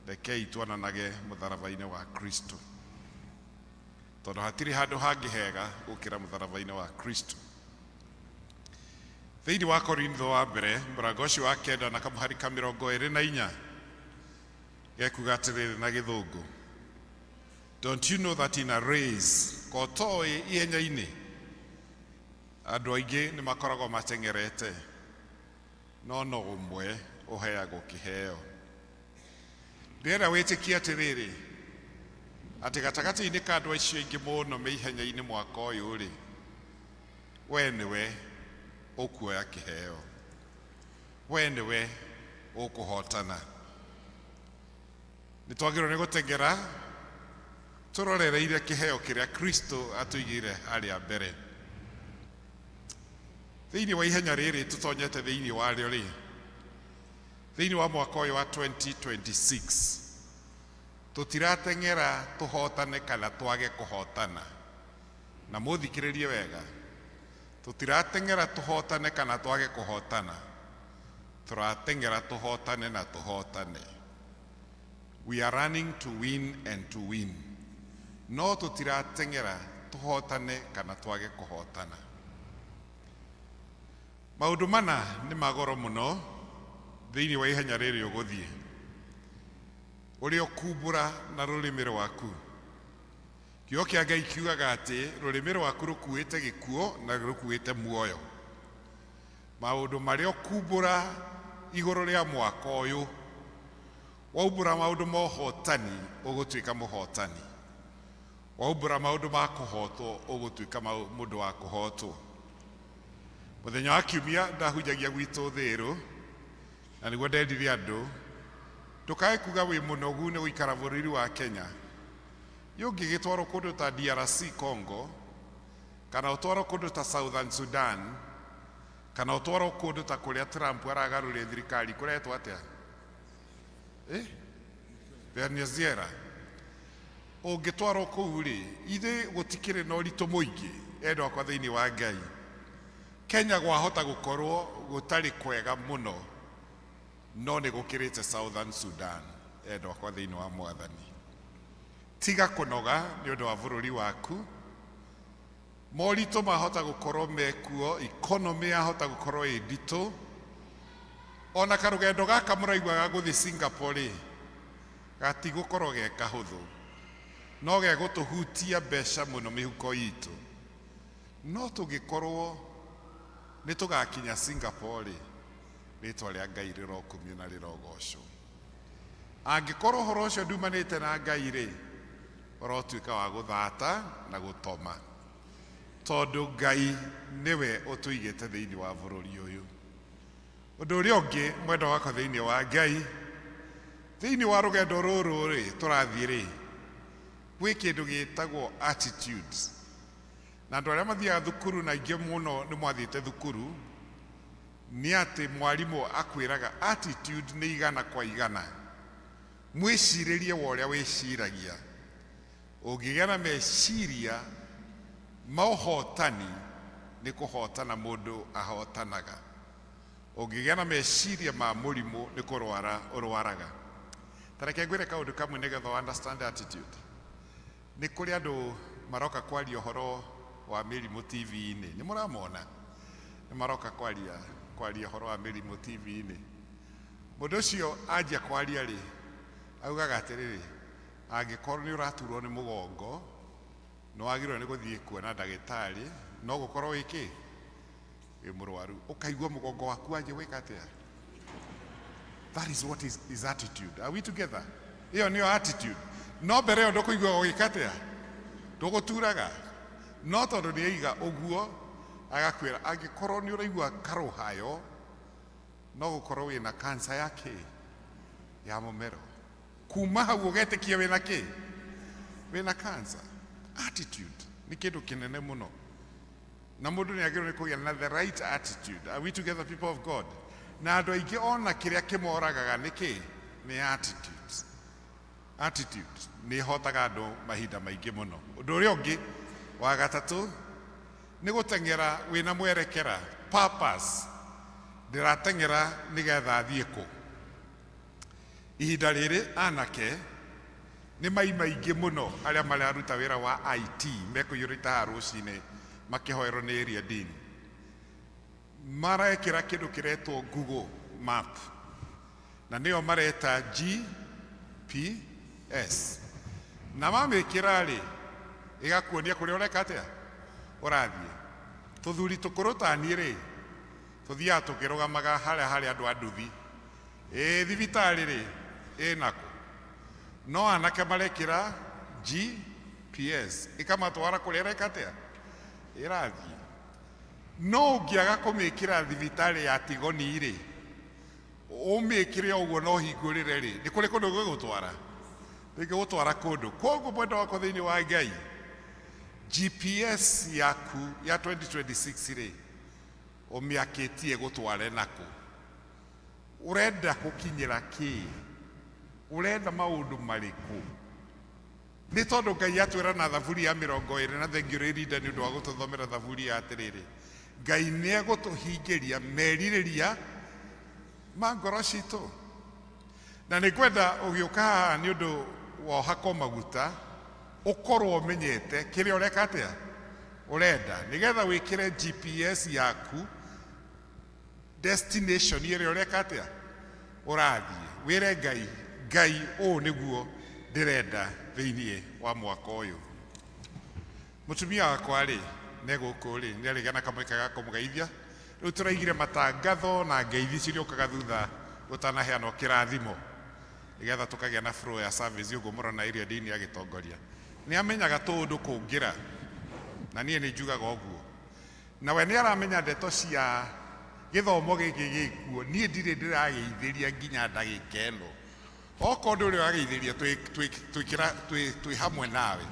rekei tuonanage mũtharaba-inĩ wa Kristo, tondũ hatirĩ handũ hangĩ hega gũkĩra mũtharaba-inĩ wa Kristo. Thĩinĩ wa Korintho wa mbere mũrango ũcio wa 9 na kamũhari ka 24 gekuga atĩrĩrĩ na Gĩthũngũ, "Don't you know that in a race," kotoĩ ihenya-inĩ andũ aingĩ nĩ makoragwo mateng'erete, no no ũmwe ũheagwo kĩheo. Ndĩrenda wĩtĩkie atĩrĩrĩ, atĩ gatagatĩ-inĩ ka andũ acio aingĩ mũno me ihenya-inĩ mwaka ũyũ rĩ, we nĩwe ũkuoya kĩheo, we nĩwe ũkũhotana. Nĩ twagĩrĩirwo nĩ gũteng'era tũrorereire kĩheo kĩrĩa Kristo atũigĩire harĩa mbere. Thĩinĩ wa ihenya rĩrĩ tũtonyete thĩinĩ warĩo rĩ, thĩinĩ wa mwaka ũyũ wa 2026, tũtirateng'era tũhotane kana twage kũhotana. Na mũthikĩrĩrie wega, tũtirateng'era tũhotane kana twage kũhotana, tũrateng'era tũhotane na tũhotane. We are running to win and to win, no tũtirateng'era tũhotane kana twage kũhotana. Maũndũ mana nĩ magoro mũno thĩinĩ wa ihenya rĩrĩ ũgũthiĩ, ũrĩa ũkumbũra na rũrĩmĩ rwaku. Kiugo kĩa Ngai kiugaga atĩ rũrĩmĩ rwaku rũkuĩte gĩkuũ na rũkuĩte muoyo. Maũndũ marĩa ũkumbũra igũrũ rĩa mwaka ũyũ, waumbũra maũndũ ma ũhotani, ũgũtuĩka mũhotani. Waumbũra maũndũ ma kũhotwo, ũgũtuĩka mũndũ wa kũhotwo. Mũthenya wa kiumia ndahunjagia gwitũ Thĩrũ, na nĩguo ndendire andũ ndũkae kuga wĩ mũnogu nĩ gũikara bũrũri wa Kenya. Ũngĩgĩtwarwo kũndũ ta DRC Congo, kana ũtwarwo kũndũ ta Southern Sudan, kana ũtwarwo kũndũ ta kũrĩa Trump aragarũrire thirikari, kũretwo atĩa, Venezuela, ũngĩtwarwo kũu rĩ, ithe gũtikĩrĩ na ũritũ mũingĩ. Endwa akwa thĩinĩ wa Ngai, Kenya gwahota gũkorwo gũtarĩ kwega mũno, no nĩ gũkĩrĩte Southern Sudan. Endwa akwa thĩinĩ wa Mwathani, tiga kũnoga nĩ ũndũ wa bũrũri waku. Moritũ mahota gũkorwo mekuo, economy yahota gũkorwo ĩ nditũ, ona karũgendo gaka mũraiguaga gũthiĩ Singapore rĩ, gatigũkorwo ge kahũthũ, no gegũtũhutia mbeca mũno mĩhuko itũ. No tũngĩkorwo nĩ tũgakinya Singapore rĩ, rĩtwa rĩa Ngai rĩrokumio na rĩrogocwo. Angĩkorwo ũhoro ũcio ndumanĩte na Ngai rĩ, ũrotuĩka wa gũthata na gũtoma, tondũ Ngai nĩwe ũtũigĩte thĩinĩ wa bũrũri ũyũ. Ũndũ ũrĩa ũngĩ, mwendwa wakwa thĩinĩ wa Ngai, thĩinĩ wa rũgendo rũrũ rĩ tũrathiĩ rĩ, gwĩ kĩndũ gĩtagwo attitudes. Na andũ arĩa mathiaga thukuru, na aingĩ mũno nĩ mwathiĩte thukuru, nĩ atĩ mwarimũ akwĩraga attitude nĩ 100 kwa 100. Mwĩcirĩrie wa ũrĩa wĩciragia. Ũngĩgĩa na meciria ma ũhotani, nĩ kũhotana mũndũ ahotanaga. Ũngĩgĩa na meciria ma mũrimũ, nĩ kũrwara ũrwaraga. Ta reke ngwĩre kaũndũ kamwe nĩgetha understand attitude. Nĩ kũrĩ andũ maroka kwaria ũhoro wa mĩrimũ TV-inĩ. Nĩ mũramona? Nĩ maroka kwaria ũhoro wa mĩrimũ TV-inĩ. Mũndũ ũcio anjia kwaria rĩ, augaga atĩrĩrĩ, angĩkorwo nĩ ũraturwo nĩ mũgongo, nĩ wagĩrĩirwo nĩ gũthiĩ kuona ndagĩtarĩ, no gũkorwo wĩ kĩ? Wĩ mũrwaru. Ũkaigua mũgongo waku wanjia gwĩka atĩa? That is what is attitude. Are we together? Ĩyo nĩyo attitude. No mbere ĩyo ndũkũigua ũgĩka atĩa? Ndũgũturaga. No tondũ nĩ aiga ũguo, agakwĩra angĩkorwo nĩ ũraigua karũhayo, no gũkorwo wĩna cancer ya kĩ? Ya mũmero. Kuma hau ũgetĩkia wĩna kĩ? Wĩna cancer. Attitude nĩ kĩndũ kĩnene mũno. Na mũndũ nĩ agĩrĩirwo nĩ kũgĩa na the right attitude. Are we together, people of God? Na andũ aingĩ ona kĩrĩa kĩmoragaga nĩ kĩ? Nĩ attitudes. Attitude nĩ ĩhotaga andũ mahinda maingĩ mũno. Ũndũ ũrĩa ũngĩ wa gatatũ nĩ gũteng'era wĩna mwerekera, purpose. Ndĩrateng'era nĩgetha thiĩ kũ? Ihinda rĩrĩ anake nĩ mai maingĩ mũno arĩa mararuta wĩra wa IT mekũiyũrĩte haha rũcinĩ makĩhoerwo nĩ area dean. Marekĩra kĩndũ kĩretwo Google Map na nĩyo mareta GPS, na mamĩkĩra rĩ, ĩgakuonia kũrĩa ũreka atĩa, ũrathiĩ. Tũthuri tũkũrũ ta niĩ rĩ, tũthiaga tũkĩrũgamaga harĩa harĩ andũ a nduthi, ĩ thibitarĩ rĩ ĩnakũ? No anake marekĩra GPS ĩkamatwara kũrĩa ĩreka atĩa, ĩrathiĩ. No ũngĩaga kũmĩkĩra thibitarĩ ya Tigoni rĩ, ũmĩkĩre ũguo no hingũrĩre rĩ, nĩ kũrĩ kũndũ gwĩgũtwara, rĩngĩgũtwara kũndũ. Koguo mwendo wakwa thĩinĩ wa Ngai, GPS yaku ya 2026 rĩ, ũmĩakĩtie gũtware nakũ? Ũrenda gũkinyĩra kĩ? Ũrenda maũndũ marĩkũ? Nĩ tondũ Ngai atwĩra na thaburi ya 20, na thengio rĩrinda nĩ ũndũ wa gũtũthomera thaburi ya atĩrĩrĩ, Ngai nĩ egũtũhingĩria merirĩria ma ngoro citũ. Na nĩ ngwenda ũgĩũka haha nĩ ũndũ wa ũhakwo maguta, ũkorwo ũmenyete kĩrĩa ũreka atĩa, ũrenda, nĩgetha wĩkĩre GPS yaku destination ĩrĩa ũreka atĩa, ũrathiĩ. Wĩre Ngai, Ngai, ũũ nĩguo ndĩrenda thĩinĩ wa mwaka ũyũ. Mũtumia wakwa rĩ, nĩ gũkũ rĩ, nĩ arĩgĩa na kamweke ga kũmũgeithia. Rĩu tũraigire matangatho na ngeithi cirĩũkaga thutha gũtanaheanwo kĩrathimo, nĩgetha tũkagĩa na flow ya service ũguo mũrona area dean agĩtongoria. Nĩ amenyaga tũũndũ kũngĩra, na niĩ nĩ njugaga ũguo. Na we nĩ aramenya ndeto cia gĩthomo gĩkĩ gĩkuo, niĩ ndirĩ ndĩrageithĩria nginya ndagĩka ĩno. Okorwo ndũrĩ ũrageithĩria, twĩ hamwe nawe.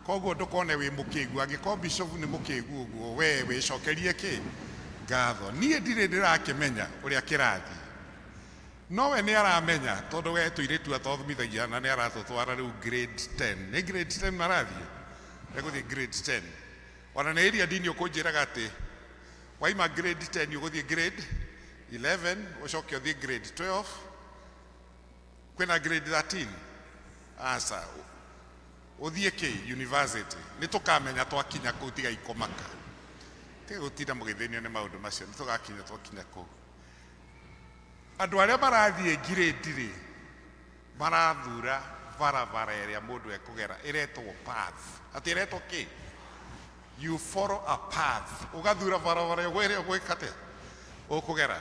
Koguo ndũkone wĩ mũkĩgu. Angĩkorwo bishop nĩ mũkĩgu ũguo, we wĩcokerie kĩ ngatho. Niĩ ndirĩ ndĩrakĩmenya ũrĩa kĩrathiĩ, no we nĩ aramenya, tondũ we tũirĩtu atothomithagia na nĩ aratũtwara rĩu grade 10. Nĩ grade 10 marathiĩ, egũthiĩ grade 10. Ona nĩ area dean ũkũnjĩraga atĩ waima grade 10 ũgũthiĩ grade 11, ũcoke ũthiĩ grade 12, kwĩna grade 13, aca ũthiĩ kĩ university. Nĩ tũkamenya twakinya kũu. Tiga ikũmaka, tiga gũtinda mũgĩthĩnio nĩ maũndũ macio, nĩ tũgakinya twakinya kũu. Andũ arĩa marathiĩ grade rĩ, marathura barabara ĩrĩa mũndũ ekũgera ĩretwo path. Atĩ ĩretwo kĩ? You follow a path. Ũgathura barabara ĩrĩa ũgwĩka atĩa, ũkũgera.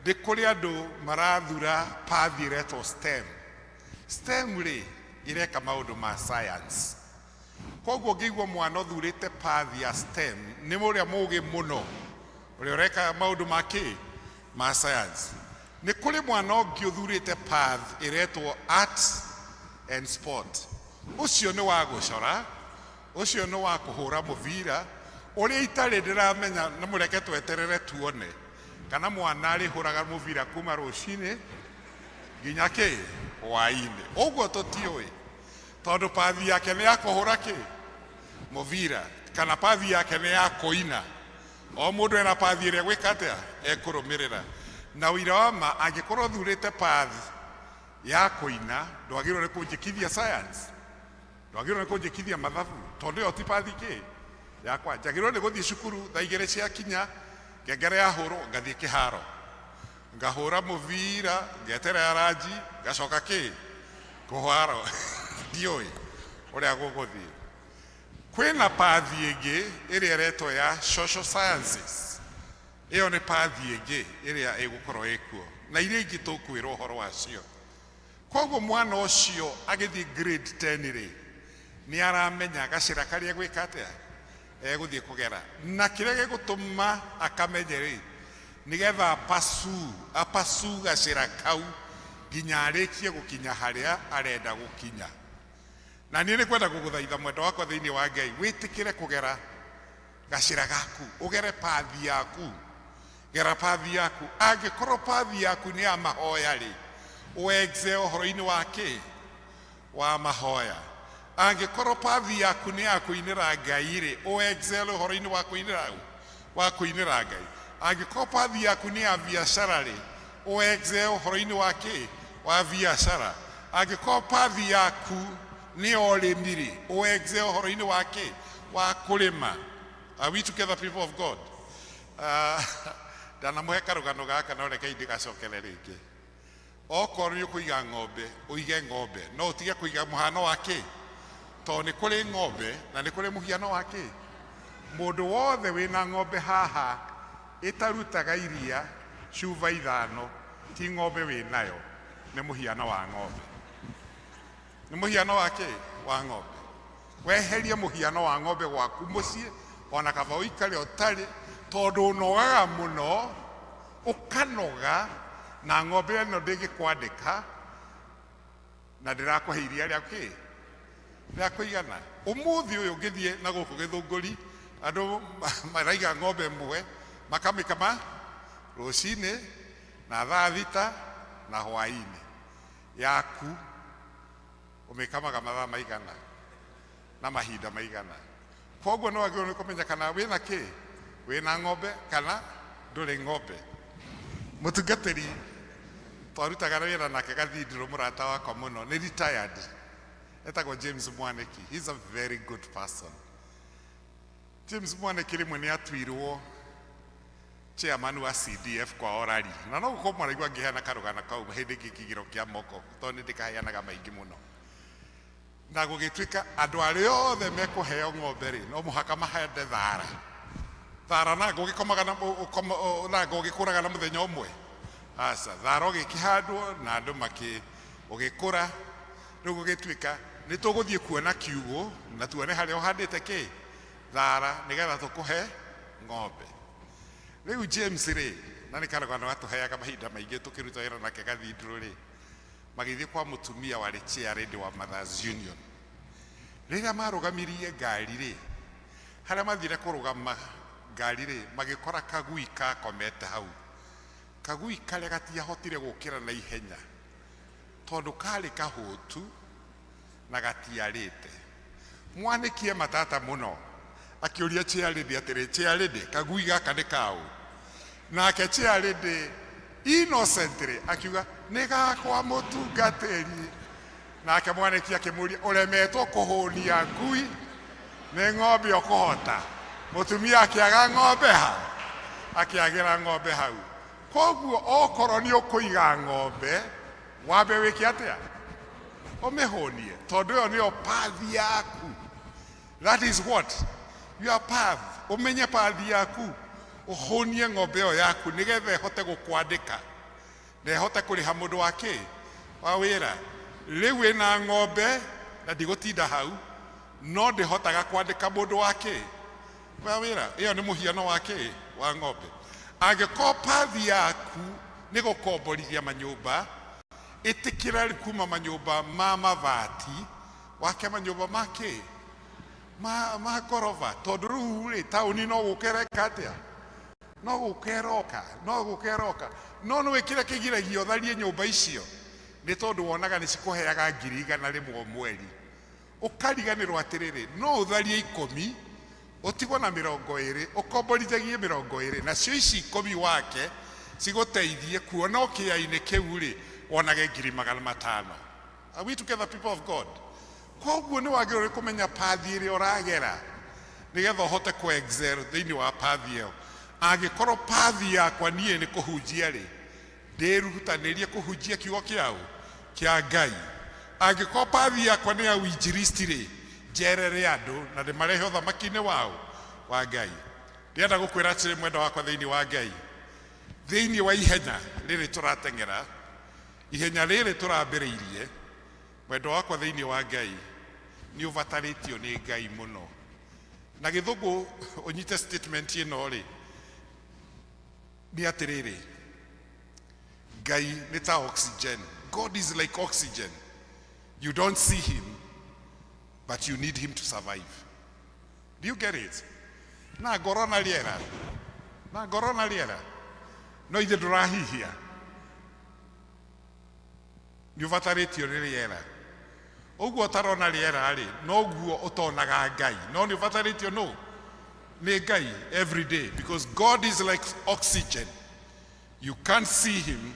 Nĩ kũrĩ andũ marathura path ĩretwo STEM. STEM rĩ, ĩreka maũndũ ma science. Koguo ũngĩigua mwana ũthurĩte path ya STEM, nĩ ũrĩa mũgĩ mũno, ũrĩa ũreka maũndũ ma kĩ, ma science. Nĩ kũrĩ mwana ũngĩ ũthurĩte path ĩretwo art and sport. Ũcio nĩ wa gũcora, ũcio nĩ wa kũhũra mũbira. Ũrĩa itarĩ ndĩramenya, na mũreke tweterere tuone kana mwana arĩhũraga mũbira kuma rũcinĩ. Nginya kĩ? Hwaĩ-inĩ. Ũguo tũtiũĩ. Tondũ pathi yake nĩ ya kũhũra kĩ? Mũbira. Kana pathi yake nĩ ya kũina. O mũndũ ena pathi ĩrĩa gwĩka atĩa? Ekũrũmĩrĩra. Na ũira wa ma, angĩkorwo ũthurĩte path ya kũina, ndwagĩrĩirwo nĩ kũnjĩkithia science. Ndwagĩrĩirwo nĩ kũnjĩkithia mathabu. Tondũ ĩyo ti pathi kĩ? Yakwa. Njagĩrĩirwo nĩ gũthiĩ cukuru thaa igĩrĩ ciakinya, ngengere yahũrwo, ngathiĩ kĩharo. Ngahũra mũbira, ngeterera ranji, ngacoka kĩ? Kũharo. Ndiũĩ ũrĩa gũgũthiĩ. Kwĩna pathi ĩngĩ ĩrĩa ĩretwo ya social sciences. Ĩyo nĩ pathi ĩngĩ ĩrĩa ĩgũkorwo ĩkuo. Na iria ingĩ tũkwĩrwo ũhoro wacio. Koguo mwana ũcio agĩthiĩ grade 10 rĩ, nĩ aramenya gacĩra karĩa gwĩka atĩa? Egũthiĩ kũgera. Na kĩrĩa gĩgũtũma akamenye rĩ, nĩgetha apasu, apasu gacĩra kau nginya arĩkie gũkinya harĩa arenda gũkinya. Na niĩ nĩ kwenda gũgũthaitha mwendwa wakwa thĩinĩ wa Ngai, wĩtĩkĩre kũgera gacĩra gaku, ũgere pathi yaku. Gera pathi yaku. Angĩkorwo pathi yaku nĩ ya mahoya rĩ, ũexe ũhoro-inĩ wa kĩ? Wa mahoya. Angĩkorwo pathi yaku nĩ ya kũinĩra Ngai rĩ, ũexcel ũhoro-inĩ wa kũinĩra wa kũinĩra Ngai. Angĩkorwo pathi yaku nĩ ya biacara rĩ, ũexcel ũhoro-inĩ wa kĩ? Wa biacara. Angĩkorwo pathi yaku nĩ ya ũrĩmi rĩ, ũexcel ũhoro-inĩ wa kĩ? Wa kũrĩma. Are we together, people of God? Ndanamũhe karũgano gaka no rekei ndĩgacokere rĩngĩ. Okorwo nĩ ũkũiga ng'ombe, ũige ng'ombe, no ũtige kũiga mũhano wa kĩ? Tondũ nĩ kũrĩ ng'ombe na nĩ kũrĩ mũhiano wa kĩ? Mũndũ wothe wĩna ng'ombe haha ĩtarutaga iria cuba ithano, ti ng'ombe wĩnayo, nĩ mũhiano wa ng'ombe. Nĩ mũhiano wa kĩ? Wa ng'ombe. Weherie mũhiano wa ng'ombe gwaku mũciĩ, ona kaba ũikare ũtarĩ, tondũ ũnogaga mũno, ũkanoga, na ng'ombe ĩno ndĩngĩkwandĩka, na ndĩrakũhe iria rĩa kĩ? Rĩa kũigana. Ũmũthĩ ũyũ ũngĩthiĩ na gũkũ Gĩthũngũri, andũ maraiga ng'ombe ĩmwe, makamĩkama rũcinĩ, na thaa thita, na hwaĩ-inĩ. Yaku ũmĩkamaga mathaa maigana na mahinda maigana. Koguo nĩ wagĩrĩirwo nĩ kũmenya kana wĩna kĩ? Wĩna ng'ombe kana ndũrĩ ng'ombe. Mũtungatĩri twarutaga wĩra nake Gathindĩrũ, mũrata wakwa mũno, nĩ retired, etagwo James Mwaniki. He's a very good person. James Mwaniki rĩmwe nĩ atuirwo chairman wa CDF kwa Orari. Na no gũkorwo mwaraigua ngĩheana karũgano kau hĩndĩ ĩngĩ kĩgĩro kĩa moko, tondũ nĩ ndĩkaheanaga maingĩ mũno. Na gũgĩtuĩka andũ arĩa othe mekũheo ng'ombe rĩ, no mũhaka mahande thara. Thara nanga ũgĩkomaga na, nanga ũgĩkũraga na mũthenya ũmwe? Aca, thara ũgĩkĩhandwo na andũ makĩ, ũgĩkũra. Rĩu gũgĩtuĩka nĩ tũgũthiĩ kuona kiugũ na tuone harĩa ũhandĩte kĩ? Thara, nĩgetha tũkũhe ng'ombe. Rĩu James rĩ, na nĩ karũgano atũheaga mahinda maingĩ tũkĩruta wĩra nake Gathindũrũ rĩ, magĩthiĩ kwa mũtumia warĩ chair lady wa Mothers Union. Rĩrĩa marũgamirie ngari rĩ, harĩa mathire kũrũgama ngari rĩ, magĩkora kagui kakomete hau. Kagui karĩa gatiahotire gũkĩra na ihenya tondũ karĩ kahũtu na gatiarĩte. Mwanĩkie matata mũno, akĩũria chair lady atĩrĩ, chair lady, kagui gaka nĩ kaũ? Nake chair lady innocently akiuga, nĩ gakwa mũtungatĩri. Nake mwanĩki akĩmũria, ũremetwo kũhũnia ngui nĩ ng'ombe ũkũhota? Mũtumia akĩaga ng'ombe ha? Akĩagĩra ng'ombe hau. Koguo okorwo nĩ ũkũiga ng'ombe, wambe wĩke atĩa? Ũmĩhũnie, tondũ ĩyo nĩyo pathi yaku. That is what? Your path. Ũmenye pathi yaku, ũhũnie ng'ombe ĩyo yaku nĩgetha ĩhote gũkwandĩka na ĩhote kũrĩha mũndũ wa kĩ? Wa wĩra. Rĩu wĩna ng'ombe na ndigũtinda hau, no ndĩhotaga kwandĩka mũndũ wa kĩ? Wa wĩra. Ĩyo nĩ mũhiano wa kĩ? Wa ng'ombe. Angĩkorwo pathi yaku nĩ gũkomborithia manyũmba, ĩtĩkĩra kuma manyũmba ma mabati wake manyũmba ma kĩ? Ma, ma ngoroba. Tondũ rĩu rĩ, taũni no gũka ĩreka atĩa? No gũka ĩroka, no gũka ĩroka. No nĩ kĩrĩa kĩgiragia ũtharie nyũmba icio? Nĩ tondũ wonaga nĩ cikũheaga 100,000 o mweri. Ũkariganĩrwo atĩrĩrĩ, no ũtharie 10, ũtigwo na 20, ũkomborithagie 20, nacio ici 10 wake cigũteithie kuona o kĩainĩ kĩu rĩ, wonage 500,000. Are we together, people of God? Koguo nĩ wagĩrĩirwo nĩ kũmenya pathi ĩrĩa ũragera nĩgetha ũhote kũ excel thĩinĩ wa pathi ĩyo. Angĩkorwo pathi yakwa niĩ nĩ kũhunjia rĩ, ndĩrutanĩrie kũhunjia kiugo kĩaũ kĩa Ngai. Angĩkorwo pathi yakwa nĩ ya ũinjilisti rĩ, njerere andũ na ndĩmarehe ũthamaki-inĩ wao wa Ngai. Ndĩrenda gũkwĩra atĩrĩ mwendwa wakwa thĩinĩ wa Ngai, thĩinĩ wa ihenya rĩrĩ tũrateng'era, ihenya rĩrĩ tũrambĩrĩirie, mwendwa wakwa thĩinĩ wa Ngai, nĩ ũbatarĩtio nĩ Ngai mũno. Na gĩthũngũ ũnyite statement ĩno rĩ, nĩ atĩrĩrĩ, Ngai nĩ ta oxygen. God is like oxygen. You don't see him, but you need him to survive. Do you get it? Na ngoro na rĩera. Na ngoro na rĩera. No ithe ndũrahihia. Nĩ ũbatarĩtio nĩ rĩera. Ũguo ũtarona rĩera rĩ, noguo ũtonaga Ngai. No nĩ ũbatarĩtio nũ? Nĩ Ngai every day, because God is like oxygen. You can't see him,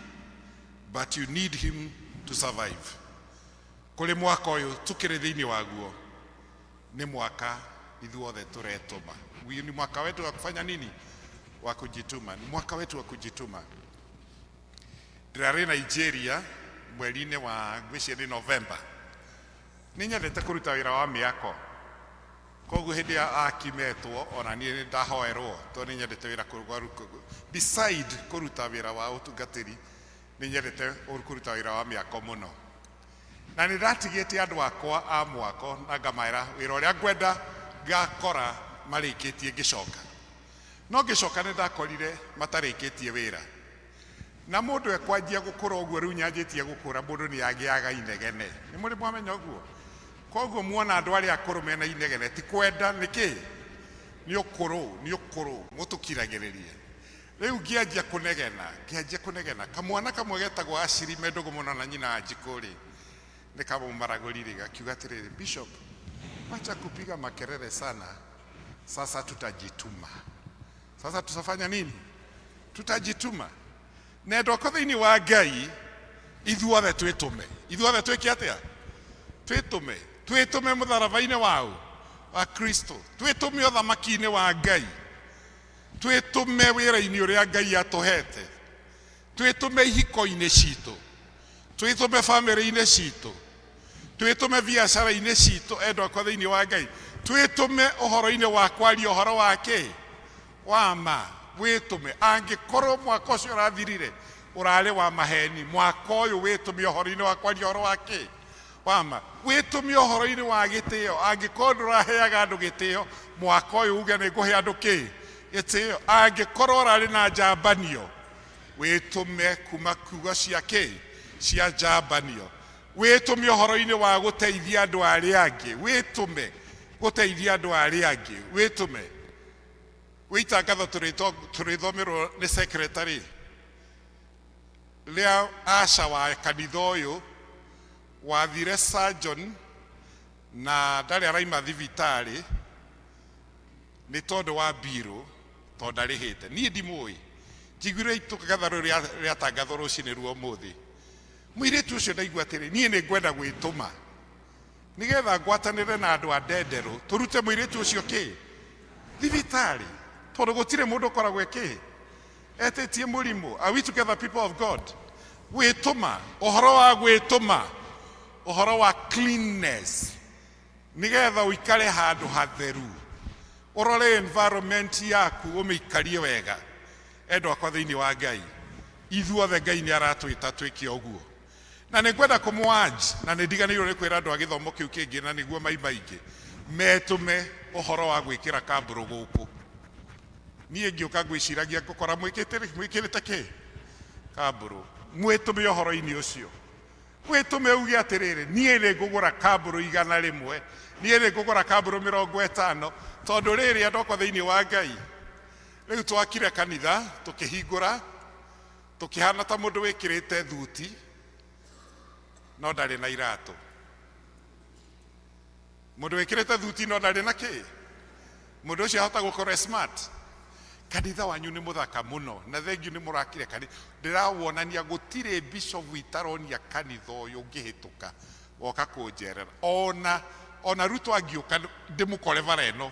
but you need him to survive. Kũrĩ mwaka ũyũ tũkĩrĩ thĩinĩ waguo, nĩ mwaka ithuothe tũretũma. Ni mwaka wetu wa kufanya nini? Wa kujituma. Ni mwaka wetu wa kujituma. Ndĩrarĩ Nigeria mweri-inĩ wa ngwĩciria nĩ November. Nĩ nyendete kũruta wĩra wa mĩako. Koguo hĩndĩ ya aki metwo ona niĩ nĩ ndahoerwo tondũ nĩ nyendete wĩra beside kũruta wĩra wa ũtungatĩri, nĩ nyendete kũruta wĩra wa mĩako mũno. Na nĩ ndatigĩte andũ akwa a mwako na ngamera wĩra ũrĩa ngwenda ngakora marĩkĩtie ngĩcoka. No ngĩcoka nĩ ndakorire matarĩkĩtie wĩra. Na mũndũ ekwanjia gũkũra ũguo rĩu nyanjĩtie gũkũra, mũndũ nĩ agĩaga inegene. Nĩ mũrĩ mwamenya ũguo? Koguo muona andũ arĩa akũrũ mena inegene, ti kwenda nĩkĩ? Nĩ ũkũrũ, nĩ ũkũrũ, mũtũkiragĩrĩrie. Rĩu ngĩanjia kũnegena, ngĩanjia kũnegena. Kamwana kamwe getagwo Ashiri mendũgũ mũno na nyina Anjikũ rĩ, nĩ kamũmaragũri gakiuga atĩrĩrĩ, Bishop, wacha kupiga makelele sana, sasa tutajituma. Sasa tutafanya nini? Tutajituma. Na ndoko thĩinĩ wa Ngai, ithuothe twĩtũme. Ithuothe twĩke atĩa? Twĩtũme. Twĩtũme mũtharaba-inĩ wao wa Kristo. Twĩtũme ũthamaki-inĩ wa Ngai. Twĩtũme wĩra-inĩ ũrĩa Ngai atũhete. Twĩtũme ihiko-inĩ citũ. Twĩtũme bamĩrĩ-inĩ citũ. Twĩtũme biacara-inĩ citũ, endwa akwa thĩinĩ wa Ngai. Twĩtũme ũhoro-inĩ wa kwaria ũhoro wa kĩ? Wa ma. Wĩtũme. Angĩkorwo mwaka ũcio ũrathirire ũrarĩ wa maheni, mwaka ũyũ wĩtũme ũhoro-inĩ wa kwaria ũhoro wa kĩ? Wa ma. Wĩtũme ũhoro-inĩ wa gĩtĩo. Angĩkorwo ndũraheaga andũ gĩtĩo, mwaka ũyũ uge nĩ ngũhe andũ kĩ? Gĩtĩo. Angĩkorwo ũrarĩ na njambanio, wĩtũme kuma kiugo cia kĩ? Cia njambanio. Wĩtũme ũhoro-inĩ wa gũteithia andũ arĩa angĩ. Wĩtũme gũteithia andũ arĩa angĩ. Wĩtũme. Gwĩ itangatho tũrĩthomerwo nĩ secretary rĩa aca wa kanitha ũyũ wathire surgeon na ndarĩ araima thibitarĩ nĩ tondũ wa mbirũ tondũ ndarĩhĩte. Niĩ ndimũĩ, njiguire itangatho rĩu rĩatangathwo rũcinĩ rwa ũmũthĩ. Mũirĩtu ũcio ndaigua atĩrĩ, niĩ nĩ ngwenda gwĩtũma nĩgetha ngwatanĩre na andũ a Ndenderũ tũrute mũirĩtu ũcio kĩ thibitarĩ, tondũ gũtirĩ mũndũ ũkoragwo ĩkĩ etĩtie mũrimũ. Are we together, people of God? Gwĩtũma, ũhoro wa gwĩtũma, ũhoro wa cleanness, nĩgetha ũikare handũ hatheru, ũrore environment yaku ũmĩikarie wega. Endwa akwa thĩinĩ wa Ngai, ithuothe Ngai nĩ aratwĩta twĩke ũguo. Na nĩ ngwenda kũmũanji, na nĩ ndiganĩirwo nĩ kwĩra andũ a gĩthomo kĩu kĩngĩ, na nĩguo mai maingĩ metũme ũhoro wa gwĩkĩra kambũrũ gũkũ. Niĩ ngĩũka ngwĩciragia ngũkora mwĩkĩrĩte kĩ? Kambũrũ. Mwĩtũme ũhoro-inĩ ũcio. Wĩtũme uge atĩrĩrĩ, niĩ nĩ ngũgũra kambũrũ 100, niĩ nĩ ngũgũra kambũrũ 50, tondũ rĩrĩ andũ akwa thĩinĩ wa Ngai, rĩu twakire kanitha, tũkĩhingũra, tũkĩhana ta mũndũ wĩkĩrĩte thuti. No ndarĩ na iratũ. Mũndũ wĩkĩrĩte thuti no ndarĩ na kĩ. Mũndũ ũcio ahota gũkorwo e smart. Kanitha wanyu nĩ mũthaka mũno na thengiũ nĩ mũrakire kanitha. Ndĩrawonania gũtirĩ bishop itaronia kanitha ũyũ ũngĩhĩtũka woka kũnjerera. Ona Ruto angĩũka ndĩmũkore bara ĩno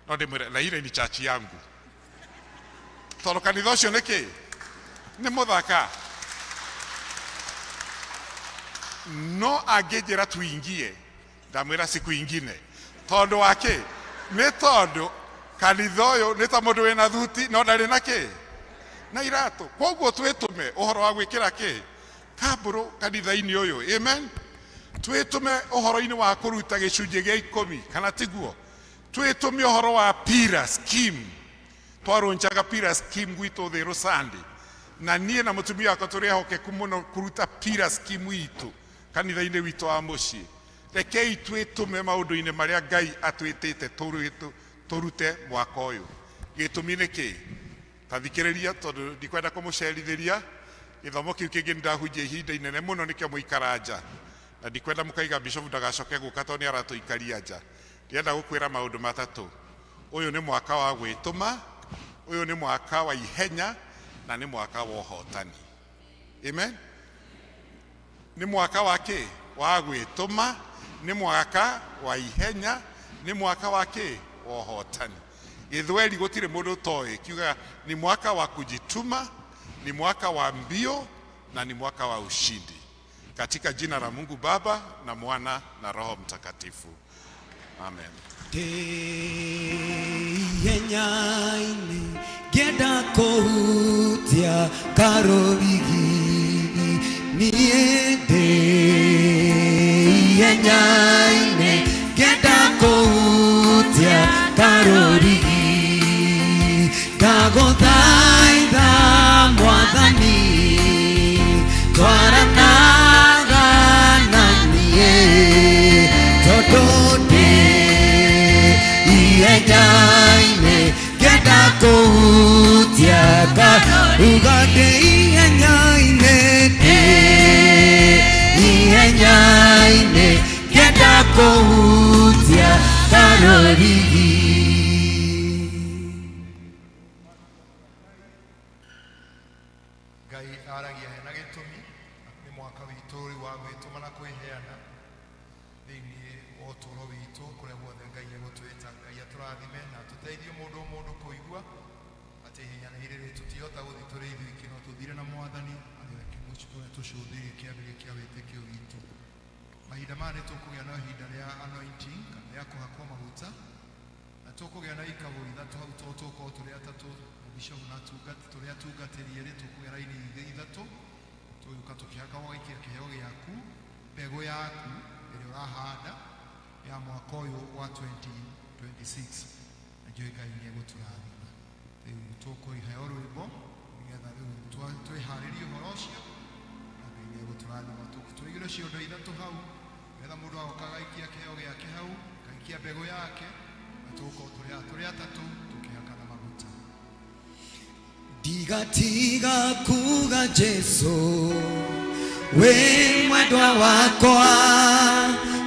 no ndĩmwĩre na ile ni church yangu. Tondũ kanitha ũcio nĩ kĩ? Nĩ mũthaka. No angĩnjĩra tuingie ndamwĩra siku ingine. Tondũ wa kĩ? Nĩ tondũ kanitha ũyũ nĩ ta mũndũ wĩna thuti no ndarĩ na kĩ? Na iratũ. Koguo twĩtũme ũhoro wa gwĩkĩra kĩ? Kambũrũ kanitha-inĩ ũyũ. Amen. Twĩtũme ũhoro-inĩ wa kũruta gĩcunjĩ gĩa ikũmi kana tiguo? Twĩtũme ũhoro wa PIRA scheme. Twarũnjaga PIRA scheme gwitũ Thĩrũ Sunday. Na niĩ na mũtumia wakwa tũrĩ ehokeku mũno kũruta PIRA scheme itũ kanitha-inĩ witũ wa mũciĩ. Rekei twĩtũme maũndũ-inĩ marĩa Ngai atwĩtĩte tũrute mwaka ũyũ. Gĩtũmi nĩ kĩ? Ta thikĩrĩria tondũ ndikwenda kũmũcerithĩria. Gĩthomo kĩu kĩngĩ nĩndahunjia ihinda inene mũno nĩkĩo mũikara nja. Na ndikwenda mũkaiga bishop ndagacoke gũka tondũ nĩ aratũikaria nja. Ndĩrenda gũkwĩra maũndũ matatũ. Ũyũ nĩ mwaka wa gwĩtũma, ũyũ nĩ mwaka wa ihenya, na nĩ mwaka wa ũhotani. Amen. Nĩ mwaka wa kĩ? Wa gwĩtũma, nĩ mwaka wa ihenya, nĩ mwaka wa kĩ? Wa ũhotani. Gĩthweri gũtirĩ mũndũ ũtoĩ, kiugaga ni mwaka wa kujituma, ni mwaka wa mbio na ni mwaka wa ushindi. Katika jina la Mungu Baba na Mwana na Roho Mtakatifu. Amen. Ihenya-inĩ ngĩenda kũhutia karũrigi niĩ ndĩ ihenya-inĩ ngĩenda kũhutia karũrigi ndagũthaitha mwathani twaranaga na niĩ tondũ ndĩ ihenya-inĩ ngĩenda kũhutia uga ndĩ ihenya-inĩ ndĩ ihenya-inĩ ngĩenda kũhutia karũrigi. Ngai aragia hena gĩtũmi nĩ mwaka witũ rĩu wa gwĩtũma na kwĩheana thĩinĩ wa ũtũũro witũ kũrĩa guothe Ngai egũtwĩta. Ngai atũrathime na atũteithie mũndũ o mũndũ kũigua atĩ ihenya nĩ rĩrĩ tũtihota gũthiĩ tũrĩ ithuiki no tũthire na mwathani arĩ we ũrĩa tũcũthĩrĩrie kĩambĩrĩria kĩa wĩtĩkio witũ. Mahinda maya nĩ tũkũgĩa na ihinda rĩa anointing kana rĩa kũhakwo maguta na tũkũgĩa na ikabũ ithatũ hau tondũ tũgũkorwo tũrĩ atatũ mũbishopu na atungati tũrĩ atungatĩri erĩ tũkũgĩa raini ithatũ tũgĩũka tũkĩhaka ũgaikia kĩheo gĩaku mbegũ yaku ĩrĩa ũrahanda ya mwaka ũyũ wa 2026 na njũĩ Ngai nĩ egũtũrathima. Rĩu tũkũheo rwĩmbo nĩgetha rĩu twĩharĩrie ũhoro ũcio na Ngai nĩ egũtũrathima. Tũigĩre ciondo ithatũ hau nĩgetha mũndũ agoka agaikia kĩheo gĩake hau agaikia mbegũ yake na tũgũkorwo tũrĩ atatũ tũkĩhakana maguta. Ndigatiga kuga Jesu wĩ mwendwa wakwa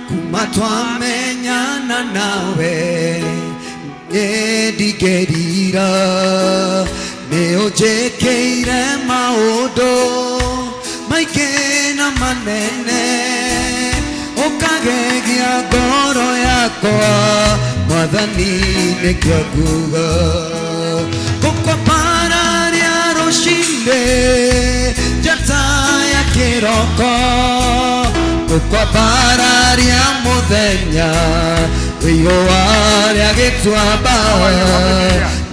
kuma twamenyana nawe niĩ ndingĩrira nĩ ũnjĩkĩire maũndũ maingĩ na manene ũkagegia ngoro yakwa mwathani nĩkĩo nguga gũkwambararia rũcinĩ njata ya kĩroko gũkwambararia mũthenya riũa rĩa gĩtuamba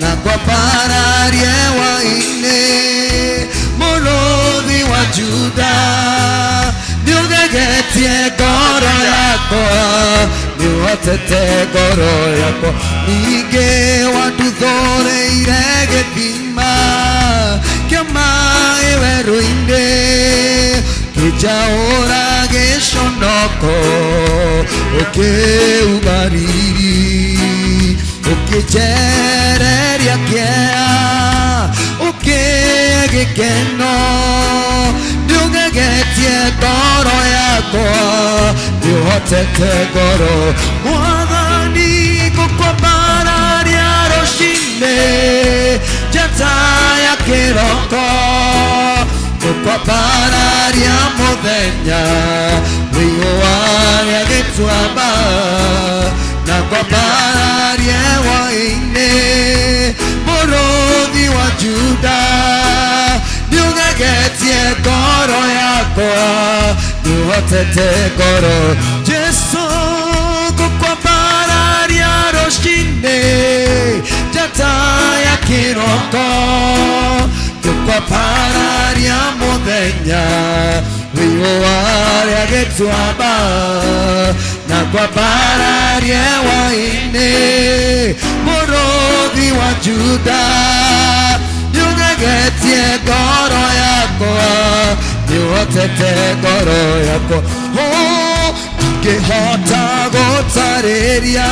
na kwambararia hwaĩ-inĩ mũrũthi wa Juda nĩũgegetie ngoro yakwa nĩũhotete ngoro yakwa ningĩ wanduthũrĩire gĩthima kĩa maĩ werũ-inĩ kĩnjaũra gĩconoko ũkĩuga riri ũkĩnjereria kĩeha ũkĩhe gĩkeno nĩũgegetie Nĩũgegetie ngoro yakwa, nĩũhotete ngoro. Mwathani ngũkwambararia rũcinĩ, njata ya kĩroko. Ngũkwambararia mũthenya, riũa rĩa gĩtuamba. Na ngwambararie hwaĩ-inĩ, mũrũthi wa Juda. Nĩũgegetie ngoro yakwa, nĩũhotete ngoro. Jesũ ngũkwambararia rũcinĩ, njata ya kĩroko. Ngũkwambararia mũthenya, riũa rĩa gĩtuamba. Na ngwambararie hwaĩ-inĩ, mũrũthi wa Juda. Nĩũgegetie ngoro yakwa, nĩũhotete ngoro yakwa. Oh, ndingĩhota gũtarĩria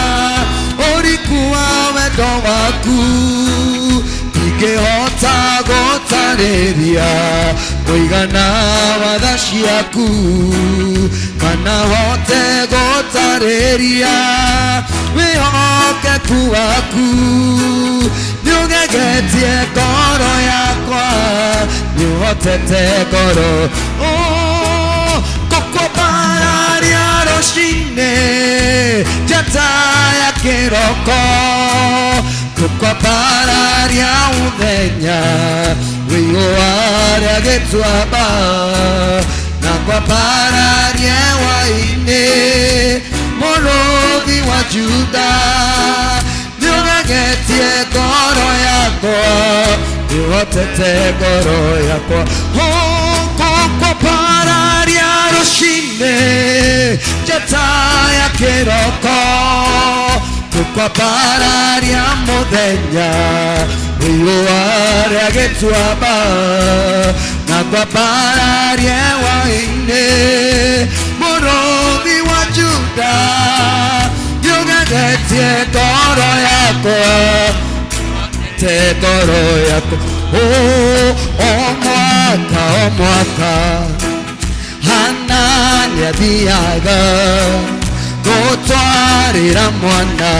ũriku wa wendo waku, ndingĩhota gũtarĩria mũigana wa tha ciaku, kana hote gũtarĩria wĩhokeku waku. Nĩũgegetie ngoro yakwa, nĩũhotete ngoro. Oh, ngũkwambararia rũcinĩ, njata ya kĩroko. Ngũkwambararia mũthenya, riũa rĩa gĩtuamba. Na ngwambararie hwaĩ-inĩ, mũrũthi wa Juda. Nĩũgegetie ngoro yakwa, nĩũhotete ngoro yakwa. Oh, ngũkwambararia rũcinĩ, njata ya kĩroko. Ngũkwambararia mũthenya, riũa rĩa gĩtuamba. Na ngwambararie hwaĩ-inĩ, mũrũthi wa Juda. Nĩũgegetie ngoro yakwa, te ngoro yakwa. Oh, o mwaka, o mwaka, Hana nĩathiaga gũtwarĩra mwana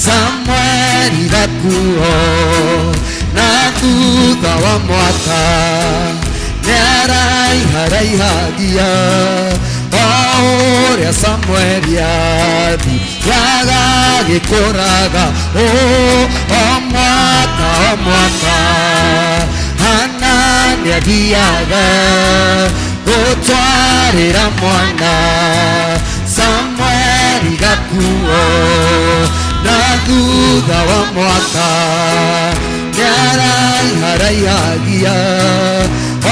Samueli gakuo. Na thutha wa mwaka nĩaraiharaihagia o ũrĩa Samueli athiaga agĩkũraga. Oh, o mwaka, o mwaka, Hana nĩathiaga gũtwarĩra mwana Samueli gakuo. Na thutha wa mwaka nĩaraiharaihagia o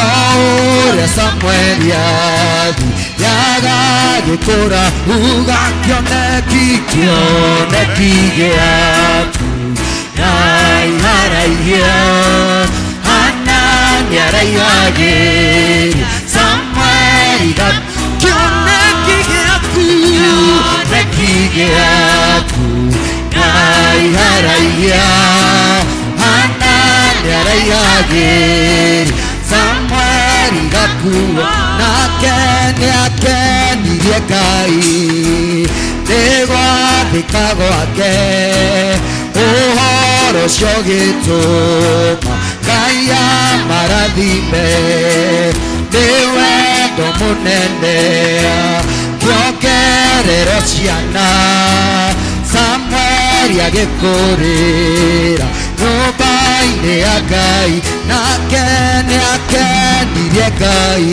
ũrĩa Samueli athiaga agĩkũra. Uga kĩoneki, kĩoneki gĩaku raiharaihia. Hana nĩaraihagĩria Samueli gakuo. Kĩoneki gĩaku, kĩoneki gĩaku raiharaihia. Hana nĩaraihagĩria Samueli gakuo. Nake nĩakenirie Ngai nĩ gwathĩka gwake, ũhoro ũcio ũgĩtũma Ngai amarathime. Nĩ wendo mũnene kĩongererwo ciana, Samueli agĩkũrĩra nyũmba-inĩ ya Ngai. Nake nĩakenirie Ngai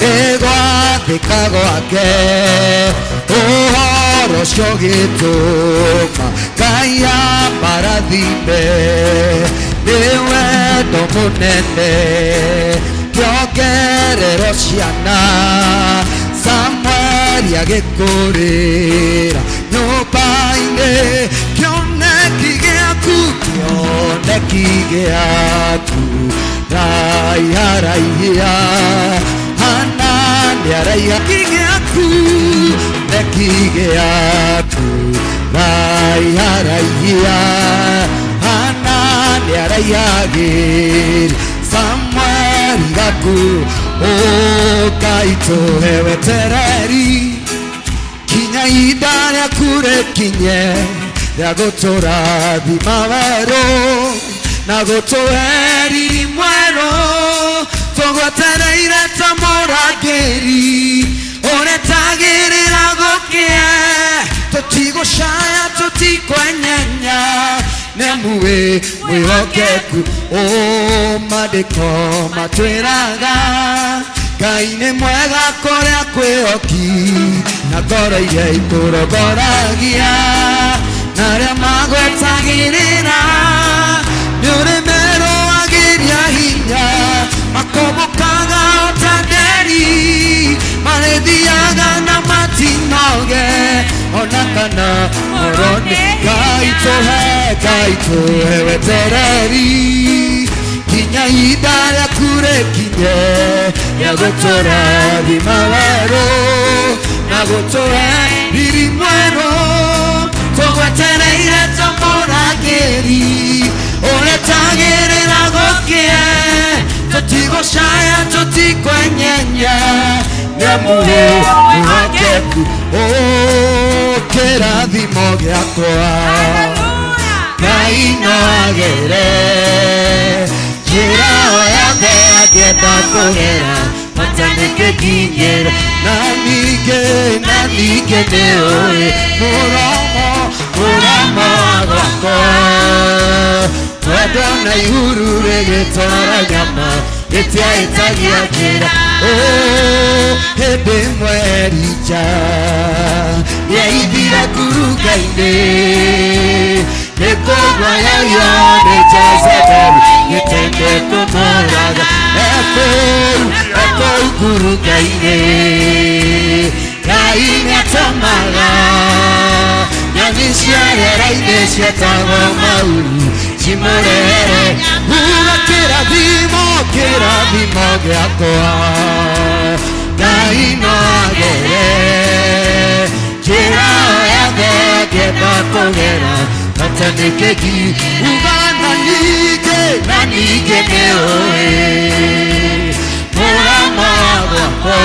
nĩ gwathĩka gwake, ũhoro ũcio ũgĩtũma Ngai amarathime. Nĩ wendo mũnene kĩongererwo ciana, Samueli agĩkũrĩra nyũmba-inĩ. Kĩoneki gĩaku, kĩoneki gĩaku raiharaihia. Hana nĩaraiha gĩaku, kĩoneki gĩaku raiharaihia. Hana nĩaraihagĩria Samueli gaku. Ngai tũhe wetereri kinya ihinda rĩaku rĩkinye rĩa gũtũrathima werũ na gũtũhe riri mwerũ tũgwetereire ta mũrangĩri ũretagĩrĩra gũkĩe tũtigũcaya tũtikwenyenya nĩamu wĩ mwĩhokeku ũ maandĩko matwĩraga Ngai nĩ mwega kũrĩa kwĩhoki na ngoro iria ikũrongoragia na arĩa magwetagĩrĩra nĩ ũrĩmerũagĩria hinya makombokaga o ta nderi marĩthiaga na matinoge ona kana morone. Ngai tũhe, Ngai tũhe wetereri kinya ihinda rĩaku rĩkinye rĩa gũtũrathima werũ na gũtũhe riri mwerũ tũgwetereire ta mũrangĩri ũretagĩrĩra gũkĩe tũtigũcaya tũtikwenyenya nĩamu wĩ mwĩhokeku ũ kĩrathimo gĩakwa Ngai no agere njĩra o yothe angĩenda kũgera bata nĩkĩkinyĩre na ningĩ na ningĩ nĩũĩ mũromo mũromo gwakwa tondũ na ihuru rĩgĩtwara nyama rĩtiahĩtagia njĩra ũ hĩndĩ ĩmwe Elija nĩaithire ngurunga-inĩ nĩkũguoyohio nĩ Jezebeli gĩtende kũmũraga ekũu ekũu ngurunga-inĩ Ngai nĩatũmaga nyoni cia rĩera-inĩ cietagwo mauru cimũrehere uga kĩrathimo kĩrathimo gĩakwa Ngai no agere njĩra o yothe angĩenda kũgera bata nĩkĩki uga na ningĩ na ningĩ nĩũĩ mũrama gwakwa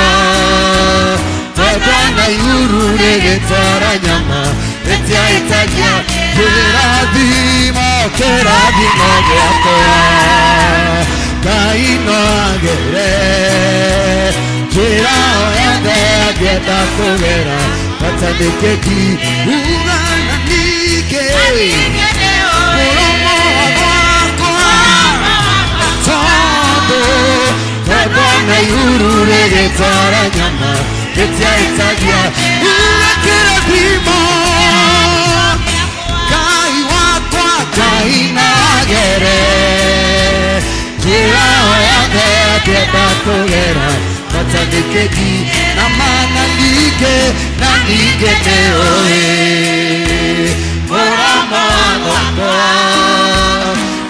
tondũ na ihuru rĩgĩtwara nyama rĩtiahĩtagia kĩrathimo kĩrathimo gĩakwa Ngai no agere njĩra o yothe angĩenda kũgera bata nĩkĩki uga na ningĩ mũromo gwakwa tondũ tondũ na ihuru rĩgĩtwara nyama rĩtiahĩtagia uga kĩrathimo Ngai wakwa Ngai no agere njĩra o yothe angĩenda kũgera bata nĩkĩki na mana ningĩ na ningĩ nĩũĩ mũromo gwakwa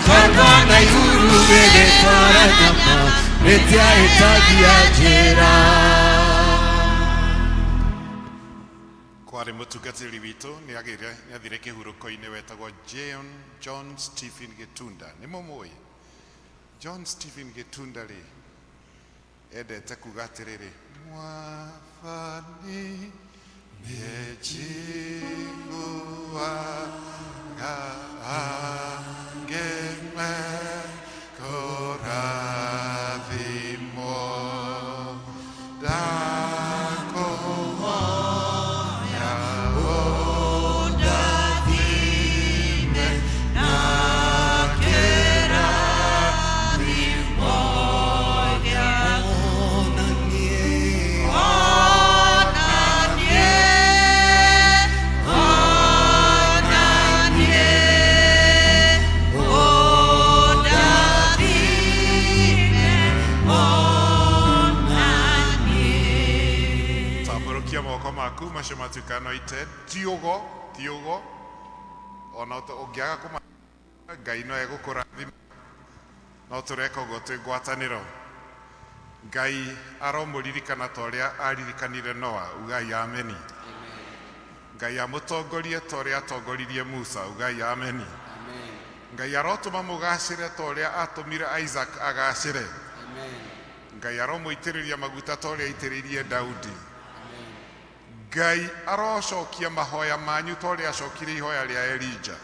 tondũ na ihuru rĩgĩtwara nyama rĩtiahĩtagia njĩra. Kwarĩ mũtungatĩri witũ nĩ athire kĩhurũko-inĩ wetagwo John Stephen Gĩtunda. Nĩ mũmũĩ John Stephen Gĩtunda rĩ endete kuga atĩrĩrĩ Mwathani nĩnjiguaga ngĩme kũrathimwo ndakũhoya ũndathime na kĩrathimo gĩaku tambũrũkia moko maku macio matuĩka anointed ti ũgo ti ũgo ona ũngĩaga kũma Ngai no egũkũrathima no tũreka ũguo twĩ ngwatanĩro. Ngai aromũririkana ta ũrĩa aririkanire Noa ugai ameni. Ngai amũtongorie ta ũrĩa atongoririe Musa ugai ameni. Ngai arotũma mũgacĩre ta ũrĩa atũmire Isaac agacĩre. Ngai aromũitĩrĩria maguta ta ũrĩa aitĩrĩirie Daudi. Ngai arocokia mahoya manyu ta ũrĩa acokirie ihoya rĩa Elija.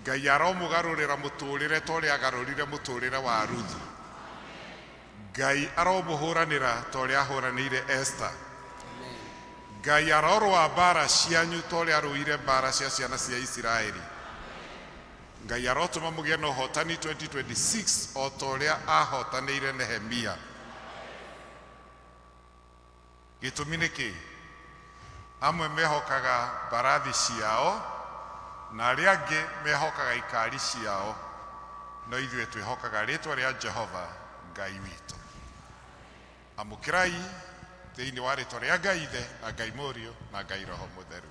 Ngai aromũgarũrĩra mũtũrĩre ta ũrĩa agarũrire mũtũrĩre wa Ruthu. Ngai aromũhũranĩra ta ũrĩa ahũranĩire Esther. Ngai arorũa mbara cianyu ta ũrĩa arũire mbara cia ciana cia Isiraeli. Ngai arotũma mũgĩe na ũhotani 2026 o ta ũrĩa ahotanĩire Nehemia. Gĩtũmi nĩ kĩ? Amwe mehokaga mbarathi ciao na arĩa angĩ mehokaga ikari ciao, no ithuĩ twĩhokaga rĩtwa rĩa Jehova Ngai witũ. Amũkĩrai thĩinĩ wa rĩtwa rĩa Ngai Ithe na Ngai Mũriũ na Ngai Roho Mũtheru.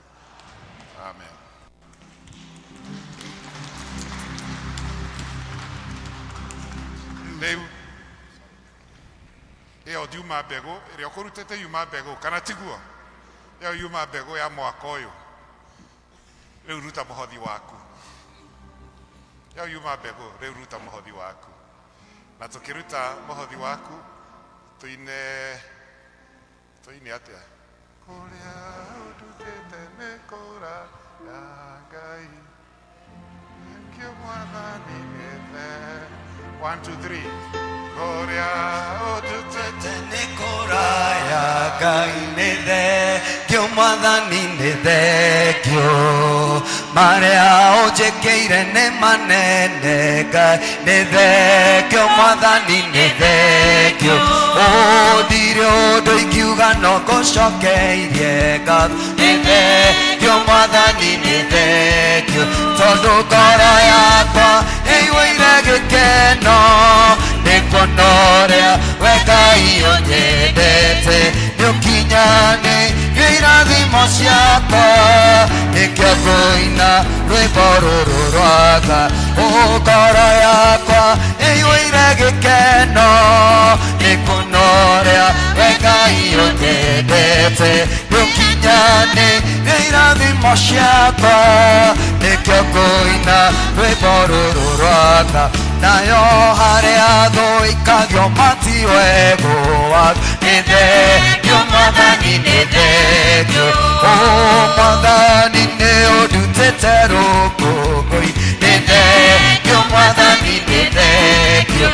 Amen. Rĩu ĩyo ndiuma mbegũ ĩrĩa ũkũrutĩte yuma mbegũ kana tiguo? Ĩyo yuma mbegũ ya mwaka ũyũ. Rĩu ruta mũhothi waku. Ĩyo yuma mbegũ, rĩu ruta mũhothi waku. Na tũkĩruta mũhothi waku tũine tũine atĩa? Kũrĩa ũndutĩte nĩ kũraya Ngai. Thank you, Mwathani nĩ the. 1, 2, 3. Kũrĩa ũndutĩte nĩ kũraya Ngai nĩ thengio, Mwathani nĩ thengio, marĩa ũnjĩkĩire nĩ manene, Ngai nĩ thengio, Mwathani nĩ thengio. Ndirĩ ũndũ ingiuga no ngũcokeirie ngatho, nĩ thengio, Mwathani nĩ thengio, tondũ ngoro yakwa ĩiyũire gĩkeno nĩ kuona ũrĩa we Ngai ũnyendete, nĩ ũkinyanĩirie irathimo ciakwa, nĩkĩo ngũina rwĩmbo rũrũ rwa Ngai. Ngoro yakwa ĩiyũire gĩkeno nĩ kuona ũrĩa we Ngai ũnyendete, nĩ ũkinyanĩirie irathimo ciakwa, nĩkĩo ngũina rwĩmbo rũrũ rwa Ngai. Nayo harĩa thũ ikagio matiwegũa, nĩ thengio Mwathani nĩ thengio. Mwathani nĩ ũndutĩte rũkũngũ-inĩ, nĩ thengio Mwathani nĩ thengio.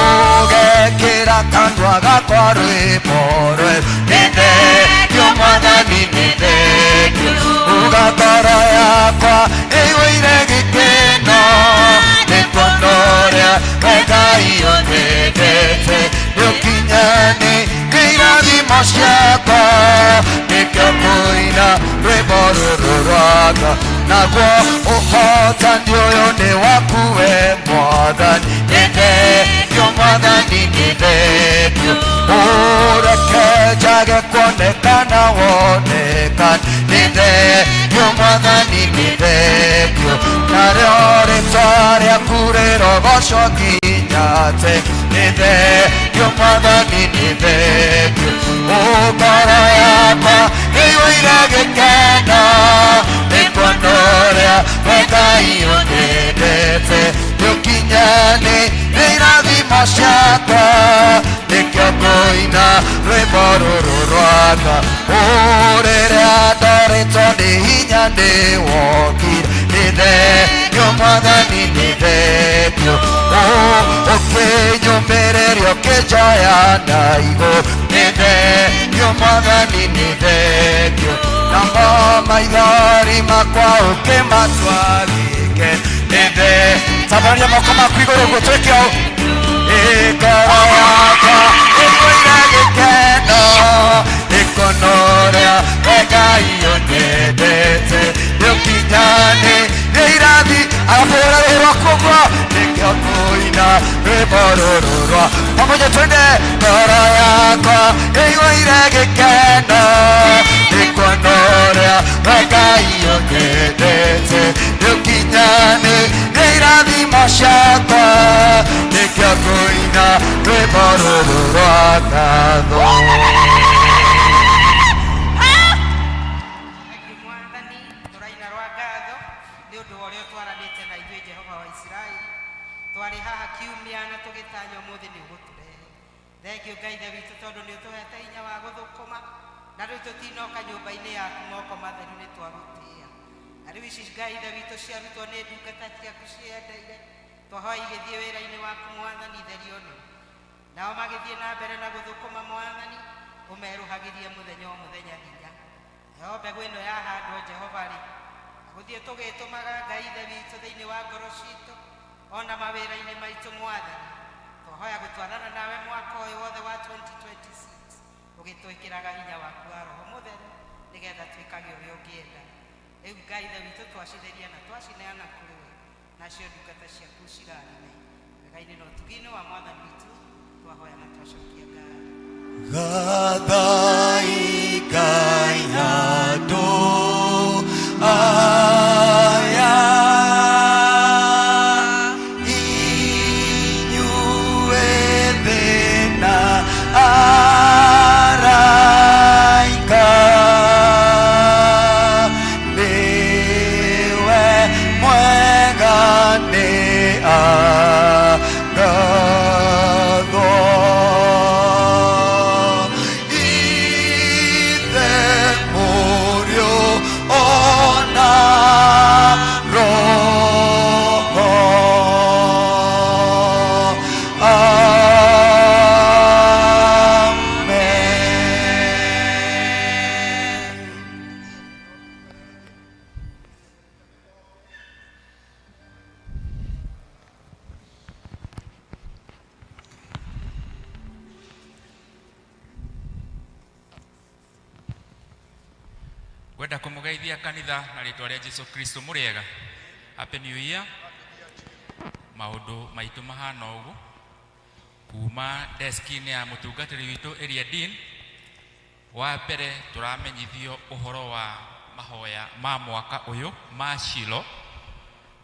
Ũgekĩra kanua gakwa rwĩmbo rwerũ, nĩ thengio Mwathani nĩ thengio. Uga ngoro yakwa ĩiyũire gĩkeno nĩ kuona ũrĩa we Ngai ũnyendete, nĩ ũkinyanĩirie irathimo ciakwa, nĩkĩo ngũina rwĩmbo rũrũ rwa Ngai. Naguo ũhotani ũyũ nĩ waku we Mwathani, nĩ thengio Mwathani nĩ thengio. Ũreke njage kuonekana wonekane, nĩ thengio Mwathani nĩ thengio. Narĩo rĩtwa rĩaku rĩrogocwo nginya tene, nĩ thengio Mwathani nĩ thengio. Ngoro yakwa ĩiyũire gĩkeno nĩ kuona ũrĩa we Ngai ũnyendete, nĩ ũkinyanĩirie irathimo ciakwa, nĩkĩo ngũina rwĩmbo rũrũ rwa Ngai. Rĩrĩa ndorĩtwo nĩ hinya nĩ wokire, nĩ thengio Mwathani nĩ thengio. Ũkĩnyũmĩrĩria ũkĩnjoya na igũrũ, nĩ thengio Mwathani nĩ thengio. Namo maithori makwa ũkĩmatua gĩkeno, nĩ thengio. Tambararia moko maku igũrũ ũguo twĩke ũũ. Ngoro yakwa ĩiyũire gĩkeno nĩ kuona ũrĩa we Ngai ũnyendete, nĩ ũkinyanĩirie irathi. Arabu hũra rũhĩ rwaku ũguo, nĩkĩo ngũina rwĩmbo rũrũ rwa pamoja, twende. Ngoro yakwa ĩiyũire gĩkeno nĩ kuona ũrĩa we Ngai ũnyendete, nĩ ũkinyanĩirie irathimo ciakwa, nĩkĩo ngũina rwĩmbo rũrũ rwa ngatho. Thank you, Mwathani tũraina rwa ngatho nĩ ũndũ wa ũrĩa ũtwaranĩte na ithuĩ Jehova wa Isiraeli. Twarĩ haha kiumia na tũgĩtanya ũmũthĩ nĩ ũgũtũrehe. Thengiũ Ngai Ithe witũ tondũ nĩ ũtũhete hinya wa gũthũkũma na rĩu tũtinoka nyũmba-inĩ yaku moko matheru nĩ twagũtĩĩa. Na rĩu ici Ngai Ithe witũ ciarutwo nĩ ndungata ciaku ciendeire, twahoya igĩthiĩ wĩra-inĩ waku Mwathani therio nĩwe. Nao magĩthiĩ na mbere na gũthũkũma Mwathani, ũmerũhagĩrie mũthenya o mũthenya hinya. Nayo mbegũ ĩno yahandwo Jehova rĩ, gũthiĩ tũgĩtũmaga Ngai Ithe witũ thĩinĩ wa ngoro citũ ona mawĩra-inĩ maitũ Mwathani. Twahoya gũtwarana nawe mwaka ũyũ wothe wa 2026 ũgĩtwĩkĩraga hinya waku wa Roho Mũtheru nĩgetha twĩkage ũrĩa ũngĩenda. Rĩu Ngai Ithe witũ twacitheria na twacineana kũrĩ we, nacio ndungata ciaku cirathime. Wega-inĩ na ũtugi-inĩ wa Mwathani witũ twahoya na twacokia ngatho. Gathai Ngai andũ aya, inyuĩ thĩ na araika, nĩwe mwega nĩ agathwo. Ithe, Mũriũ ona Roho. Amen. Ngwenda kũmũgeithia kanitha na rĩtwa rĩa Jesu Kristo. Mũrĩega? Happy New Year. Maũndũ maitũ mahana ũguo kuma deski-inĩ ya mũtungatĩri witũ area dean. Wa mbere tũramenyithio ũhoro wa mahoya ma mwaka ũyũ ma Shilo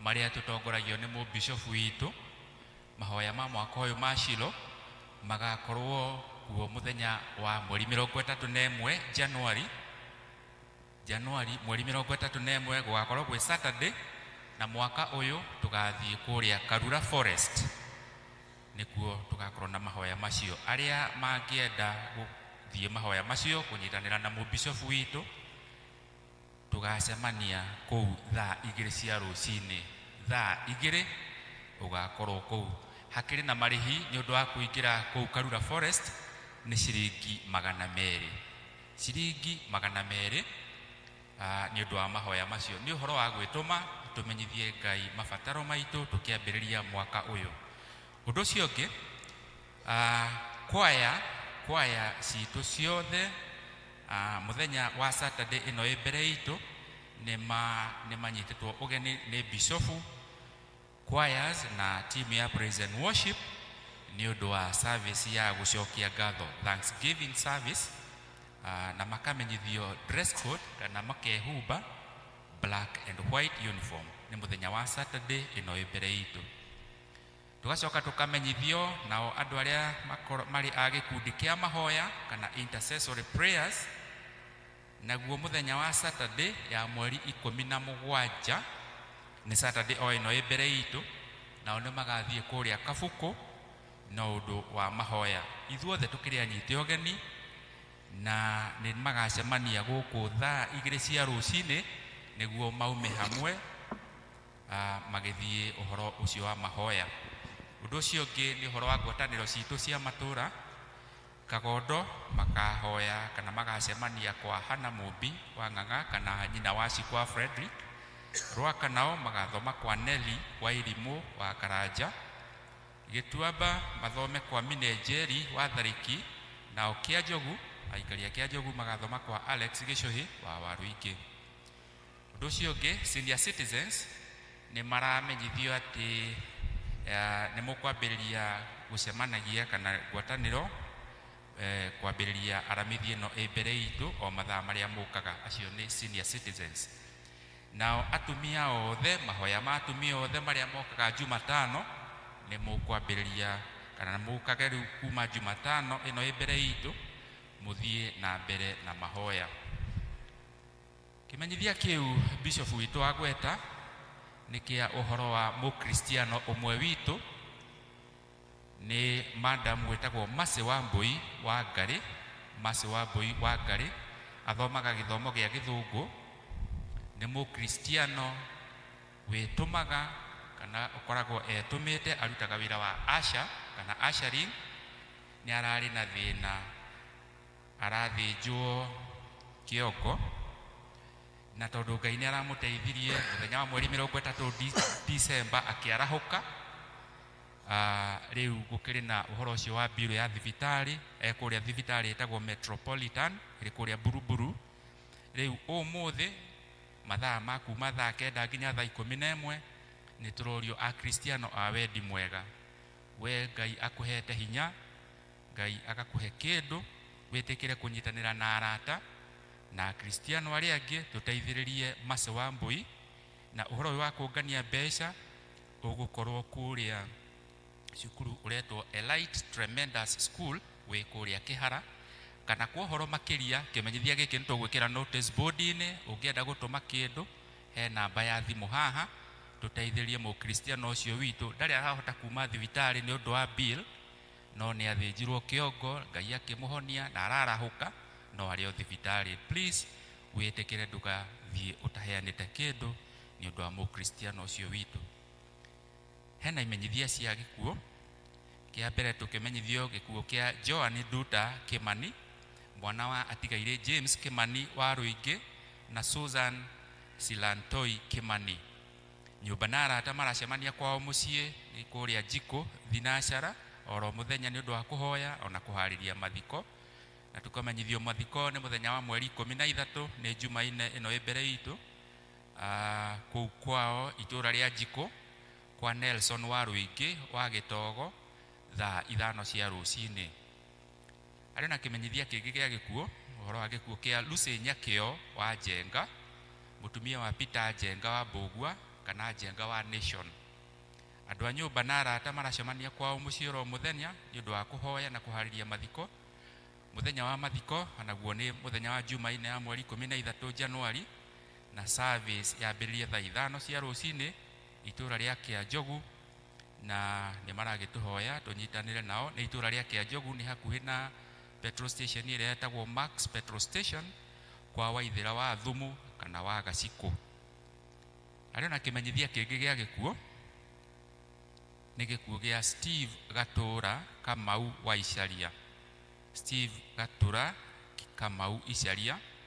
marĩa tũtongoragio nĩ mũbishofu witũ. Mahoya ma mwaka ũyũ ma Shilo magakorwo kuo mũthenya wa mweri 31 January, Januari mweri 31, gũgakorwo gwĩ Saturday, na mwaka ũyũ tũgathiĩ kũrĩa Karura Forest nĩkuo tũgakorwo na mahoya macio. Arĩa mangĩenda gũthiĩ mahoya macio kũnyitanĩra na mũbishofu witũ, tũgacemania kũu thaa 2 cia rũcinĩ. Thaa 2 ũgakorwo kũu. Hakĩrĩ na marĩhi nĩ ũndũ wa kũingĩra kũu Karura Forest nĩ ciringi 200, ciringi 200 nĩ ũndũ wa mahoya macio. Nĩ ũhoro wa gwĩtũma tũmenyithie Ngai mabataro maitũ tũkĩambĩrĩria mwaka ũyũ. Ũndũ ũcio ũngĩ, kwaya citũ ciothe, mũthenya wa Saturday ĩno ĩ mbere itũ nĩ manyitĩtwo ũgeni nĩ bishofu, choirs na team ya praise and worship nĩ ũndũ wa service ya gũcokia ngatho, Thanksgiving service, na makamenyithio dress code kana makehumba black and white uniform. Nĩ mũthenya wa Saturday ĩno ĩ mbere itũ. Tũgacoka tũkamenyithio nao andũ arĩa marĩ a gĩkundi kĩa mahoya kana intercessory prayers, naguo mũthenya wa Saturday ya mweri 17, nĩ Saturday o ĩno ĩ mbere itũ, nao nĩ magathiĩ kũrĩa Kabukũ na ũndũ wa mahoya. Ithuothe tũkĩrĩ anyite ũgeni na nĩ magacemania gũkũ thaa 2 cia rũcinĩ nĩguo maume hamwe magĩthiĩ ũhoro ũcio wa mahoya. Ũndũ ũcio ũngĩ nĩ ũhoro wa ngwatanĩro citũ cia matũra. Kagondo makahoya kana magacemania kwa Hana Mũmbi wa Ng'ang'a kana nyina wa Cikwa Frederick. Rwaka nao magathoma kwa Nelly wa Irimũ wa Karanja. Gĩtuamba mathome kwa Mine Njeri wa Thariki, nao Kĩanjogu, aikari a Kĩanjogu magathoma kwa Alex Gĩcũhĩ wa Waruingĩ. Ũndũ ũcio ũngĩ, senior citizens nĩ maramenyithio atĩ nĩ mũkwambĩrĩria gũcemanagia kana ngwatanĩro kwambĩrĩria aramithi ĩno ĩ mbere itũ o mathaa marĩa mũkaga. Acio nĩ senior citizens. Nao atumia othe, mahoya ma atumia othe marĩa mokaga Jumatano nĩ mũkwambĩrĩria kana mũkage rĩu kuma Jumatano ĩno ĩ mbere itũ mũthiĩ na mbere na mahoya. Kĩmenyithia kĩu bishop witũ agweta nĩ kĩa ũhoro wa mũkristiano ũmwe witũ. Nĩ madam wĩtagwo Mercy Wambui wa Ngarĩ. Mercy Wambui wa Ngarĩ athomaga gĩthomo gĩa gĩthũngũ, nĩ mũkristiano wĩtũmaga kana ũkoragwo etũmĩte, arutaga wĩra wa asha kana ushering. Nĩ ararĩ na thĩna, arathĩnjwo kĩongo, na tondũ Ngai nĩ aramũteithirie mũthenya wa mweri 30 December akĩarahũka. Rĩu gũkĩrĩ na ũhoro ũcio wa mbirũ ya thibitarĩ, ekũrĩa thibitarĩ ĩtagwo Metropolitan ĩrĩ kũrĩa Buruburu. Rĩu ũmũthĩ mathaa ma kuma thaa 9 nginya thaa 11 nĩ tũrorio akristiano a wendi mwega, we Ngai akũhete hinya, Ngai agakũhe kĩndũ, wĩtĩkĩre kũnyitanĩra na arata na akristiano arĩa angĩ tũteithĩrĩrie Mercy Wambui. Na ũhoro ũyũ wa kũngania mbeca ũgũkorwo kũrĩa cukuru ũretwo Elite Tremendous School wĩ kũrĩa Kĩhara. Kana kwa ũhoro makĩria, kĩmenyithia gĩkĩ nĩ tũgwĩkĩra notice board-inĩ. Ũngĩenda gũtũma kĩndũ, he namba ya thimũ haha, tũteithĩrie mũkristiano ũcio witũ. Ndarĩ arahota kuma thibitarĩ nĩ ũndũ wa bill, no nĩ athĩnjirwo kĩongo, Ngai akĩmũhonia na ararahũka, no arĩ o thibitarĩ. Please wĩtĩkĩre, ndũgathiĩ ũtaheanĩte kĩndũ nĩ ũndũ wa mũkristiano ũcio witũ. Hena imenyithia cia gĩkuũ. Kĩa mbere tũkĩmenyithio gĩkuũ kĩa Joan Nduta Kimani, mwana wa atigaire James Kimani wa Rũingĩ na Susan Silantoi Kimani. Nyũmba na arata maracemania kwao mũciĩ nĩ kũrĩa Njikũ Thinacara oro mũthenya nĩ ũndũ wa kũhoya ona kũharĩria mathiko. Na tũkamenyithio mathiko nĩ mũthenya wa mweri 13, nĩ Jumaine ĩno ĩ mbere itũ, kũu kwao itũra rĩa Njikũ kwa Nelson wa Rũingĩ wa Gĩtogo thaa 5 cia rũcinĩ. Arĩ na kĩmenyithia kĩngĩ gĩa gĩkuũ, ũhoro wa gĩkuũ kĩa Lucy Nyakĩo wa Njenga, mũtumia wa Peter Njenga wa Mbũgua kana Njenga wa Nation. Andũ a nyũmba na arata maracemania kwao mũciĩ oro mũthenya nĩ ũndũ wa kũhoya na kũharĩria mathiko. Mũthenya wa mathiko naguo nĩ mũthenya wa Jumaine ya mweri 13 Januari, na service yambĩrĩrie thaa 5 cia rũcinĩ itũra rĩa Kĩanjogu, na nĩ maragĩtũhoya tũnyitanĩre nao. Nĩ itũra rĩa Kĩanjogu, nĩ hakuhĩ na petrol station ĩrĩa ĩtagwo Max Petrol Station kwa Waithĩra wa Thumu kana wa Gacikũ. Arĩ na kĩmenyithia kĩngĩ gĩa gĩkuũ, nĩ gĩkuũ gĩa Steve Gatũra Kamau wa Icaria. Steve Gatũra Kamau Icaria